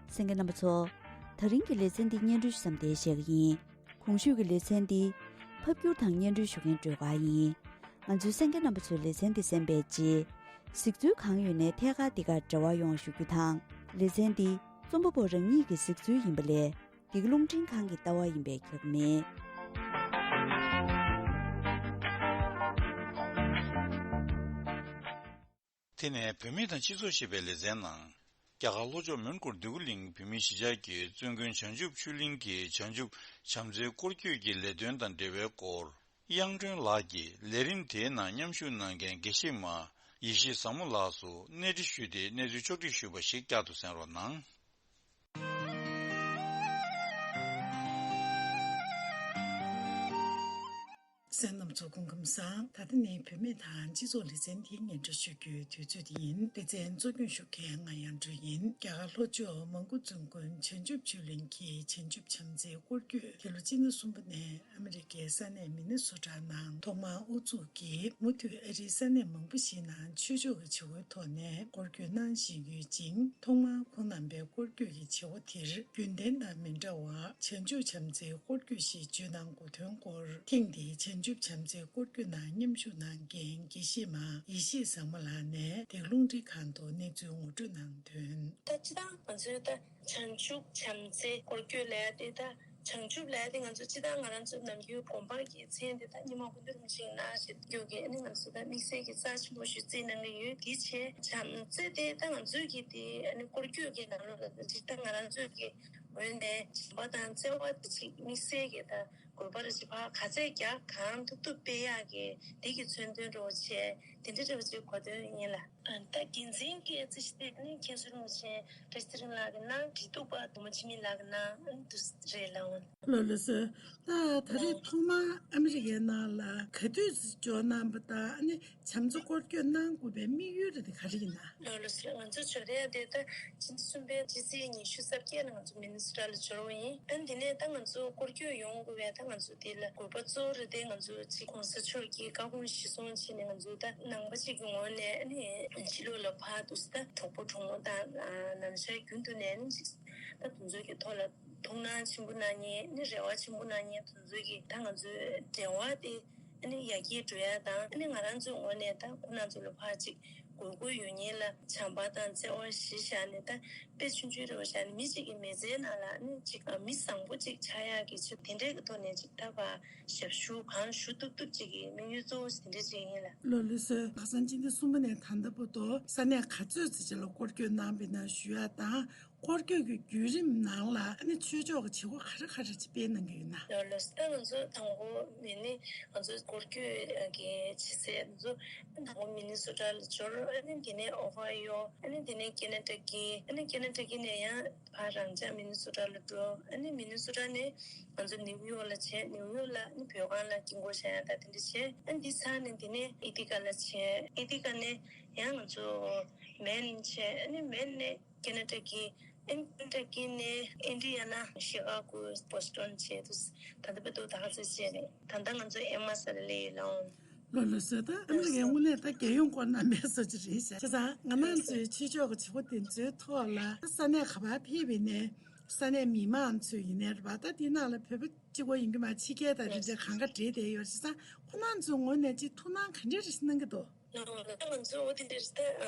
གསན་མཁན་རྣམ་པ་ཚོ། ད་རིང་གི་ལེ་ཚན་འདི་སྙན་སྒྲོན་ཞུ་མཚམས་འདིར་བཞག་གི་ཡིན། གོང་ཞུས་ཀྱི་ལེ་ཚན་འདི་ཕབ་སྒྱུར་དང་སྙན་སྒྲོན་ཞུ་མཁན་སྒྲོལ་དཀར་ཡིན། ང་ཚོའི་གསན་མཁན་རྣམ་པ་ཚོས་ལེ་ཚན་འདི་གསན་པའི་རྗེས། གཟིགས་ཚུལ་གང་ཡོད་ནས་ཐད་ཀར་འདི་གར་འབྲེལ་བ་ཡོང་བ་ཞུ་རྒྱུ་དང་། ལེ་ཚན་འདི་རྩོམ་པ་པོ་རང་ཉིད་ཀྱི་གཟིགས་ཚུལ་ཡིན་པ་ལས། འདི་ག་རླུང་འཕྲིན་ཁང་གི་ལྟ་བ་ཡིན་པས་ཁྱབ་མེད། དེ་ནས་བུད་མེད་དང་སྤྱི་ཚོགས་ཞེས་པའི་ལེ་ཚན་ནང་། རྒྱ་གར་ལྷོ་ཕྱོགས་མོན་གྷོ་འདོད་རྒུ་གླིང་བོད་མིའི་གཞིས་ཆགས་ཀྱི་བཙུན་དགོན་བྱང་ཆུབ་ཆོས་གླིང་གི་བྱང་ཆུབ་བྱམས་བརྩེའི་སྐོར་སྐྱོད་ཀྱི་ལས་དོན་དང་འབྲེལ་བའི་སྐོར། དབྱངས་སྒྲོན་ལགས་ཀྱིས་ལས་རིམ་དེའི་ནང་མཉམ་ཞུགས་གནང་མཁན་དགེ་བཤེས་མ་ཡེ་ཤེས་བཟང་མོ་ལགས་སུ་གནས་འདྲི་ཞུས་ཏེ་གནས་ཚུལ་ཕྱོགས་སྒྲིག་ཞུས་པ་ཞིག་བསྐྱར་དུ་གསན་རོགས་གནང་། གསན་མཁན་རྣམ་པ་ཚོ་སྐུ་ཁམས་བཟང་། ད་ལྟ་ནི་བུད་མེད་དང་སྤྱི་ཚོགས་ལེ་ཚན་དེ་སྙན་སྒྲོན་ཞུ་རྒྱུའི་དུས་ཚོད་དེ་ཡིན། ལེ་ཚན་གཙོ་སྐྱོང་ཞུ་མཁན་ང་དབྱངས་སྒྲོན་ཡིན། རྒྱ་གར་ལྷོ་ཕྱོགས་མོན་གྷོ་བཙུན་དགོན་བྱང་ཆུབ་ཆོས་གླིང་གི་བྱང་ཆུབ་བྱམས་བརྩེའི་སྐོར་སྐྱོད་དེ་ལོ་སྤྱི་ཟླ་གསུམ་པ་ནས་ཨ་མི་རི་ཀའི་ས་གནས་མི་ནི་སོ་ཊ་ནང་ཐོག་མར་དབུ་འཛུགས་ཀྱིས་མུ་མཐུད་ཨ་རིའི་ས་གནས་མང་པོ་ཞིག་ནང་ཆོས་ཕྱོགས་ཀྱི་བྱ་བའི་ཐོག་ནས་སྐོར་སྐྱོད་གནང་བཞིན་ཡོད་ཅིང་། ཐོག་མར་ཁོང་རྣམ་པའི་སྐོར་སྐྱོད་ཀྱི་བྱ་བ་དེར་རྒྱུན་ལྡན་དང་མི་འདྲ་བར་བྱང་ཆུབ་བྱམས་བརྩེའི་སྐོར་སྐྱོད་ཞེས་བརྗོད་སྟངས་གོ་དོན་སྐོར། ཐེངས་འདིའི་བྱང་ཆུབ་བྱམས་བརྩེའི་སྐོར་སྐྱོད་ནང་མཉམ་ཞུགས་གནང་མཁན་དགེ་བཤེས་མ་ཡེ་ཤེས་བཟང་མོ་ལགས་ནས་འདི་ག་རླུང་འཕྲིན་ཁང་དུ་གནས་ཚུལ་ངོ་སྤྲོད་གནང་དོན། ད་སྤྱིར་བཏང་ང་ཚོའི་ད་བྱང་ཆུབ་བྱམས་བརྩེ་སྐོར་སྐྱོད་ལབ་ཡ་དེ། ད་བྱང་ཆུབ་ལབ་ཡ་དེ་ང་ཚོ་སྤྱིར་བཏང་ང་རང་ཚོ་ནམ་རྒྱུན་དགོན་པ་གི་མཚན་དེ་ད་རྙིང་མ་སྐུ་མདུན་རིན་པོ་ཆེ་གི་ནང་ཞེས་སྐྱོ་གི། ཨ་ནི་ང་ཚོ་ད་དམིགས་བསལ་གྱི་རྩ་ཆེན་པོ་ཞིག་བརྩི་གནང་གི་ཡོད། དེ་བྱས་བྱམས་བརྩེ་དེ་ད་ང་ཚོའི་གི་དེ་ཨ་ནི་སྐོར་སྐྱོད་ཀྱི་ནང་ལོགས་ལ་ད་སྤྱིར་བཏང་ང་རང་ཚོའི་གི་ངོས་ནས་བྱམས་པ་དང་བརྩེ་བ་དེ་ཅིག་དམིགས་བསལ་གྱི་ད་དགོས་པ་རེ་ཅིག་ཕར་ག་ཚད་རྒྱག་གང་ཐུབ་ཐུབ་སྤེལ་ཡག་གི་དེ་གི་མཚོན་དོན་འདྲ་བོ་བྱས། དེ་འདྲ་འདྲ་བོ་ཅིག་གོ་དོན་ཡིན་ལ། ཨ། ད་འགན་འཛིན་གྱི་རྩིས་ཞིབ་དེ་ནི་མཁན་ཟུར་རིན་པོ་ཆེ་བཀྲ་ཤིས་ཚེ་རིང་ལགས་ཀྱིས་གནང་།་འབྲེལ་གཏུག་པ་བུ་མོ་འཆི་མེད་ལགས་ཀྱིས་གནང་། ཨ་ནི་དུ་རེད་ལགས། ལགས་ལགས་སོ། ད་ད་རེས་ཐོག་མར་ཨ་མི་རི་ཀའི་ནང་ལ་ག་དུས་འབྱོར་གནང་བ་དང་། ཨ་ནི་བྱམས་བརྩེ་སྐོར་སྐྱོད་གནང་དགོས་པའི་དམིགས་ཡུལ་རེ་དེ་ག་རེ་ཡིན་ན། ལགས་ལགས་སོ། ང་ཚོ་འབྱོར་ཡ་དེ་ད་ཕྱི་ཟླ་གསུམ་པའི་ཕྱི་ཚེས་ཉི་ཤུ་རྩ་བརྒྱད་ལ་ང་ཚོ་མི་ནི་སོ་ཊ་ལ་འབྱོར་བ་ཡིན། ཨ་ནི་དེ་ནས་ད་ང་ཚོ་སྐོར་སྐྱོད་ཡོང་དགོས་པའི་ད་ང་ཚོ་དེ་ལ་དགོས་པ་གཙོ་བོ་རེ་དེ་ང་ཚོ་གཅིག་གོང་ས་མཆོག་གི་བཀའ་དགོངས་གཞིར་བཟུང་བྱས་ནས་ང་ཚོ་ད་ནང་པ་གཅིག་གི་ངོས་ནས་ཨ་ནི་ཕྱི་ལོགས་ལ་ཕར་འདུག་སེ་ད་གྲོགས་པོ་གྲོགས་མོ་དང་ནང་ཤར་རྒྱུན་དུ་ནས་ཨ་ནི་གཅིག་ད་དེ་ཚོ་གི་ཐོག་ལ་ཐུགས་སྣང་ཆེན་པོ་གནང་མཁན། ཨ་ནི་རེ་བ་ཆེན་པོ་གནང་མཁན་དེ་ཚོ་གི་ད་ང་ཚོའི་འབྲེལ་བ་དེ་ཨ་ནི་ཡར་རྒྱས་འགྲོ་ཡ་དང་། ཨ་ནི་ང་རང་ཚོའི་ངོས་ནས་ད་ཁོང་རྣམ་ཚོ་ལ་ཕར་གཅིག་དགོས་མཁོ་ཡོད་མཁན་ལ་བྱམས་པ་དང་བརྩེ་བ་གཞི་བཞག་ནས། ད་དཔེ་ཆུང་ཆུང་རེ་བ་བཞག་ནས་མི་གཅིག་གི་མི་ཚེའི་ནང་ལ་ནི་གཅིག་མི་བཟང་པོ་གཅིག་ཆགས་ཡག་གི་ཆེད་དེ་འདྲའི་གི་ཐོག་ནས་གཅིག་ད་ཕར་ཞབས་ཞུ་གང་ཞུ་ཐུབ་ཐུབ་གཅིག་གི་དམིགས་ཡུལ་གཙོ་བོ་དེ་འདྲ་གཅིག་ཡིན་ལ། ལགས་ལགས་སོ། ཁ་སང་སྤྱི་ཟླ་གསུམ་པ་ནས་ད་ལྟ་བར་དུ་ས་གནས་ག་ཚོད་ཙམ་ཅིག་ལ་སྐོར་སྐྱོད་གནང་བའི་ནང་ཞུ་ཡག་དང་། སྐོར་སྐྱོད་ཀྱི་བརྒྱུད་རིམ་ནང་ལ་ཨ་ནི་ཆོས་ཕྱོགས་ཀྱི་བྱེད་སྒོ་ག་རེ་ག་རེ་ཅིག་སྤེལ་གནང་གི་ཡོད་ན། ལགས་ལགས་སོ། ད་ང་ཚོ་དང་པོ་ནས་ནི་ང་ཚོ་སྐོར་སྐྱོད་ཀྱི་བྱེད་ཚད་ང་ཚོ་དང་པོ་མི་ནི་སོ་ཊ་ལ་འབྱོར། ཨ་ནི་དེ་ནས་ཨོ་ཧའི་ཡོ། ཨ་ནི་དེ་ནས་ཁེ་ན་ཌ་གི། ཨ་ནི་ཁེ་ན་ཌ་གི་ནས་ཡང་ཕར་རང་འཇགས་མི་ནི་སོ་ཊ་ལ་འགྲོ། ཨ་ནི་མི་ནི་སོ་ཊ་ནས་ང་ཚོ་ནིའུ་ཡོག་ལ་བྱས། ནིའུ་ཡོག་ལ་ཨ་ནི་བོད་ཁང་ལ་དཀྱིལ་འཁོར་བཞེངས་ཡག་ད་དེ་འདྲ་བྱས། ཨ་ནི་དེ་ཚར་ནས་དེ་ནས་ཨེ་ཐི་ཀ་ལ་བྱས། ཨེ་ཐི་ཀ་ནས་ཡང་ང་ཚོ་མེན་བྱས། ཨ་ནི་མེན་ནས་ཁེ་ན་ཌ་གི། ཨིན་ཁེ་ན་ཌ་གི་ནས་ཨིན་ཌི་ཡ་ན། ཤི་ཀ་གོ། བོ་སི་ཊོན་བྱས། དུས་ད་ལྟ་བར་དུ་ད་ག་ཚོད་བྱས་རེད། ད་ལྟ་ང་ཚོ་ཨེ་མ་ས་ལ་ལ་ཡི་ལ་འོང་། ལགས་ལགས་སོ། ད་ཨ་མི་རི་ཀའི་དངོས་གནས་ད་རྒྱལ་ཡོངས་སྐོར་གནང་པའི་བཟོ་ཅིག་རེད་ཤག་བྱས་ཙང་ང་རང་ཚོའི་ཆོས་ཕྱོགས་ཀྱི་བྱེད་སྒོ་དེ་ཚོའི་ཐོག་ལ་ས་གནས་ག་པར་ཕེབས་པ་ཡིན་ནའི་ས་གནས་མི་མང་ཚོ་ཡིན་ནའི་རེད་པ། ད་དེའི་ནང་ལ་བོད་པ་གཅིག་པོ་ཡིན་གྱི་མ་རེད། ཕྱི་རྒྱལ་དང་དེ་འདྲའི་གང་ག་འདྲེས་བསྡད་ཡོད་རེད། བྱས་ཙང་ཁོ་རང་ཚོའི་ངོས་ནས་ཅིག་ཐུགས་སྣང་ག་འདྲ་རེ་གནང་གི་འདུག་ལགས་འོང་། ད་ང་ཚོ་འོ་དེ་འདྲ་རེད། ད་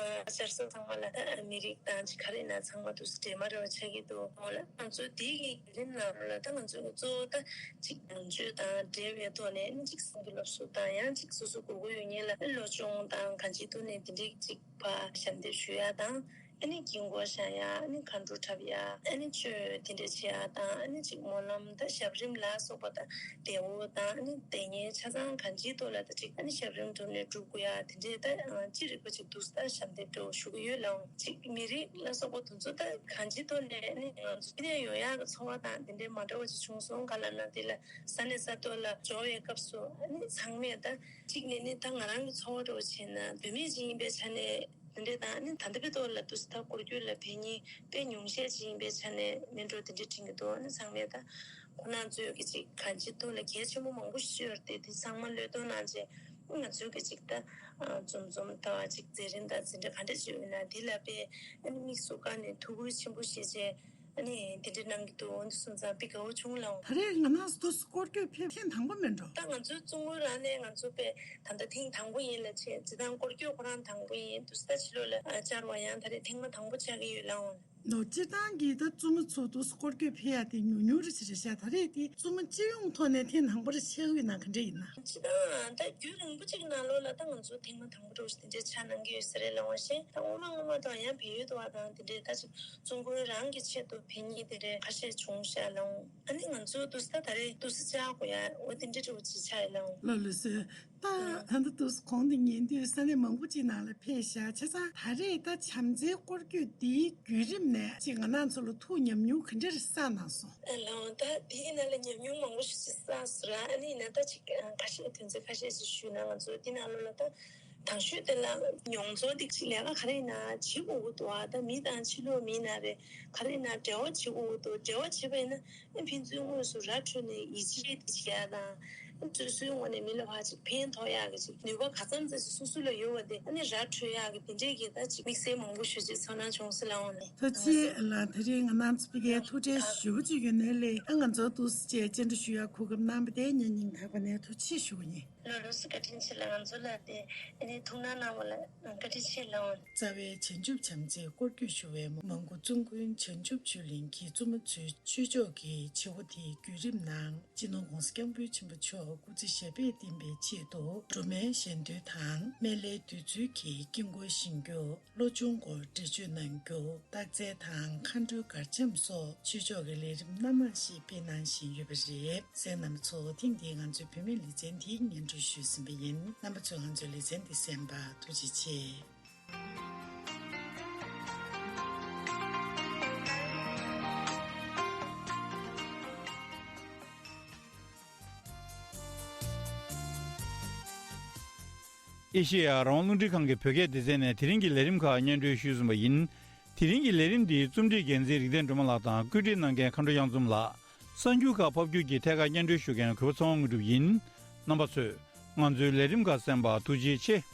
བཅར་ས་ཚང་མ་ལ་ད་མི་རིགས་དང་ཅིག་ག་རེ་ཡིན་ན་ཚང་མ་འདུག་སེ་འདྲེས་མ་འདྲ་བ་ཆགས་ཀྱི་འདུག་འོ་ལ་ང་ཚོ་དེའི་གི་བརྒྱུད་རིམ་ནང་ལ་ད་ང་ཚོ་གི་གཙོ་བོ་ད་ཅིག་ནང་ཆོས་དང་འབྲེལ་བའི་ཐོག་ནས་ཨ་ནི་ཅིག་སེམས་ཀྱི་སློབ་གསོ་དང་ཡང་ཅིག་སོ་སོ་དགོས་མཁོ་ཡོད་མཁན་ལ་ཨ་ནི་སློབ་སྦྱོང་དང་གང་ཅིའི་ཐོག་ནས་དེ་འདྲའི་ཅིག་ཕར་ཞབས་འདེགས་ཞུ་ཡ་དང་། ཨ་ནི་དཀྱིལ་འཁོར་བཞེངས་ཡ། ཨ་ནི་མཁའ་འགྲོ་འཁྲབ་ཡ། ཨ་ནི་ཆོས་དེ་འདྲ་བྱེད་ཡ་དང་། ཨ་ནི་ཅིག་སྨོན་ལམ་དང་ཞབས་རིམ་ལ་སོགས་པ་དང་། དེའུ་དང་ཨ་ནི་དེ་ཉིད་ཆ་ཚང་གང་ཅིའི་ཐོག་ལ་ད་ཅིག་ཨ་ནི་ཞབས་རིམ་ཐོག་ནས་སྒྲུབ་དགོས་ཡ་དེ་འདྲའི་ད་ཅི་རིགས་པ་ཅིག་འདུག་སེ་ད་ཞབས་འདེགས་འདྲ་བོ་ཞུ་གི་ཡོད་ལགས་འོང་། ཅིག་མི་རིགས་ལ་སོགས་པ་དེ་ཚོ་ད་གང་ཅིའི་ཐོག་ནས་ཨ་ནི་ང་ཚོ་ཕྱི་ནས་ཡོང་ཡག་གི་ཚོར་བ་དང་དེ་འདྲའི་མ་འདྲ་བ་ཅིག་བྱུང་སོང་། ག་ལབ་ན་དེ་ལ་ས་གནས་ས་ཐོག་ལ་འབྱོར་བའི་སྐབས་སུ་ཨ་ནི་ཚང་མས་ད་གཅིག་ནས་ནི་ད་ང་རང་གི་ཚོར་བ་འདྲ་བོ་བྱས་ན་བུད་མེད་ཅིག་ཡིན་པའི་ཆ་ནས། དེ་འདྲས་དང་ནི་ད་ལྟ་བའི་ཐོག་ལ་དུས་ད་སྐོར་སྐྱོད་ལ་ཕེབས་མཁན་དཔེ་ཉུང་ཤས་ཅིག་ཡིན་པའི་ཆ་ནས་མིན་འགྲོ་དེ་འདྲས་དྲན་གྱི་འདུག་ཨ་ནི་ཚང་མས་ད་ཁོ་རང་ཚོའི་གི་ཅིག་གང་ཅིའི་ཐོག་ལ་གལ་ཆེན་པོ་མང་པོ་ཞིག་ཡོད་རེད་དེ། དེ་ཚང་མ་བློས་གཏོང་གནང་བྱས་ང་ཚོའི་གི་ཅིག་ད་འཛོམས་འཛོམས་ད་ཅིག་མཛད་རིམ་དང་འཛིན་གྲྭ་ག་འདྲ་ཅིག་ཡོད་ན་དེ་ལ་དཔེ་ཨ་ནི་དམིགས་སུ་བཀར་ནས་ཐུགས་ཁུར་ཆེན་པོ་བཞེས་བྱས། ཨ་ནི་དེ་འདྲའི་གནང་གི་འདུག་འོ་འདི་སོང་ཙང་དཔེ་དགའ་བོ་བྱུང་ལགས་འོང་། ད་རེས་ང་རང་ཚོ་སྐོར་སྐྱོད་ཕེབས་ཐེངས་དང་པོ་མིན་འགྲོ། ད་ང་ཚོའི་བཙུན་དགོན་རང་ནས་ང་ཚོ་དཔེ་ད་ལྟ་ཐེངས་དང་པོ་ཡིན་ལབ་བྱས། སྤྱིར་བཏང་སྐོར་སྐྱོད་ཁོ་རང་དང་པོ་ཡིན་འདུག་སེ་ད་ཕྱི་ལོགས་ལ་ཨ་བཅར་བ་ཡང་ད་རེས་ཐེངས་མ་དང་པོ་ཆགས་ཀྱི་ཡོད་ལགས་འོང་། ནོ། སྤྱིར་བཏང་གི་ད་བཙུན་མོ་ཚོ་འདུག་སེ་སྐོར་སྐྱོད་ཕེབས་ཡ་དེ་ཉུང་ཉུང་རེད་ཟེར་རེད་ཤག་ད་རེས་དེ་བཙུན་མོ་སྤྱི་ཡོངས་ཐོག་ནས་ཐེངས་དང་པོ་རེད་ཆགས་ཀྱི་ཡོད་ན་ག་འདྲ་ཡིན་ན། སྤྱིར་བཏང་ད་རྒྱུན་རིང་པོ་ཅིག་ནང་ལོགས་ལ་ད་ང་ཚོ་ཐེངས་མ་དང་པོ་འདྲ་བོ་ཞིག་དེ་འདྲའི་ཆགས་གནང་གི་ཡོད་ས་རེད་ལབ་པ་བཞིན། ད་སྔོན་མ་སྔོན་མ་དང་ཡང་བལ་ཡུལ་དུ་བ་དང་དེ་འདྲའི་ད་ཅིག་བཙུན་དགོན་རང་གི་ཆེད་དུ་ཕེབས་མཁན་དེ་འདྲའི་ཁ་ཤས་བྱུང་ཤག་ལགས་འོང་། ཨ་ནི་ང་ཚོ་འདུག་སེ་ད་ད་རེས་འདུག་སེ་བཅར་དགོས་ཡ་འོ་དེ་འདྲ་འདྲ་བོ་ཅིག་ཆགས་ཡོད་ལགས་འོང་། ལགས་ལགས་སོ། ད་ད་ལྟ་འདུག་སེ་གོང་དུ་ཉན་དུས་ས་གནས་མང་པོ་ཅིག་ནང་ལ་ཕེབས་ཤག་བྱས་ཙང་ད་རེས་ད་བྱམས་བརྩེའི་སྐོར་སྐྱོད་འདིའི་བརྒྱུད་རིམ་ནས་ཅིག་ང་རང་ཚོ་ལ་ཐུགས་ཉམས་མྱོང་ག་འདྲ་རེ་བསགས་གནང་སོང་། ཨ་ལགས་འོང་། ད་དེའི་ནང་ལ་ཉམས་མྱོང་མང་པོ་ཞིག་ཅིག་བསགས་སོང་ར། ཨ་ནི་ཡིན་ན་ད་ཅིག་ཁ་ཤས་དོན་ཚན་ཁ་ཤས་ཅིག་ཞུས་ན། ང་ཚོ་འདི་ནང་ལོགས་ལ་ད་དང་ཤོས་དེ་ལ་མྱོང་ཚོར་འདི་ཅིག་ལས་ཀ་ག་རེ་ཡིན་ན་བྱེད་དགོས་ཀྱི་འདུག་ཨ་ད་མི་དང་ཕྱི་ལོགས་མི་ཡིན་ན་རེད། ག་རེ་ཡིན་ན་འབྲེལ་བ་བྱེད་དགོས་ཀྱི་འདུག་འབྲེལ་བ་བྱེད་པ་ཡིན་ན་ཨ་ཕན་ཚུན་དངོས་སུ་ར་འཕྲོད་ནས་ཡིད་ཆེས་དེ་བྱེད་ཡ་དང་། ཨ་སོ་སོའི་ངོས་ནས་མི་ལ་ཕར་ཅིག་ཕན་ཐོགས་ཡག་གི་ཅིག་ནུས་པ་ག་ཙམ་ཙམ་ཞིག་སོ་སོ་ལ་ཡོད་པ་དེ་ཨ་ནི་ར་འཕྲོད་ཡག་གི་དེ་འདྲས་ཀྱི་ད་ཅིག་དམིགས་བསལ་མང་པོ་ཞེ་ཅིག་ཚོར་སྣང་བྱུང་སོང་ལགས་འོང་ལགས། ཐུགས་རྗེ་ཆེ་ལགས། དེ་རིང་ང་རང་ཚོ་ཕ་གིར་ཐུགས་འཕྲད་ཞུ་བ་ཅིག་ཡོད་ནའི་ལས། ཨ་ང་ཚོ་འདུག་སེ་བཅར་བཅར་འདྲི་ཞུ་ཡག་གོ་སྐབས་གནང་བ་དེ་ངས་སྙིང་ཐག་པ་ནས་ཐུགས་རྗེ་ཆེ་ཞུ་བ་ཡིན། ལགས་ལགས་སོ། བཀའ་དྲིན་ཆེ་ལགས། ང་ཚོ་ལ་དེ་ཨ་ནི་ཐུགས་སྣང་གནང་བ་ལ་བཀའ་དྲིན་ཆེ་ལགས་འོང་། རྩ་བའི་བྱང་ཆུབ་བྱམས་བརྩེའི་སྐོར་སྐྱོད་ཞུ་བའི་མོན་གྷོ་བཙུན་དགོན་བྱང་ཆུབ་ཆོས་གླིང་གི་བཙུན་མོ་ཚོའི་ཆོས་ཕྱོགས་ཀྱི་བྱེད་སྒོ་དེའི་བརྒྱུད་རིམ་ནང་སྤྱི་ནོར་༸གོང་ས་༸སྐྱབས་མགོན་ཆེན་པོ་མཆོག་སྐུ་ཚེ་ཞབས་པད་བརྟན་པའི་ཆེད་དུ་སྒྲོལ་མའི་ཞལ་འདོན་དང་སྨན་བླའི་བདུད་རྩིའི་གི་དཀྱིལ་འཁོར་བཞེངས་རྒྱུ། བློ་སྦྱོང་སྐོར་འགྲེལ་བརྗོད་གནང་རྒྱུ། རྟགས་རྩལ་དང་མཁའ་འགྲོའི་གར་འཆམ་སོགས་ཆོས་ཕྱོགས་ཀྱི་ལས་རིམ་སྣ་མང་ཞིག་སྤེལ་གནང་བཞིན་ཡོད་པ་རེད། གསན་མཁན་རྣམ་པ་ཚོ། ཐེངས་འདིའི་ང་ཚོའི་བོད་མིའི་ལེ་ཚན་འདི་སྙན་སྒྲོན་ཞུས་ཟིན་པ་ཡིན། རྣམ་པ་ཚོས་ང་ཚོའི་ལེ་ཚན་འདི་གསན་པར་ཐུགས་རྗེ་ཆེ། ཨེ་ཤེ་ཡ་རང་དབང་རླུང་འཕྲིན་ཁང་གི་བོད་སྐད་སྡེ་ཚན་ནས་དེ་རིང་གི་ལས་རིམ་ཁག་སྙན་སྒྲོན་ཞུས་ཟིན་པ་ཡིན། དེ་རིང་གི་ལས་རིམ་འདིའི་རྩོམ་སྒྲིག་འགན་འཛིན་རིག་ལྡན་སྒྲོལ་མ་ལགས་དང་བཀོད་སྒྲིག་གནང་མཁན་མཁའ་འགྲོ་གཡང་འཛོམས་ལགས། གསར་འགྱུར་ཁག་ཕབ་སྒྱུར་གྱིས་ཐད་ཀར་སྙན་སྒྲོན་ཞུ་མཁན་གུས་པ་ཚེ་དབང་དངོས་གྲུབ་ཡིན། རྣམ་པ་ཚོས་ང་ཚོའི་ལས་རིམ་ཁག་གསན་པར་ཐུགས་རྗེ་ཆེ།